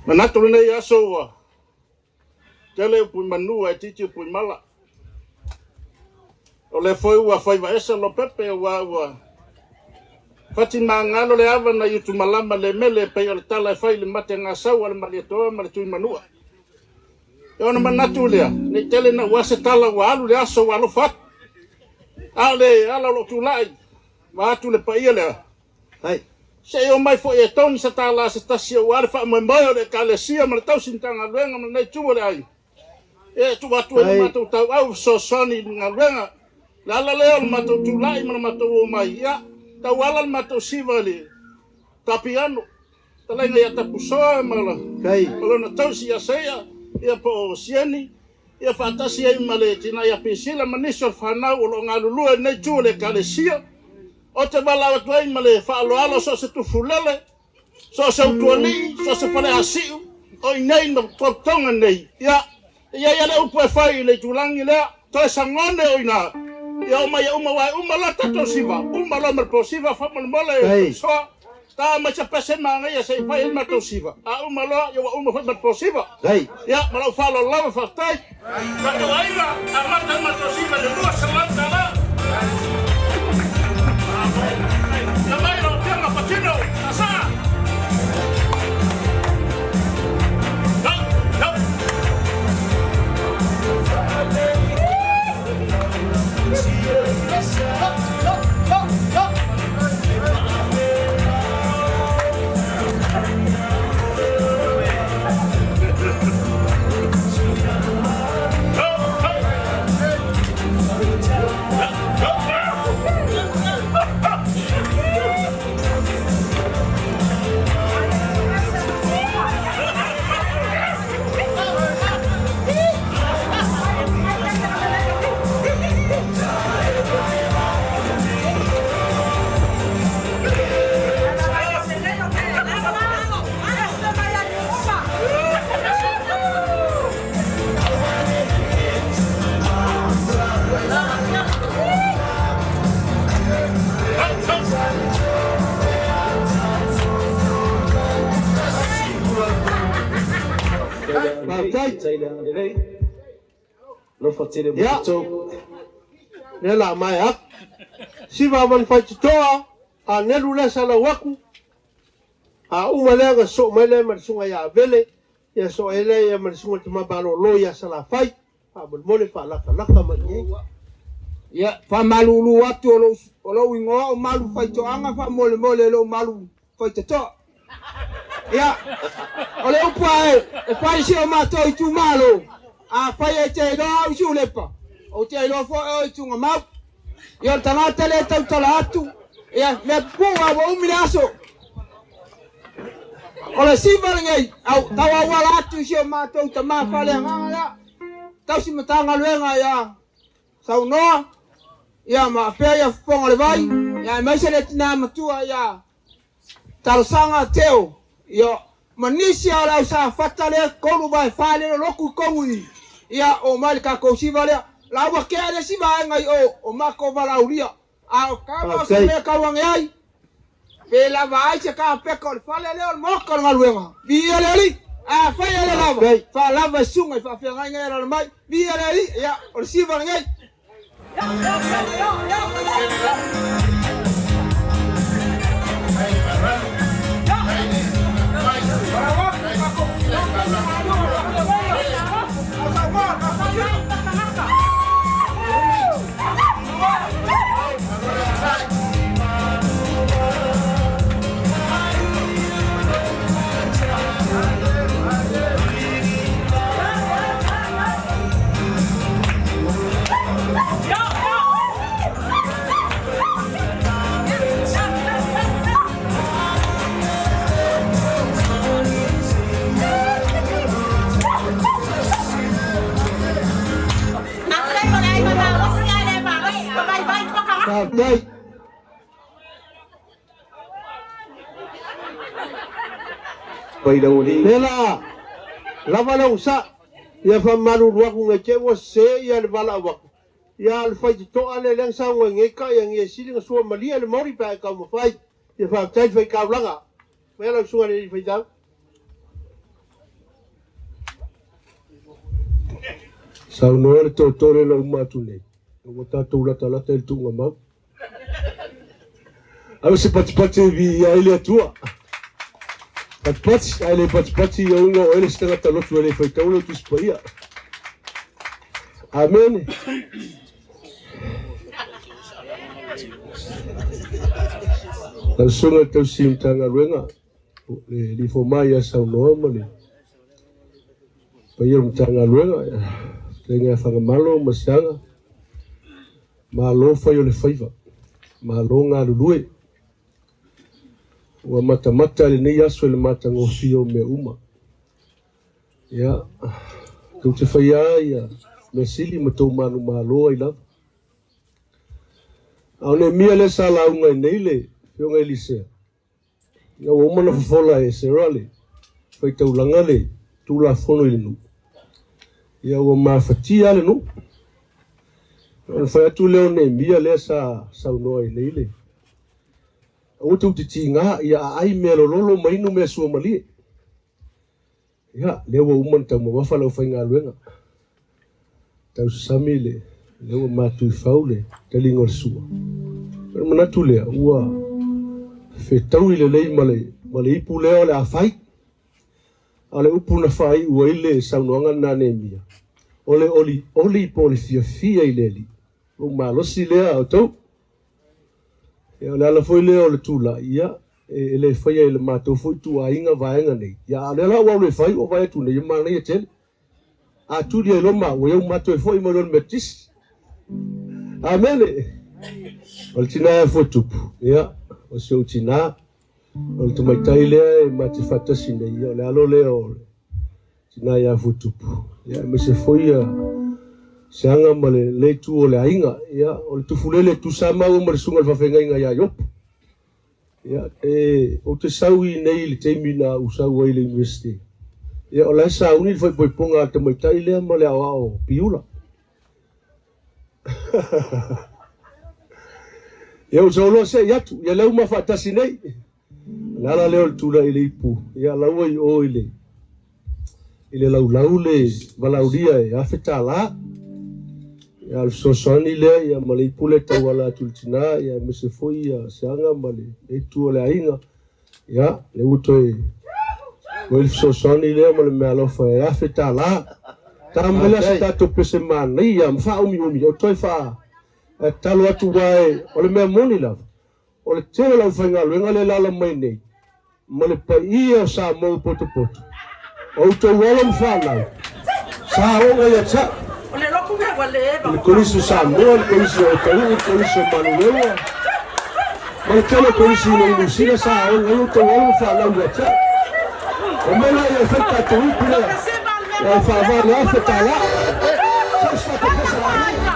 Manatu lenei aso ua tele upu i manu ae itiiti upu i mala. O lea foi ua faivaese Lopepe aua ua fatimagalo le ava nai utumalama le mele e pei o le tala e fai i le mategasau a le Malietoa ma le Tuimanua. Ia ona manatu lea, ne i tele naua se tala ua alu le aso ua alofa atu. A o le ala o lou tulai, vaeatu le paia lea, se i omai foi e togi se tala se tasi aua le faamoemoe o le Ekalesia ma le tausi Matagaluega ma lenei itu o le aiga. E tuu atu ai le matou tauau e fesoasoani i le galuega. O le ala lea o le matou tulai ma le matou omai, ia, tauala le matou siva i le tapiano. Fetalaiga ia Tapusoa ma lona tausi ia Seia, ia po o Sieni, ia faatasi ai ma le tina ia Pisila ma nisi o le fanau o lo o galulue i lenei itu o le Ekalesia. Ou te valaau atu ai ma le faaaloalo so o se tufulele, so o se utualii, so o se faleasiu, o i inei ma Potoga nei, ia, e i ai lava le upu e fai i le itulagi lea, toe sagone o ina, ia omai e uma, aua e uma loa le tatou siva, uma loa ma le posiva, faamolemole Tapusoa, ta mai se pese manaia se i fai ai le matou siva, a uma loa, ia ua uma foi ma le posiva. Ia, ma lou faaaloalo lava, faafetai. Tatou aiga, amata le matou siva i le $200. Ia mai lau Afioga Patino, Asa. Faafetai. Ia, lea la mae atu. Siva ma le faitotoa, a nelu lea salau aku, a uma lea na sosoo mai lea ma le susuga ia Avele, ia sosoo ai lea ma le susuga i le tama malolo ia Salafai, faamolemole faalakalaka mai i inei. Ia, faamalulu atu o lou, o lou igoa o Malu Faitoaga faamolemole lou Malu Faitotoa. Ia, o le upu a e fai i si o matou itumalo, afai e te iloa au i Siulepa, ou te iloa foi oe i Tugamau. Ia, o le tagata lea e tautala atu, ia, mea pupuu a ua umi le aso. O le siva lenei, au, tau auala atu i si o matou tama faaleagaga lea, tausi Matagaluega ia Saunoa, ia ma afea ia Fofoga o le Vai, ia aemaise le tina matua ia Talosaga Teo, ia ma nisi a o le au safata lea tolu vae fa le lolotu i tonu i ia o mai le tatou siva lea. La ua tea le isi vaega i o o matou valaaulia, a o tama o se mea tau ane ai, pe lava ai se kapeta o le fale lea o le maota o le galuega. Viia le Alii! Afai e le lava, faalava e susuga i faafeagaiga e alaala mai. Viia le Alii! Ia, o le siva lenei. Faafetai. Lea la lava le usa, ia faamalulu atu nei te i ua sese ia le valaau atu. Ia o le faitotoa lea lea na saunoa ai nei kai a ia sili na sua malie le moli pe a e taumafai. Ia faafetai le faitaulaga. Maia lau susuga i le alii faitau. Saunoa le tootoo lea na uma atu nei, ua tatou latalata i le tuugamau. Aua se patipati e viia ai le Atua. Patipati, ae le patipati ia uga o oe le isi tagata lotu e le faitau lau Tusi Paia. Amene. Lau Susuga i le Tausi Matagaluega, le Alii Fomai ia Saunoa ma le paia o le Matagaluega, fetalaiga ia Fagamalo ma Seaga, Malo fai o le faiva, malo galulue. Ua matamata lenei aso i le matagofie o mea uma. Ia, tou te faia ia mea sili ma tou manumalo ai lava. A o Nehemia lea sa lauga ai nei le Afioga i Elisea, ina ua uma ona fofola e Esera le faitaulaga le Tulafono i le nuu, ia ua mafatia lava le nuu. Ona fai atu lea o Nehemia lea sa saunoa ai nei le Aua tou te tiga, ia aai mea lololo ma inu mea suamalie. Ia, lea ua uma ona taumamafa le aufaigaluega. Tausasami le, lea ua matuifau le taliga o le sua. O le manatu lea, ua fetaui lelei ma le, ma le ipu lea o le a fai. A o le upu na faaiu ai le saunoaga lena a Nehemia, o le olioli po o le fiafia i le Alii. Lou malosi lea a outou. Ia, o le ala foi lea o le tulai, ia, e le faia e le matou foi ituaiga vaega nei, ia, a o lea la ua alu e fai, ua vaai atu nei, e manaia tele. A tuli ai loa maua, ia ua matou foi mai loa i le Metotisi. Amene! O le tina e afua tupu, ia, o si ou tina, o le tamaitai lea e ma te faatasi nei, ia, o le alo lea o le tina ia Fuatupu, ia, aemaise foi ia Seaga ma le le itu o le aiga, ia, o le Tufulele e tusa maua ma le susuga i le faafeagaiga ia Iopu. Ia, e, ou te sau i nei i le taimi na ou sau ai i le University, ia, o la e sauni le faaipoipoga a le tamaitai lea ma le aoao piula. Ia, ou sau loa sei atu, ia lea ua ma faatasi nei. O le ala lea o le tulai i le ipu, ia la ua i o i le i le laulau le valaaulia e $1,000. Ia o le fesoasoani lea ia ma le ipu lea e tauala atu i le tina, ia aemaise foi ia Seaga ma le itu o le aiga. Ia, lea ua toe ua i le fesoasoani lea ma le meaalofa e $1,000. Ta mai la se tatou pese manaia ma faaumiumi o toe faa tatalo atu aua o le mea moni lava. O le tele o le aufaigaluega lea e laala mai nei ma le paia o Samoa ua potopoto, o outou alo ma fanau, sa ooga ia te au. I le Kolisi o Samoa, le Kolisi o Otahuhu, le Kolisi o Manuleua, ma le tele o Kolisi i Niu Sila sa ooga ai outou alo ma fanau ia te au. Omai laia e fai tatou upu lea, e faava le $1,000. Sau se tatou pese manaia.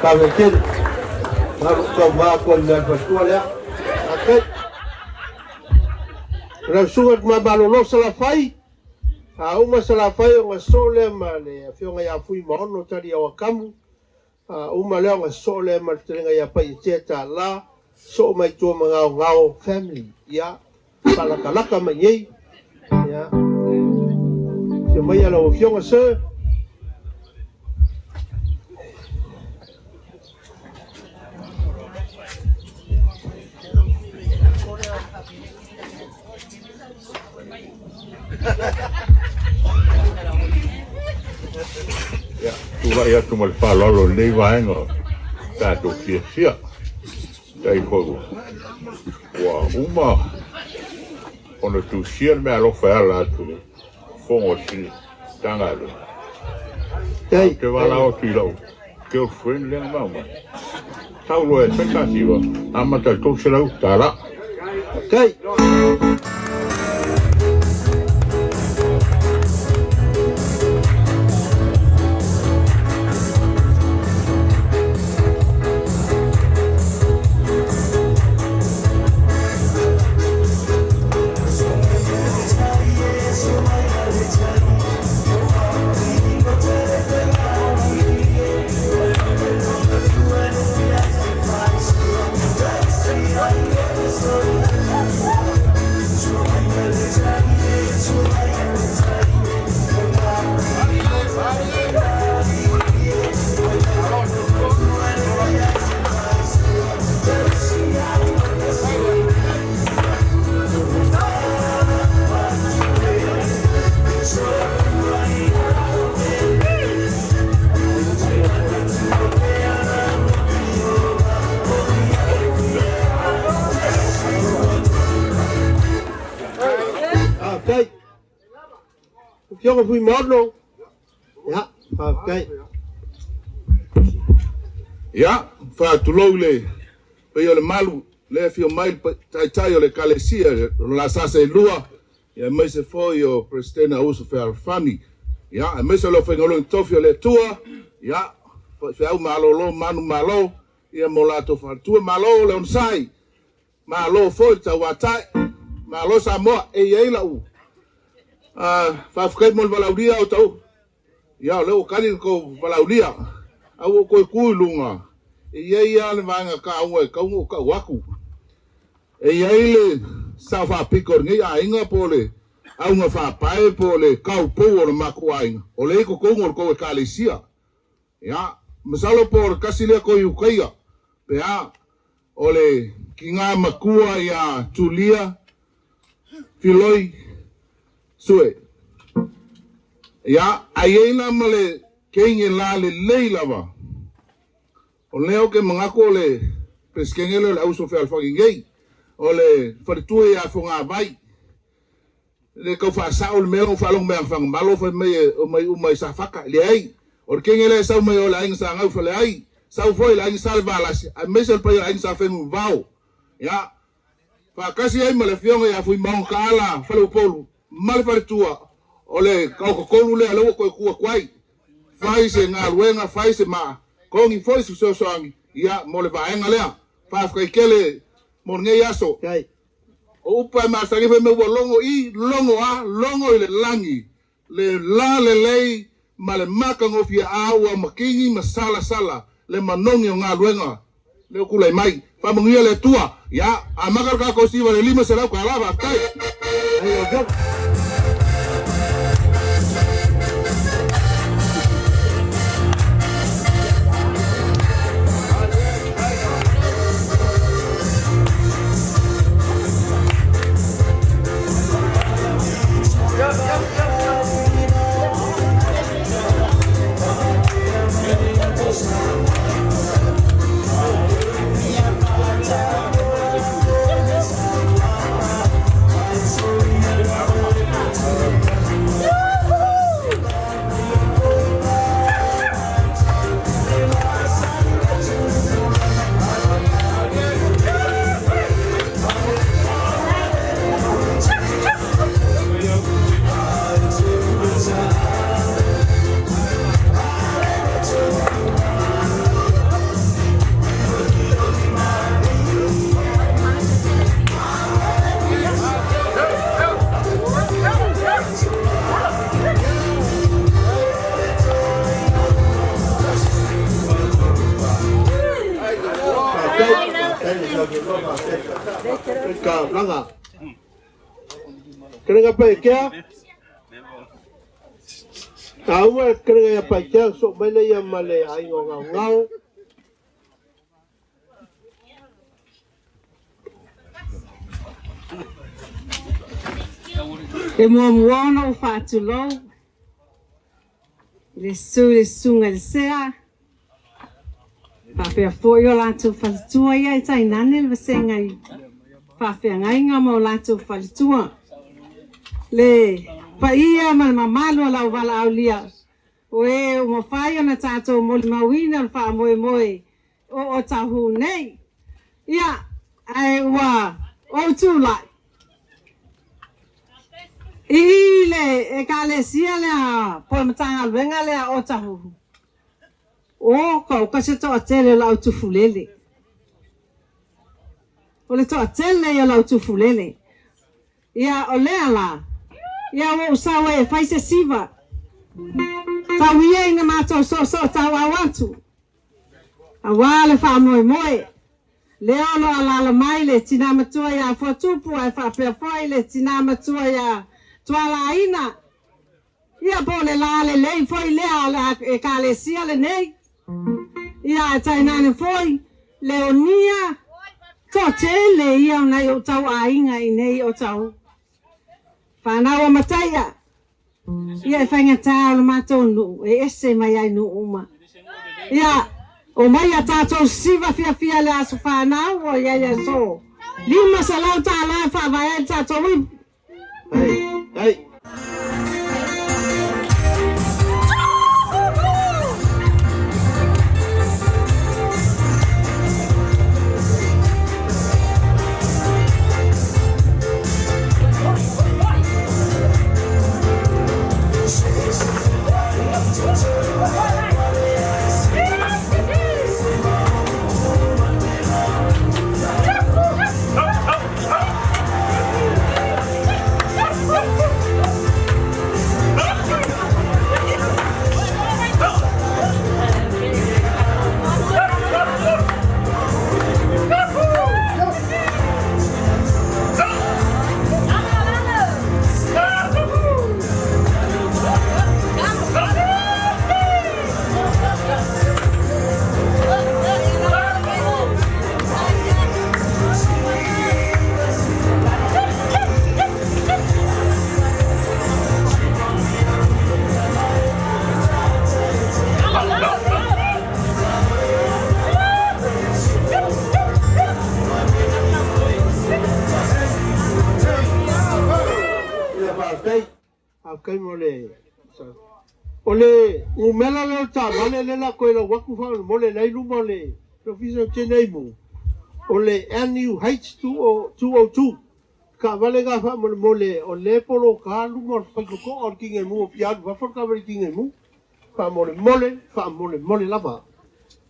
Faafetai tele. Malu tauva atu ai le faletua lea. Faafetai. Lau susuga i le Tamaitai Malolo Salafai. A uma Salafai ona sosoo lea ma le Afioga ia Fuimaono Taliauakamu. A uma lea ona sosoo lea ma le fetalaiga ia Paiatea Tala, sosoo mai tua ma Gaogao family. Ia, faalakalaka mai nei. Ia, afio maia lau Afioga, sir. Ia, tulai atu ma le faaaloalo i lenei vaega o tatou fiafia. Tai foi ua uma ona tusia le meaalofa e ala atu i le fofoga o si Matagaluega. Ou te valaau atu i lau girlfriend lea na mau mai. Tau loa e fai tasiva, amata i le $300. Okay. Faafetai. Afioga Fuimaono. Ia, faafetai. Ia, faatulou i le paia o le malu, le afio mai le taitai o le Ekalesia o la Sasa e lua, ia aemaise foi o Peresetene Auuso Fealofani, ia aemaise o le aufaigaluega tofi o le Atua, ia faifeau malolo manu malo, ia mo latou faletua, malo le onosai, malo foi le tauatai, malo Samoa, e i ai lau faafetai mo le valaaulia o tau. Ia, o lea ua kali le tou valaaulia, a ua ou toe tu i luga, e i ai lava le vaega taua e tatau ona ou tau atu. E i ai le sao faapito o lenei aiga po o le auga faapae po o le taupou o le matou aiga, o lea e i totonu o le tou ekalesia. Ia, masalo po o le tasi lea toe Iutaia, pe a, o le tina matua ia Julia Filoi Sue. Ia, a i ai la ma le teine la lelei lava, o lea ou te manatu o le Peresetene lea o le Auso Fealofani nei, o le faletua ia Fogavai, le tau faasao le mea na ou faalogo mai ia Fagamalo fai mai e omai uma i Safata. Leai, o le teine lea e sau mai o le aiga sa Gaufaleai, sau foi le aiga sa Levalasi, aemaise o le paia o le aiga sa Fenunuivao. Ia, faatasi ai ma le afioga ia Fuimaono Taala Faleupolu ma le faletua, o le taototolu lea lea ua toe tu atu ai. Fai se galuega, fai se maa, togi foi se fesoasoani, ia, mo le vaega lea. Faafetai tele mo lenei aso. O upu e masani fai mai ua logo i, logo a, logo i le lagi, le la lelei ma le matagofie a ua makini ma salasala le manogi o galuega lea ua tulai mai. Faamanuia le Atua. Ia, amata le tatou siva i le $500. Faafetai. Ka langa. Kerenga pa kea. Taua kerenga ia pa kea so mai le ia ma le ai o ngau ngau. E muamua ona ou faatulou i le susu i le susuga i le Sea, faapea foi o latou faletua ia e tainane le vasega i faafeagaiga ma o latou faletua. Le paia ma le mamalu o lau valaaulia, o e ua mafai ona tatou molimauina le faamoemoe o Otahuhu nei. Ia, ae ua ou tulai i le ekalesia lea po o le Matagaluega lea o Otahuhu. O ka uka se toatele o le au tufulele. O le toatele ia o le au tufulele. Ia, o lea la, ia ua ou sau ai e fai se siva. Tau ia ina matou soosoo tauau atu, aua le faamoemoe. Lea o lo o alaala mai le tinā matua iā Fuatupu ae faapea foi le tinā matua iā Tualaina. Ia, po o le lā lelei foi lea o le Ekalesia lenei. Ia, ae tainane foi Leonia, toatele ia o nai ou tauaiga i nei o tau fanau a Mataia. Ia, e faigata o le matou nuu e ese mai ai nuu uma. Ia, omai a tatou siva fiafia le aso fanau o i ai aso. $500 e faavae ai le tatou ipu. Hey, hey. Ia faafetai. Faafetai mo le O le umela lea o le taavale lea o le a toe lau atu faamolemole la e i luma o le Ofisa o Tinei Mu, o le NUH 202. Taavale na faamolemole o lea e poloka luma o le faitotoa o le Tinei Mu o fia alu i fafo le taavale Tinei Mu. Faamolemole, faamolemole lava.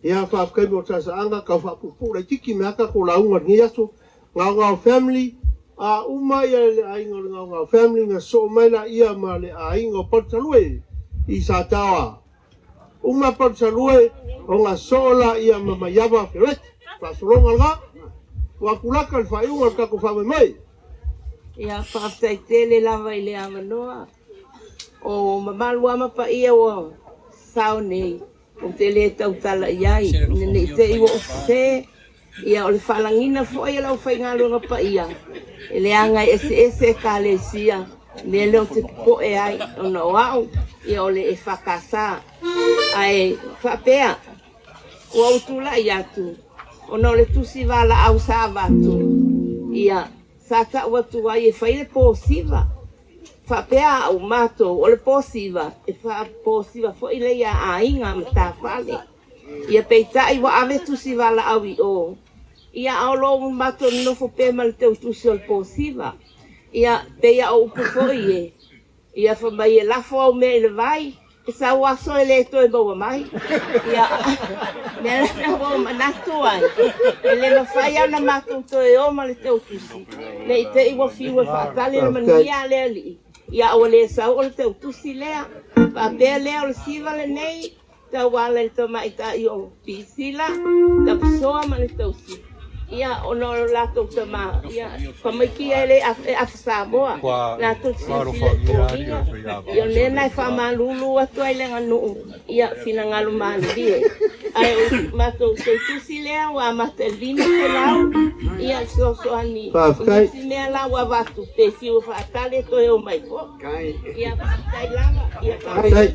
Ia, faafetai mo le saasaaga, tau faapuupuu laitiiti mai lava tatou lauga i lenei aso. Gaogao family, a uma ia le aiga o le Gaogao family na sosoo mai laia ma le aiga o Palusalue i Sataoa. Uma Palusalue ona sosoo laia ma Maiava Ferret. Faasologa lena. Ua tulaka le faaiuga o le tatou faamoemoe. Ia, faafetai tele lava i le avanoa. O mamalu lava ma paia ua sao nei, ou te le tautala i ai, ina ne i te i ua ou sese. Ia, o le faalagiina foi o le aufaigaluega paia, e leaga e eseese Ekalesia, mea lea ou te popoe ai, ona o au, ia o le EFKS. Ae faapea, ua ou tulai atu, ona o le tusi valaau sa avatu, ia, sa tau atu ai e fai le posiva. Faapea au, matou, o le posiva, e faaposiva foi lea ia aiga ma tafale. Ia peitai ua ave tusi valaau i o, ia a o lo o matou nonofo pea ma le teutusi o le posiva. Ia, pei a o upu foi e, ia fai mai e lafo au mea i le vai, e sau aso e le toe maua mai. Ia, mea la ua ou manatu ai, e le mafai lava ona matou toe o ma le teutusi, ne i te i ua fiu e faatali le manuia a le Alii, ia a ua le sau o le teutusi lea. Faapea lea o le siva lenei. Tauala i le tamaitai o Pisila, Tapisoa ma le tausi. Ia, ona o lo latou tama, ia, tamaiti ia e le e afa Samoa, latou te silasila i foliga. Ia, o le mea lena e faamalulu atu ai le aganuu, ia, finagalo malilie. Ae o le matou tautusi lea ua amata i le $500, ia, fesoasoani i nisi mea la ua avatu, pe fiu e faatali e toe omai foi. Ia, faafetai lava. Ia, faafetai.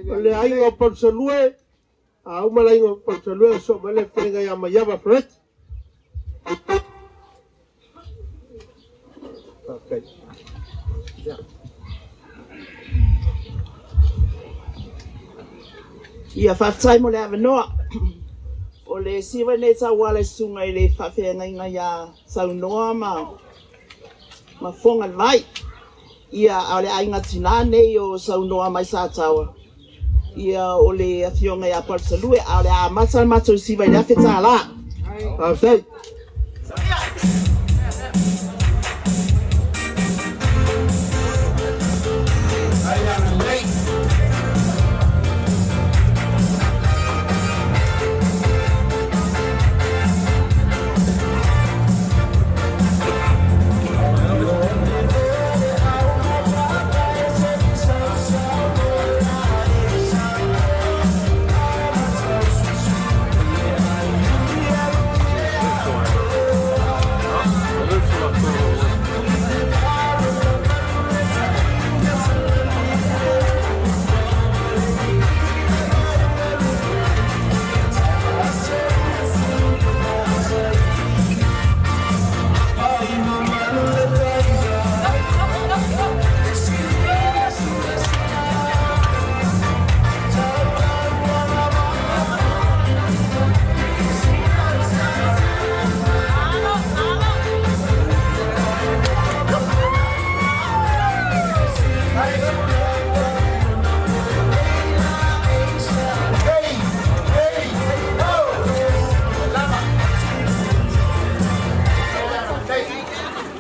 O le aiga o Palusalue, a uma le aiga o Palusalue, o soo mai le fetalaiga ia Maiava Fred. Faafetai. Ia faafetai mo le avanoa. O le siva lenei tauala i susuga i le faafeagaiga ia Saunoa ma ma Foga le Vai. Ia a o le aiga tinā nei o Saunoa mai Sataoa. Ia o le afioga ia Palusalue, a o le a amata le matou siva i le $1,000. Faafetai.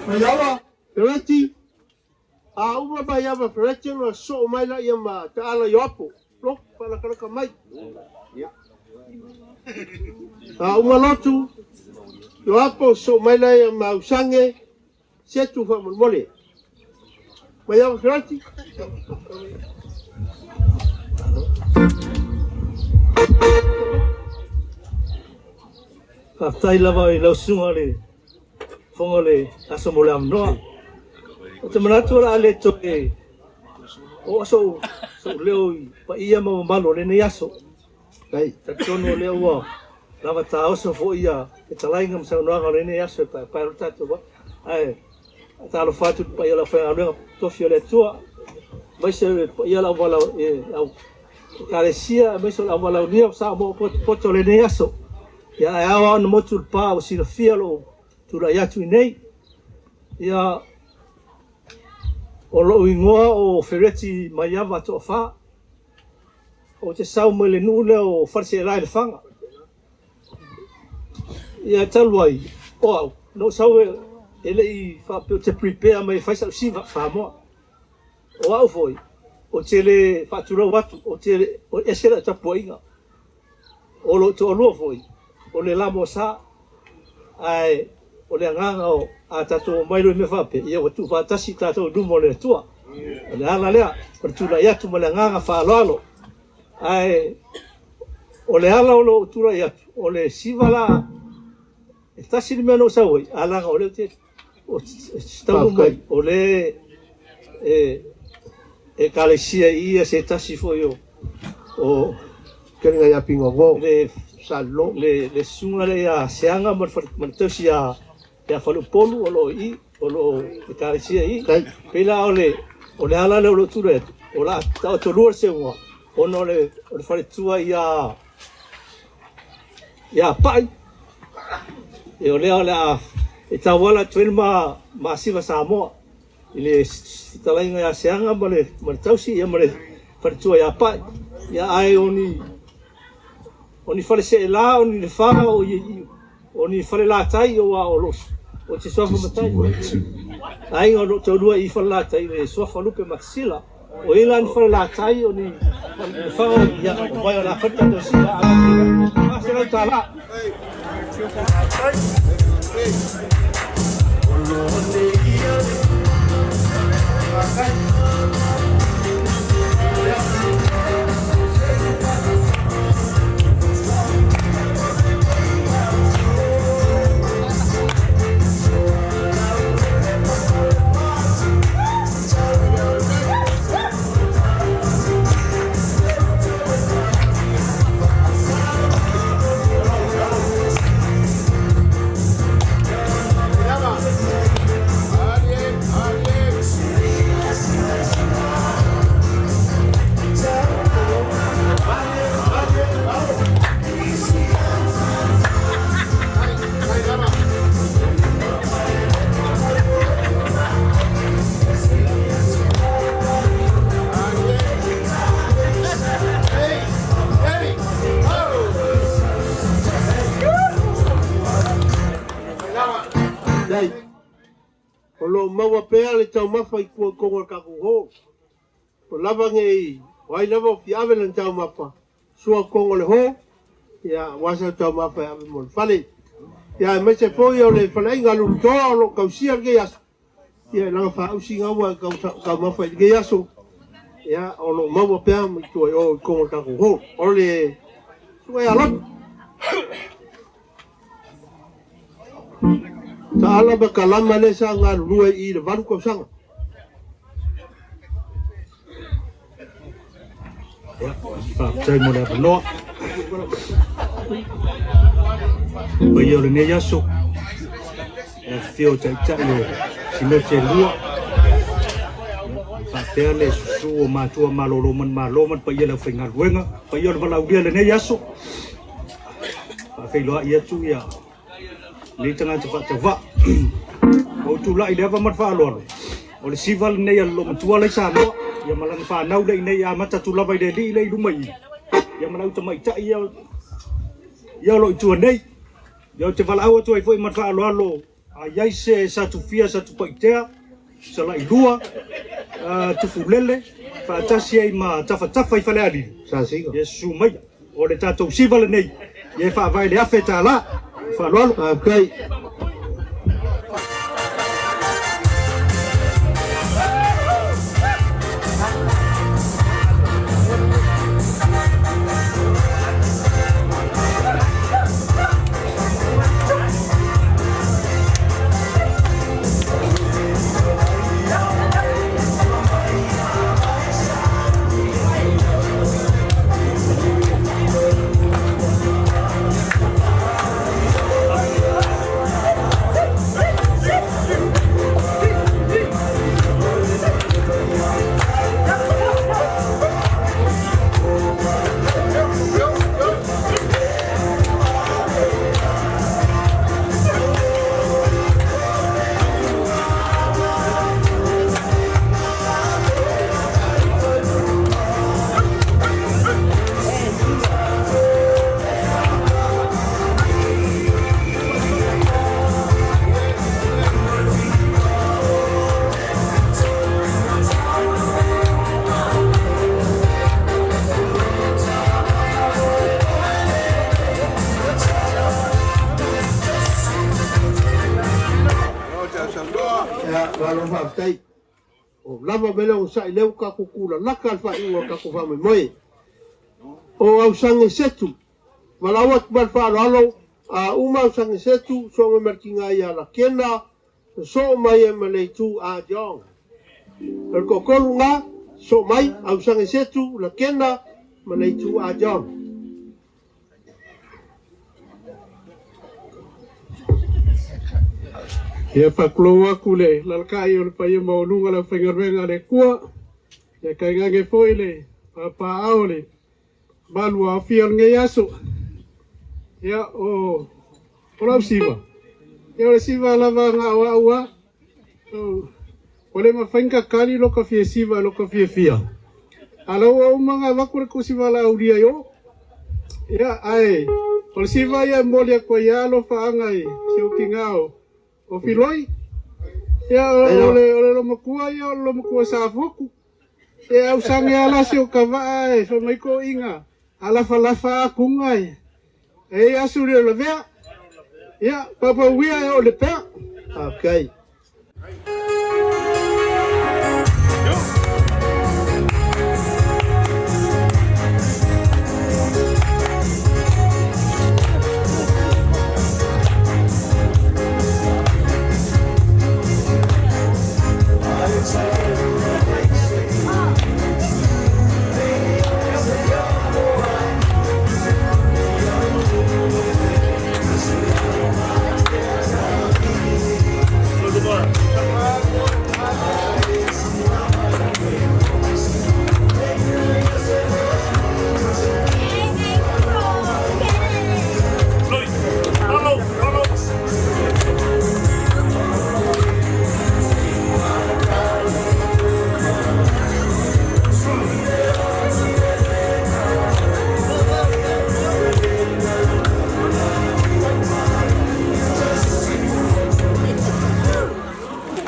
Maiava Fereti, a uma Maiava Fereti ona soo mai laia ma Taala Ioapo. Lo, faalakalaka mai. A uma lotu, Ioapo soo mai laia ma Usange, Setu faamolemole. Maiava Fereti. Faafetai lava i lau susuga le Fofoga o le aso mo le avanoa. Ou te manatu o le a le toe oo sou leo i paia ma mamalu o lenei aso. Talitonu o lea ua lava taoso foi ia fetalaiga ma saunoaga o lenei aso e paepae o le tatou vaa. Ae talofa atu i le paia o le aufaigaluega tofi o le Atua, aemaise le paia o le au Ekalesia, aemaise o le auvalaulia o Samoa potopoto o lenei aso. Ia ae ao ona motu le pa ua silafia lou tulai atu i nei. Ia o lou igoa o Fereti Maiava Toafa. Ou te sau mai le nuu lea o Faleseela i Lefaga. Ia talu ai, o au, na ou sau e le i faapea ou te prepare mai e fai sau siva Samoa. O au foi, ou te le faatulou atu, ou te le, ese lau tapuaiga. O lou toalua foi, o le Lamo Sa, ae o le agaga o a tatou omai loa i mea faapea, ia ua tuufaatasi tatou i luma o le Atua. O le ala lea o le tulai atu ma le agaga faaaloalo. Ae o le ala o lou tulai atu, o le siva la e tasi le mea na ou sau ai, ae leaga o lea ou te taunuu mai, o lea e ekalesia i ia se tasi foi o Kelega ia Pigogo le Salilo le susuga lea ia Seaga ma le tausi ia Faleupolu o lo o i o lo o ekalesia i i. Pei la o le ala lea o lou tulai atu, o le a taotolua le seuga ona o le faletua ia Pai, e o lea o le a e tauala atu ai le masiva Samoa i le fetalaiga ia Seaga ma le tausi ia ma le faletua ia Pai. Ia ae o ni faleseela, o ni lefaga, o ni falelatai, aua o o te suafa matai. Aiga o lo o taulua i falelatai le suafa Lupe Matasila. O ia la ni falelatai, o ni lefaga, ia, o mai o le a fai le tatou siva. $400. Dai, o lo maua pea le taumafa i tua i totonu o le tatou hall. O lava nei, o ai lava o fia ave lana taumafa, sua i totonu o le hall, ia, aua sau taumafa e ave mo le fale. Ia, aemaise foi o le faleaiga a Lulutoa o lo o tausia lenei aso, ia, i lana faausiga ua e taumafa i lenei aso, ia, o lo o maua pea i tua i o i totonu o le tatou hall. O le susuga ia Lotu. Taala ma kalama lea sa galulue i le 8 tausaga. Ia, faafetai mo le avanoa. Paia o lenei aso, e afifio o taitai o Sinote e lua, faapea le susu o matua malolo manumalo ma le paia o le aufaigaluega, paia o le valaaulia i lenei aso. Faafeiloai atu ia lenei tagata faatauvaa. Ua ou tulai i le ava ma le faaaloalo, o le siva lenei a le loomatua la i Samoa, ia ma lana fanau lea i inei e amata atu lava i le alii lea i luma i i, ia ma le au tamaitai ia, ia o lo o i tua nei. Ia ou te valaau atu ai foi ma le faaaloalo, a i ai se Satufia, Satupaitea, Salailua, Tufulele, faatasi ai ma Tafatafa i Falealili, ia susu maia. O le tatou siva lenei, ia e faavae i le $1,000. Faaaloalo. Faafetai. Faafetai. O lava mele o sa'i leu ka kukula laka al fa'iuga o le tatou faamoemoe. O Ausage Setu, valaau atu ma le faaaloalo, a uma Ausage Setu, so'o mai ma le tiga ia Lakena, sosoo mai ai ma le itu a John. O le toatolu lena, sosoo mai, Ausage Setu, Lakena ma le itu a John. Ia faatulou atu le lalakai o le paia maualuga o le aufaigaluega a le Atua. Ia tainane foi le papaaao o le malu aofia o lenei aso. Ia o o lau siva, ia o le siva lava na o au a. Ua le mafai ona tatali lo ka fia siva i lo ka fiafia. A la ua uma ona avatu le tusi valaaulia i o. Ia, ae o le siva ia e momoli atu ai lava alofaaga i si ou tina o Filoi. Ia, o le loomatua ia o le loomatua Safotu. E ausage lava la si ou kavaa e fai mai toeaiina, a lafalafa atuga e e ai asu le lavea. Ia, paupauia e oo i le pea. Okay.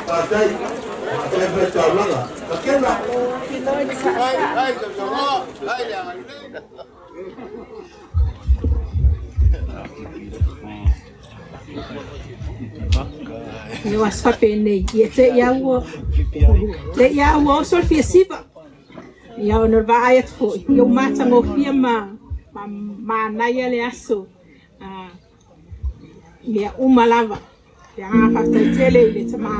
Faafetai. Faafetai fai taulaga. Lakena. Ia aso faapenei, ia te i ua te i ua oso le fia siva. Ia ona o le vaai atu foi, ia ua matagofie ma manaia le aso. Mea uma lava. Le agaga faafetai tele i le tama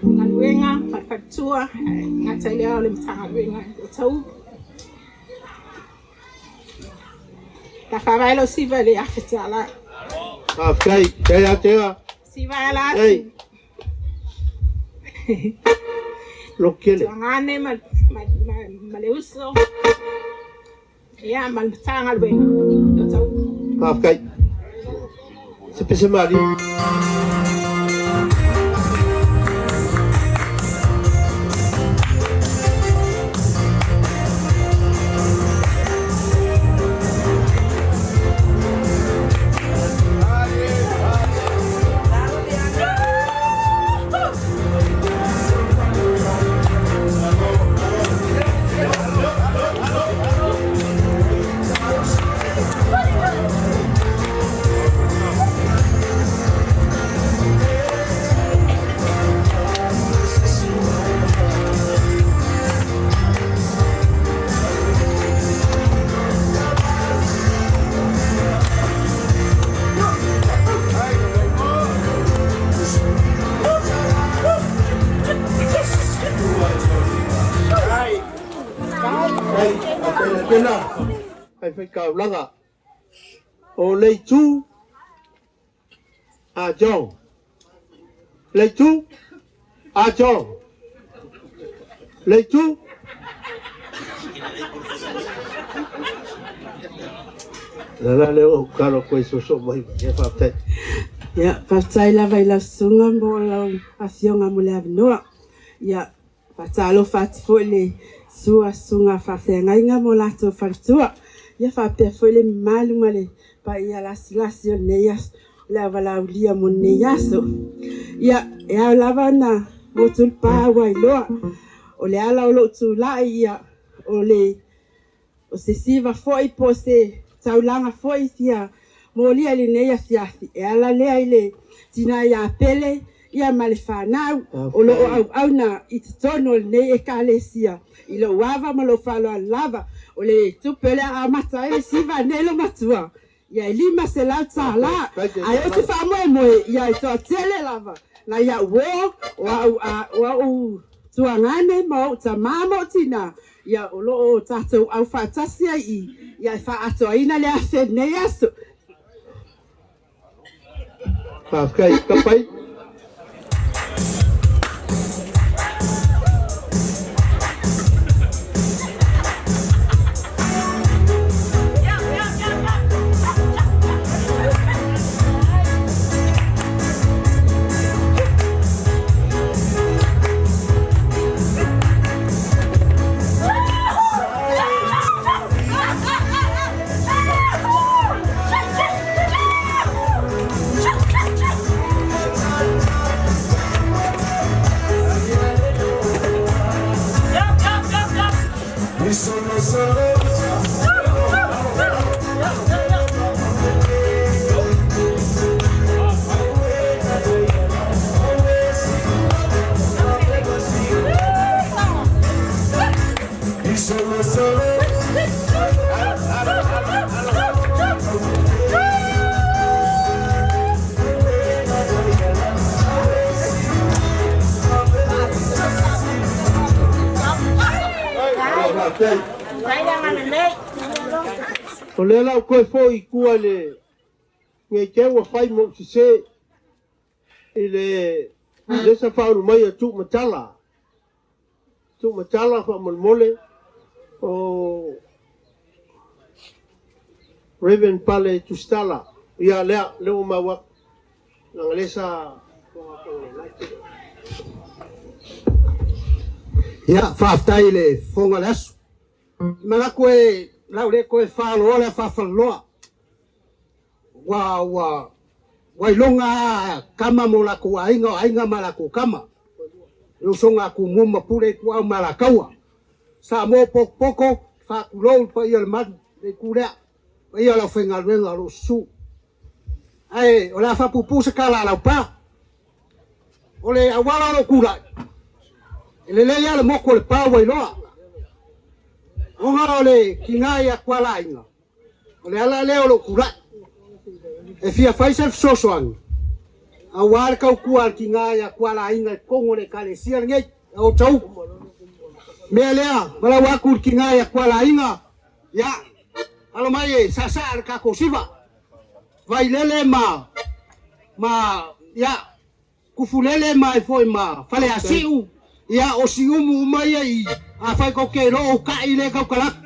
galuega, falefaletua, gata i lea o le Matagaluega o Tau. Ta faavae lau siva i le $1,000. Faafetai, tai atea. Siva e ala atu. Lokele. Tuagane ma, ma, ma, ma le uso. Ia, ma le Matagaluega o Tau. Faafetai. Se pese malie. Ai, tena, ai faikaulaga o Leitu a John. Leitu a John. Leitu. La la le o kalo koe soso mai. Ia faafetai. Ia, faafetai lava i lau susuga mo lau afioga mo le avanoa. Ia, faatalofa atu foi i le sua susuga faafeagaiga ma o latou faletua. Ia faapea foi le mamalu ma le paia lasilasi o lenei aso, o le avalaulia mo lenei aso. Ia, e ao lava ona motu le pa ua iloa, o le ala o lou tulai, ia, o le o se siva foi po o se taulaga foi fia molia i lenei afiafi, e ala lea i le tina ia Pele, ia ma le fanau o loo auauna i totonu o lenei Ekalesia. I lou ava ma lou faaaloalo lava, o le tupe lea amata ai le siva nei lo matua, ia e $500, ae ou te faamoemoe ia e toatele lava nai au uo, o au o au tuagane ma ou tamā ma ou tinā, ia o loo tatou aufaatasi ai i ia e faaatoaina le afe i lenei aso. Faafetai kapai. O lea la ou toe foi i tua i le nei te ua fai ma ou sese i le lesa faaulu mai a Tuumatala. Tuumatala faamolemole o Reverend Pale Tusitala. Ia lea, lea ua maua atu. Leaga lea sa Ia, faafetai i le Fofoga o le Aso. Manatu e lau le toe faaloa le afaafalaloa. Ua, ua, ua iloga a kama mo latou aiga, o aiga ma latou kama. Le usoga a Tumua ma Pule, Ituau ma Alataua. Samoa potopoto, faatulou le paia o le malu, le itu lea. Paia o le aufaigaluega o lo o susu. Ae o le a faapuupuu se tala a Laupa. O le auala o lou tulai, e lelei lava le motu o Lepa ua iloa. Ona o le tiga i Atualaaiga, o le ala lea o lou tulai. E fia fai se fesoasoani, aua le tautua a le tiga i Atualaaiga i totonu o le Ekalesia lenei, o Tau. Mea lea, valaau atu i le tiga i Atualaaiga, ia, alo mai e saasaa le tatou siva. Vailele ma ma ia Tufulele ma ai foi ma Faleasiu ia o Siumu uma ia i afai tou te iloa ou ta'i lea tautala atu.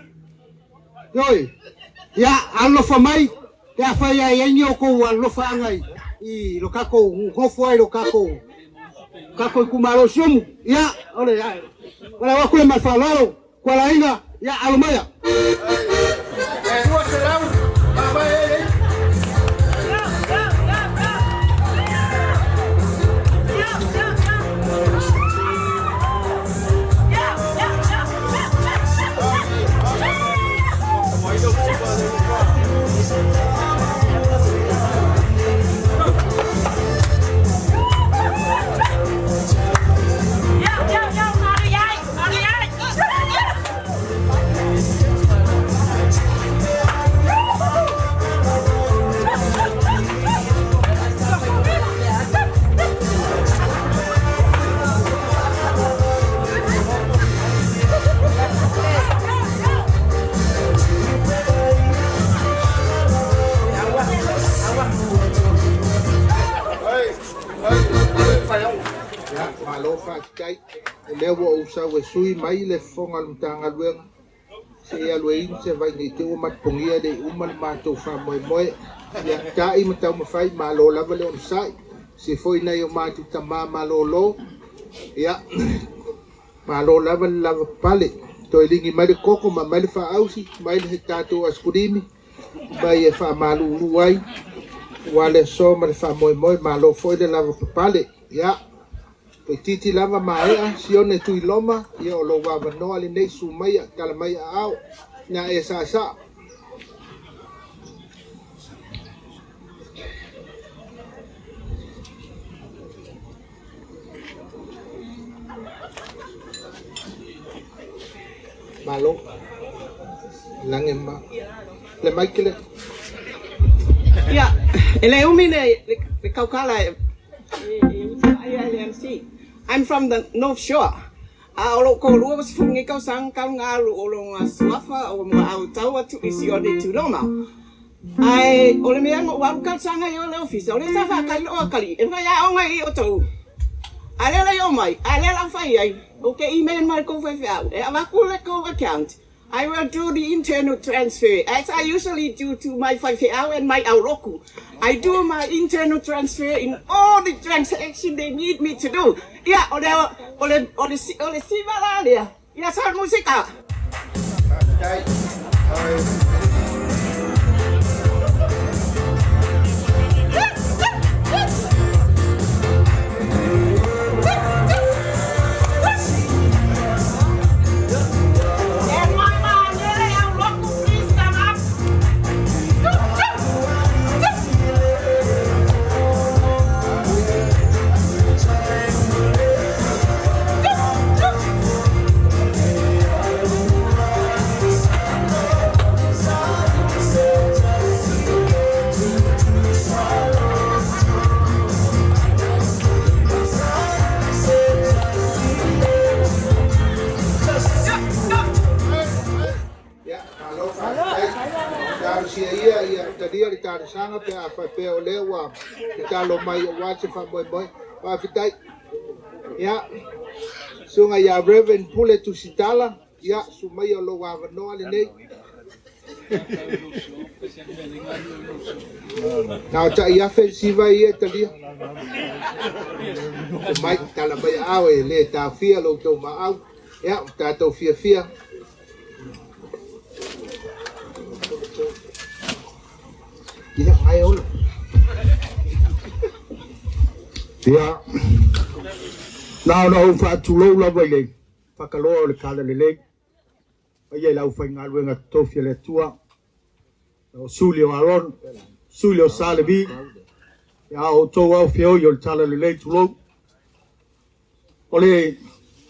Ioe. Ia alolofa mai pe afai a i ai ni outou alolofaaga i i lo tatou nofo ai lo tatou tatou itumalo i Siumu. Ia o le valaau atu lea ma le faaaloalo. Kualaina, ia alo maia. Ia, malo faafetai. O lea ua ou sau e sui mai le fofoga o le Matagaluega se i alu e inu se vai nei te ua matupogia le i uma le matou faamoemoe. Ia, ta'i ma taumafai, malo lava le onosai. Se foi nai o matou tamā malōlō. Ia, malo lava le lava papale. Toe ligi mai le koko ma mai le faaausi, mai le tatou askulimi, mai e faamalūlū ai. Ua le aso ma le faamoemoe, malo foi le lava papale. Ia, toeitiiti lava maea, Sione Tuiloma, ia o lou avanoa lenei, susu maia, tala mai aao, na e saasaa. Malo. Lange ma. Le Michael. Ia, e le umi le kaukala e e le MC. I'm from the North Shore. A o lo ko lua was fungi kau sang kau ngalu o lo ngā suafa o mga au tau atu isi o ni tuloma. Ai, o le mea ngo waru kau sanga i o le ofisa, o le sa wha kai loa kali, e whai a onga i o tau. A le lei o mai, a le lau whai ai, o ke email mai kou whai whiau, e awaku le kou account. I will do the internal transfer, as I usually do to my whaiwheau and my auloku. I do my internal transfer in all the transactions they need me to do. Ia, o le, o le, o le, o le siva la lea. Ia, sa musika. And my manele auloku, please come up. Ia, malo faafetai. Talosia ia ia talia le talosaga pe a faapea o lea ua tatalo mai aua se faamoemoe. Faafetai. Ia, susuga ia Reverend Pule Tusitala, ia, sumaia o lou avanoa lenei. Na o tai afe le siva ia e talia. Te mai, tala mai aao e le taofia lo outou maau. Ia, o tatou fiafia. Ia, mai olo. Ia, na ona ou faatulou lava i le fakaloa o le tala lelei. Paia i le aufaigaluega totofi a le Atua, o suli o Aron, suli o Salevi, ia o outou au feoi o le tala lelei tulou. O le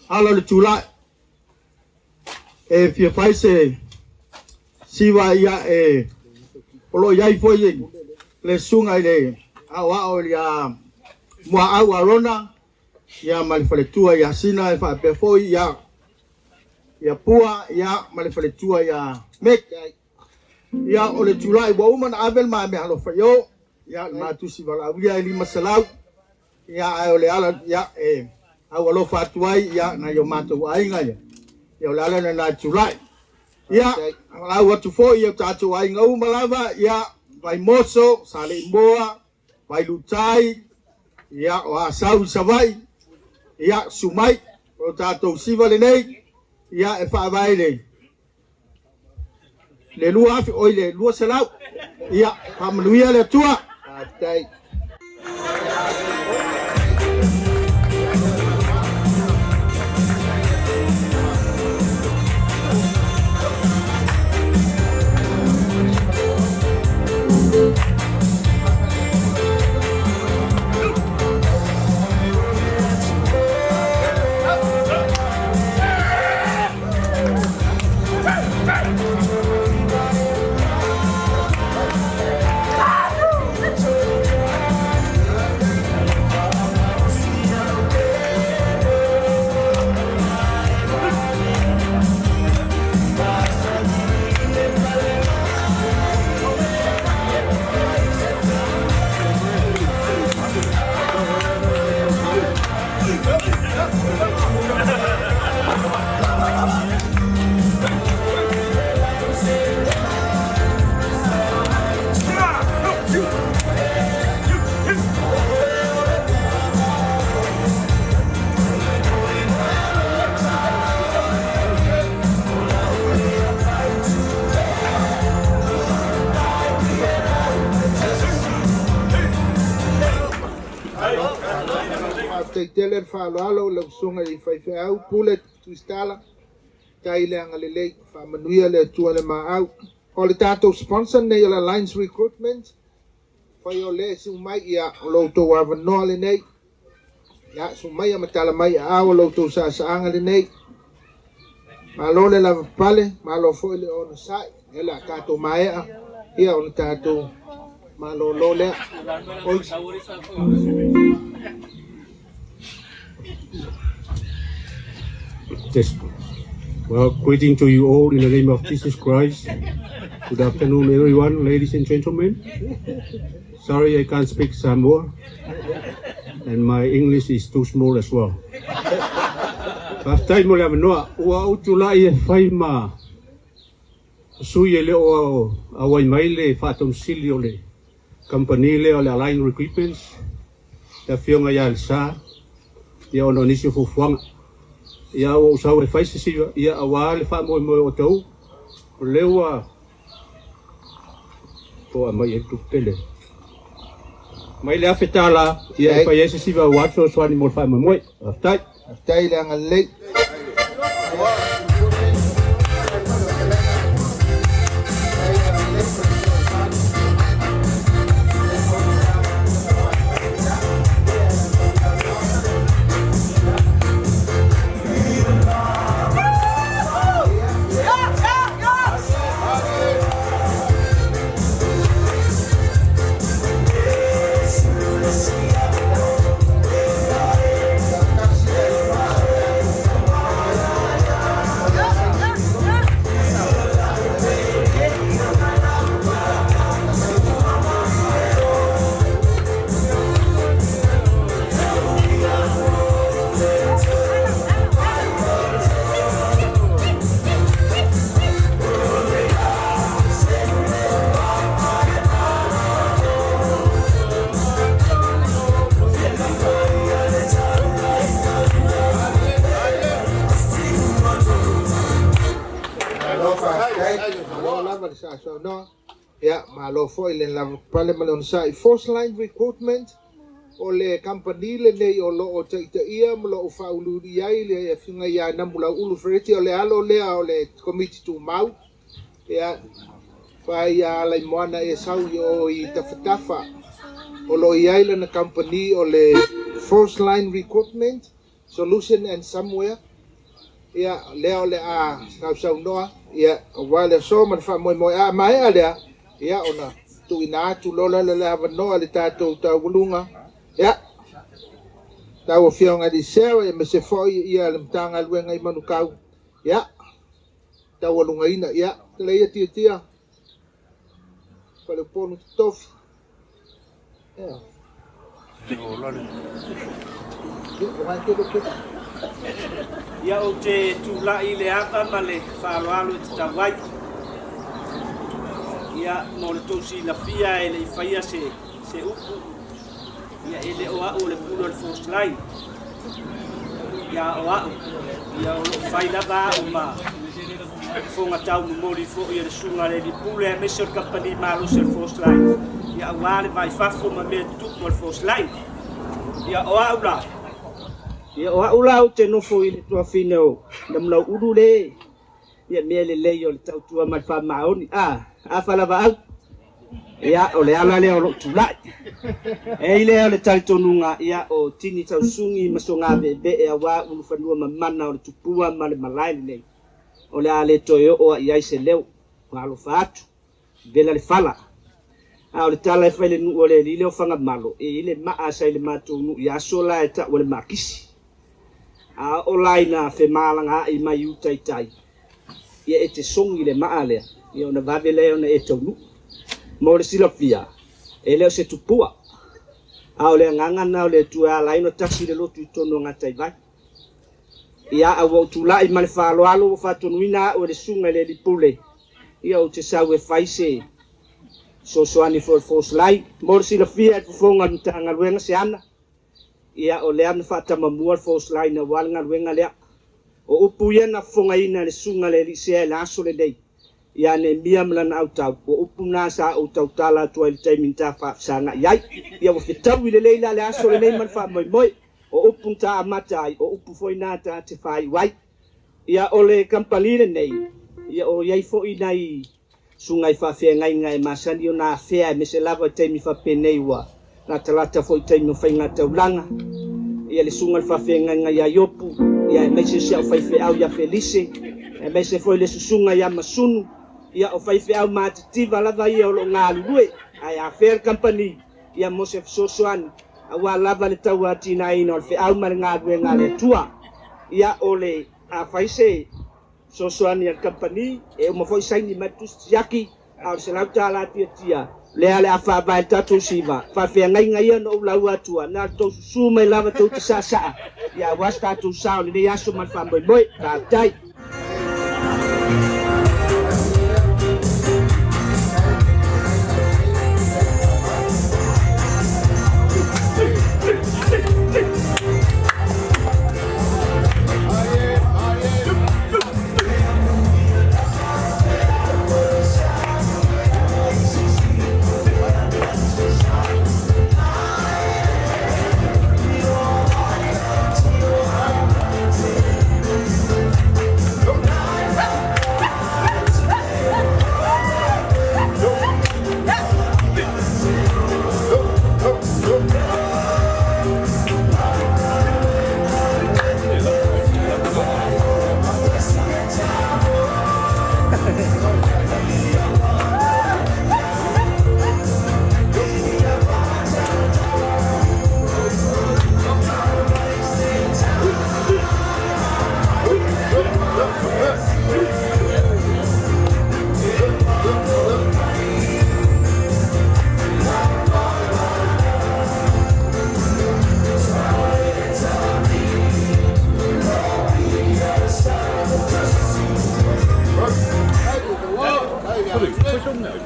ala o le tulai, e fia fai se siva ia e o lo iai foi le susuga i le aoao ia Muaau Arona, ia ma le faletua ia Sina e faapea foi ia ia Pua ia ma le faletua ia Mek. Ia o le tulai ua uma na ave le maea alofa i o, ia le matusi valaaulia e 500, ia ae o le ala ia e au alofa atu ai ia nai o matou aiga ia. Ia o le ala lena e tulai. Ia, lau atu foi ia o tatou aiga uma lava, ia Vaimoso, Saleimoa, Vailutai, ia o Asau i Savaii, ia Sumai, o tatou siva lenei, ia e faavae le 2,000, oi le 200, ia faamanuia le Atua. Faafetai. Faafetai tele le faaaloalo i lau susuga i faifeau Pule Tuistala. Tai le agalelei, faamanuia le Atua le maau. O le tatou sponsor nei o le Alliance Recruitment, fai o le su mai ia o lo outou avanoa lenei. Ia, su mai a matala mai a o lo outou saasaaga lenei. Malo le lava pale, malo foi le ona sai, e la tatou maea, ia ona tatou malolo lea. Yes. Well, greeting to you all in the name of Jesus Christ. Good afternoon, everyone, ladies and gentlemen. Sorry I can't speak Samoa, and my English is too small as well. Faafetai mo le avanoa, ua ou tulai e fai ma sui e le o auai mai le faatonusili o le kamupani lea o le Align Recruitments, le afioga ia Elsa, ia ona o nisi o fuafuaga. Ia ua ou sau e fai se siva, ia auā le faamoemoe o tauu, o lea ua to'a mai ai le tupe tele. Mai le $1,000, ia e fai ai se siva auā le fesoasoani mo le faamoemoe. Faafetai. Faafetai le agalelei. Malo faafetai, malo lava le sausaunoa. Ia, malo foi le lavapapale ma le onosai. Force Line Recruitment, o le kamupani lenei o loo taitaia ma loo faauluulu i ai le afioga ia Namulauulu Fereti, o le alo lea o le Komiti Tumau. Ia, fai ia Alaimoana e sau i o i Tafatafa. O loo i ai lana kamupani o le Force Line Recruitment Solution and Somewhere. Ia, lea o le a sausaunoa, ia, aua le aso ma le faamoemoe. A maea lea, ia, ona tuuina atu loa lea le avanoa i le tatou tauluga. Ia, lau Afioga i le Liceo, aemaise foi ia le Matagaluega i Manukau, ia, taualugaina, ia, tele ia tiatia, faleupolu totofi. Ia. Ia ou te tulai i le ava ma le faaaloalo e tatau ai. Ia mo le tou silafia e le i faia se, se upu, ia e le o au o le pule o le Force Line. Ia o au, ia o loo fai lava au ma fofoga taumomoli foi e le susuga a le alii pule aemaise o le kamupani malosi o le Force Line, ia aua le va i fafo ma mea tutupu a le Force Line. Ia o au la, ia o au la ou te nofo i le tuafine o Namulauulu le ia mea lelei o le tautua ma le faamaoni. A, afa lava au. Ia, o le ala lea o lou tulai. E i lea o le talitonuga, ia, o tini tausugi ma sogaveevee aua ulufanua mamana o le tupua ma le malae lenei. O le a le toe oo a i ai se leo. Ua alofa atu, vela le fala. A o le tala e fai le nuu o le alii lea o Fagamalo, e i le maa sa i le matou nuu i aso la e tau o le makisi. A oo la ina femalagaai mai uta i tai, ia e te sogi le maa lea, ia ona vave lea ona e taunuu. Mo le silafia, e le o se tupua, a o le agaga na o le Atua e ala ai ona tasi le lotu i totonu o Gataivai. Ia, a ua ou tulai ma le faaaloalo ua faatonuina au e le susuga i le alii pule, ia ou te sau e fai se fesoasoani foi o le Force Line. Mo le silafia e le fofoga o le Matagaluega se ana, Ia, o lea na faatamamua le Force Line aua le galuega lea. O upu ia na fofogaina e le susuga i le alii sea i le aso lenei, ia Neemia ma lana autau, o upu na sa ou tautala atu ai i le taimi na ta faafesagai ai. Ia ua fetaui lelei la le aso lenei ma le faamoemoe. O upu na ta amata ai, o upu foi na ta te faaiu ai. Ia, o le kamupani lenei, ia o i ai foi nai susuga i faafeagaiga e masani ona afea aemaise lava i taimi faapenei ua latalata foi i taimi o faigataulaga. Ia le susuga i le faafeagaiga ia Iopu, Ia aemaise si au faifeau ia Felise, aemaise foi le susuga ia Masunu, ia o faifeau matitiva lava ia o loo galulue, ae afea le kamupani ia mo se fesoasoani aua lava le tauatinaina o le feau ma le galuega a le Atua. Ia o le a fai se fesoasoani a le kamupani e uma foi saini mai le tusi siaki, a o le $100 tiatia lea le a faavae le tatou siva faafeagaiga ia na ou lau atua na le tou susu mai lava tou te saasaa ia aua se tatou sao i lenei aso ma le faamoemoe. Faafetai.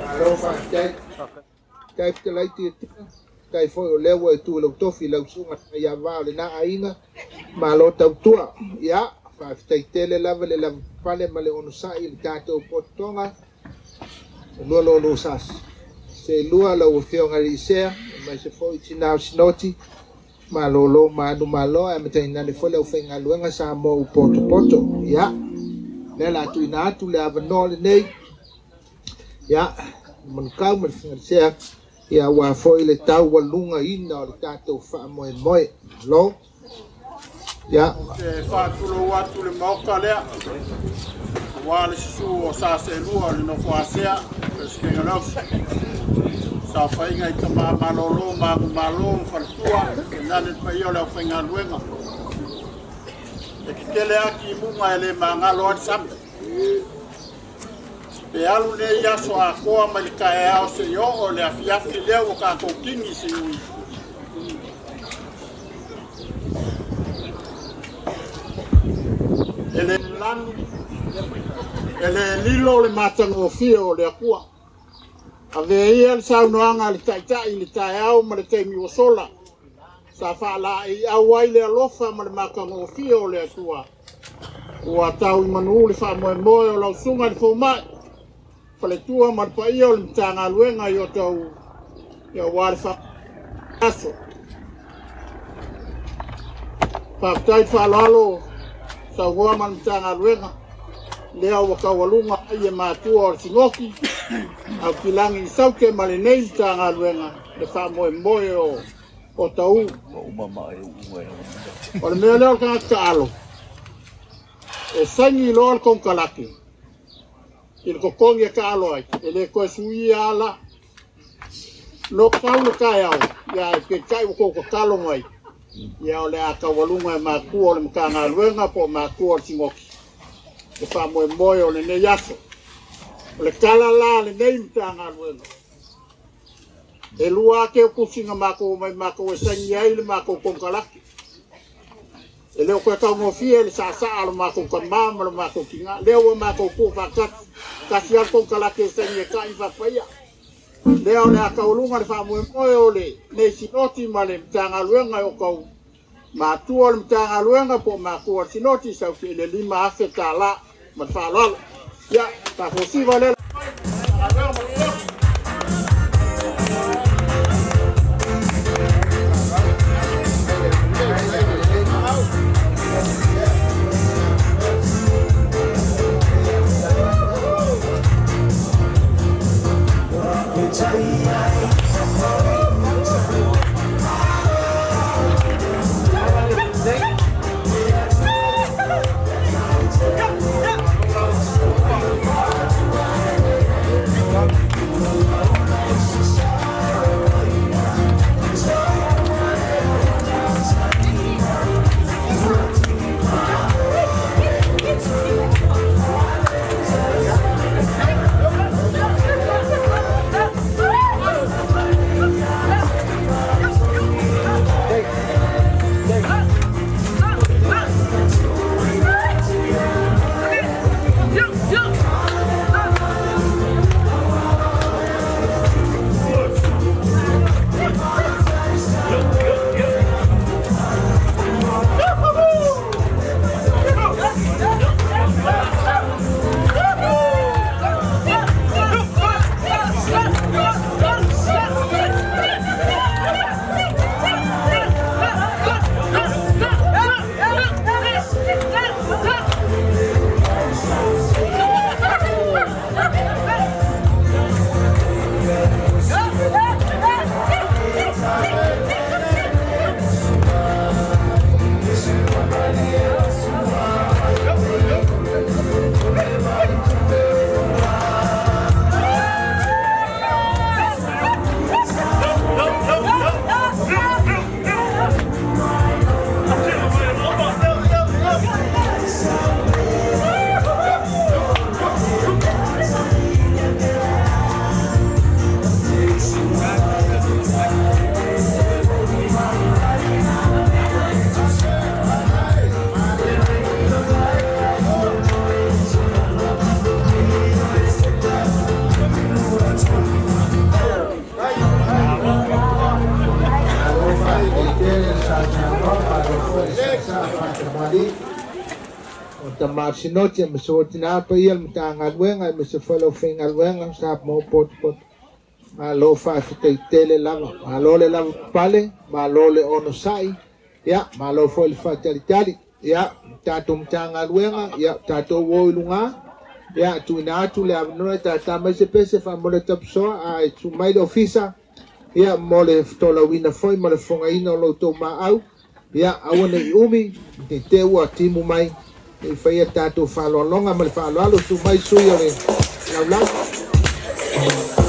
Malo faafetai. Faafetai fetalai Tiatia. Faafetai foi o lea ua e tu i lou tofi i lau susuga i le faiava o lena aiga. Malo tautua. Ia, faafetai tele lava le lavapapale ma le onosai i le tatou pototoga. Lua lo sas. Se lua lau afioga i le Isea, aemaise foi tina o Sinoti, malolo ma anu malo, ae matainane foi le aufaigaluega Samoa ua potopoto. Ia, lea la tuuina atu le avanoa lenei. Ia, manukau ma le Fingalesea, ia aua foi le taualugaina o le tatou faamoemoe. Malo. Ia. Ou te faatulou atu le maoka lea, aua le susu o sa seelua o le nofo Asea, Peresetene o le Ausi. Saofaiga i tama malolo ma agu malo ma faletua, tainane le paia o le aufaigaluega. E tetele lava timuga e le magalo ai le sami. Pe alu lenei aso atoa mai le taeao seia oo i le afiafi lea ua tatou kini i siui. E le lanu, e le lilo le matagofie o le Atua. Avea ia le saunoaga a le Taitai i le taeao ma le taimi ua sola, sa faalaeiau ai le alofa ma le matagofie o le Atua. Ua tau i manu le faamoemoe o lau susuga i le fomai, faletua ma le paia o le Matagaluega i o tau aua le aso. Faafetai faaaloalo saunoa ma le Matagaluega, lea ua taualuga ai e matua o le Sinoti, Aukilagi i Saute ma lenei Matagaluega le faamoemoe o Tauu. O le mea lea o le tagata taalo, e saini loa le konekarate i le totogi e taalo ai, e le toe suia ala. No sau le taeao, ia e peitai ua tou tatalo mai, ia o le a taualuga e matua o le Matagaluega po o matua o le Sinoti le faamoemoe o lenei aso. O le tala la a lenei Matagaluega, e lua ake o tusi na matou omai matou e saini ai le matou konekarate. E le o toe taugofie le saasaa o le matou tamā ma le matou tinā. Lea ua matou tuu faatasi, tasi lava le konekarate e saini e ta'i faapaia. Lea o le a taualuga le faamoemoe o lenei Sinoti ma le Matagaluega e o tau matua o le Matagaluega po o matua o le Sinoti sau i le $5,000 ma le faaaloalo. Ia, faafosiva lea. tama o le Sinoti aemaise foi tina paia o le Matagaluega aemaise foi le aufaigaluega sa mo potopoto. Malo faafetai tele lava, malo le lavapapale, malo le onosai, ia, malo foi le faatalitali. Ia, tatou Matagaluega, ia, tatou o i luga, ia, tuuina atu le avanoa e tata mai se pese faamole tapusoa, ae tuu mai le ofisa, ia, mo le fetolauina foi ma le fofogaina o lo outou maau, ia, aua ne i umi, ne i te ua timu mai, ne i faia tatou faaaloaloga ma le faaaloalo, tuu mai sui o le laulau.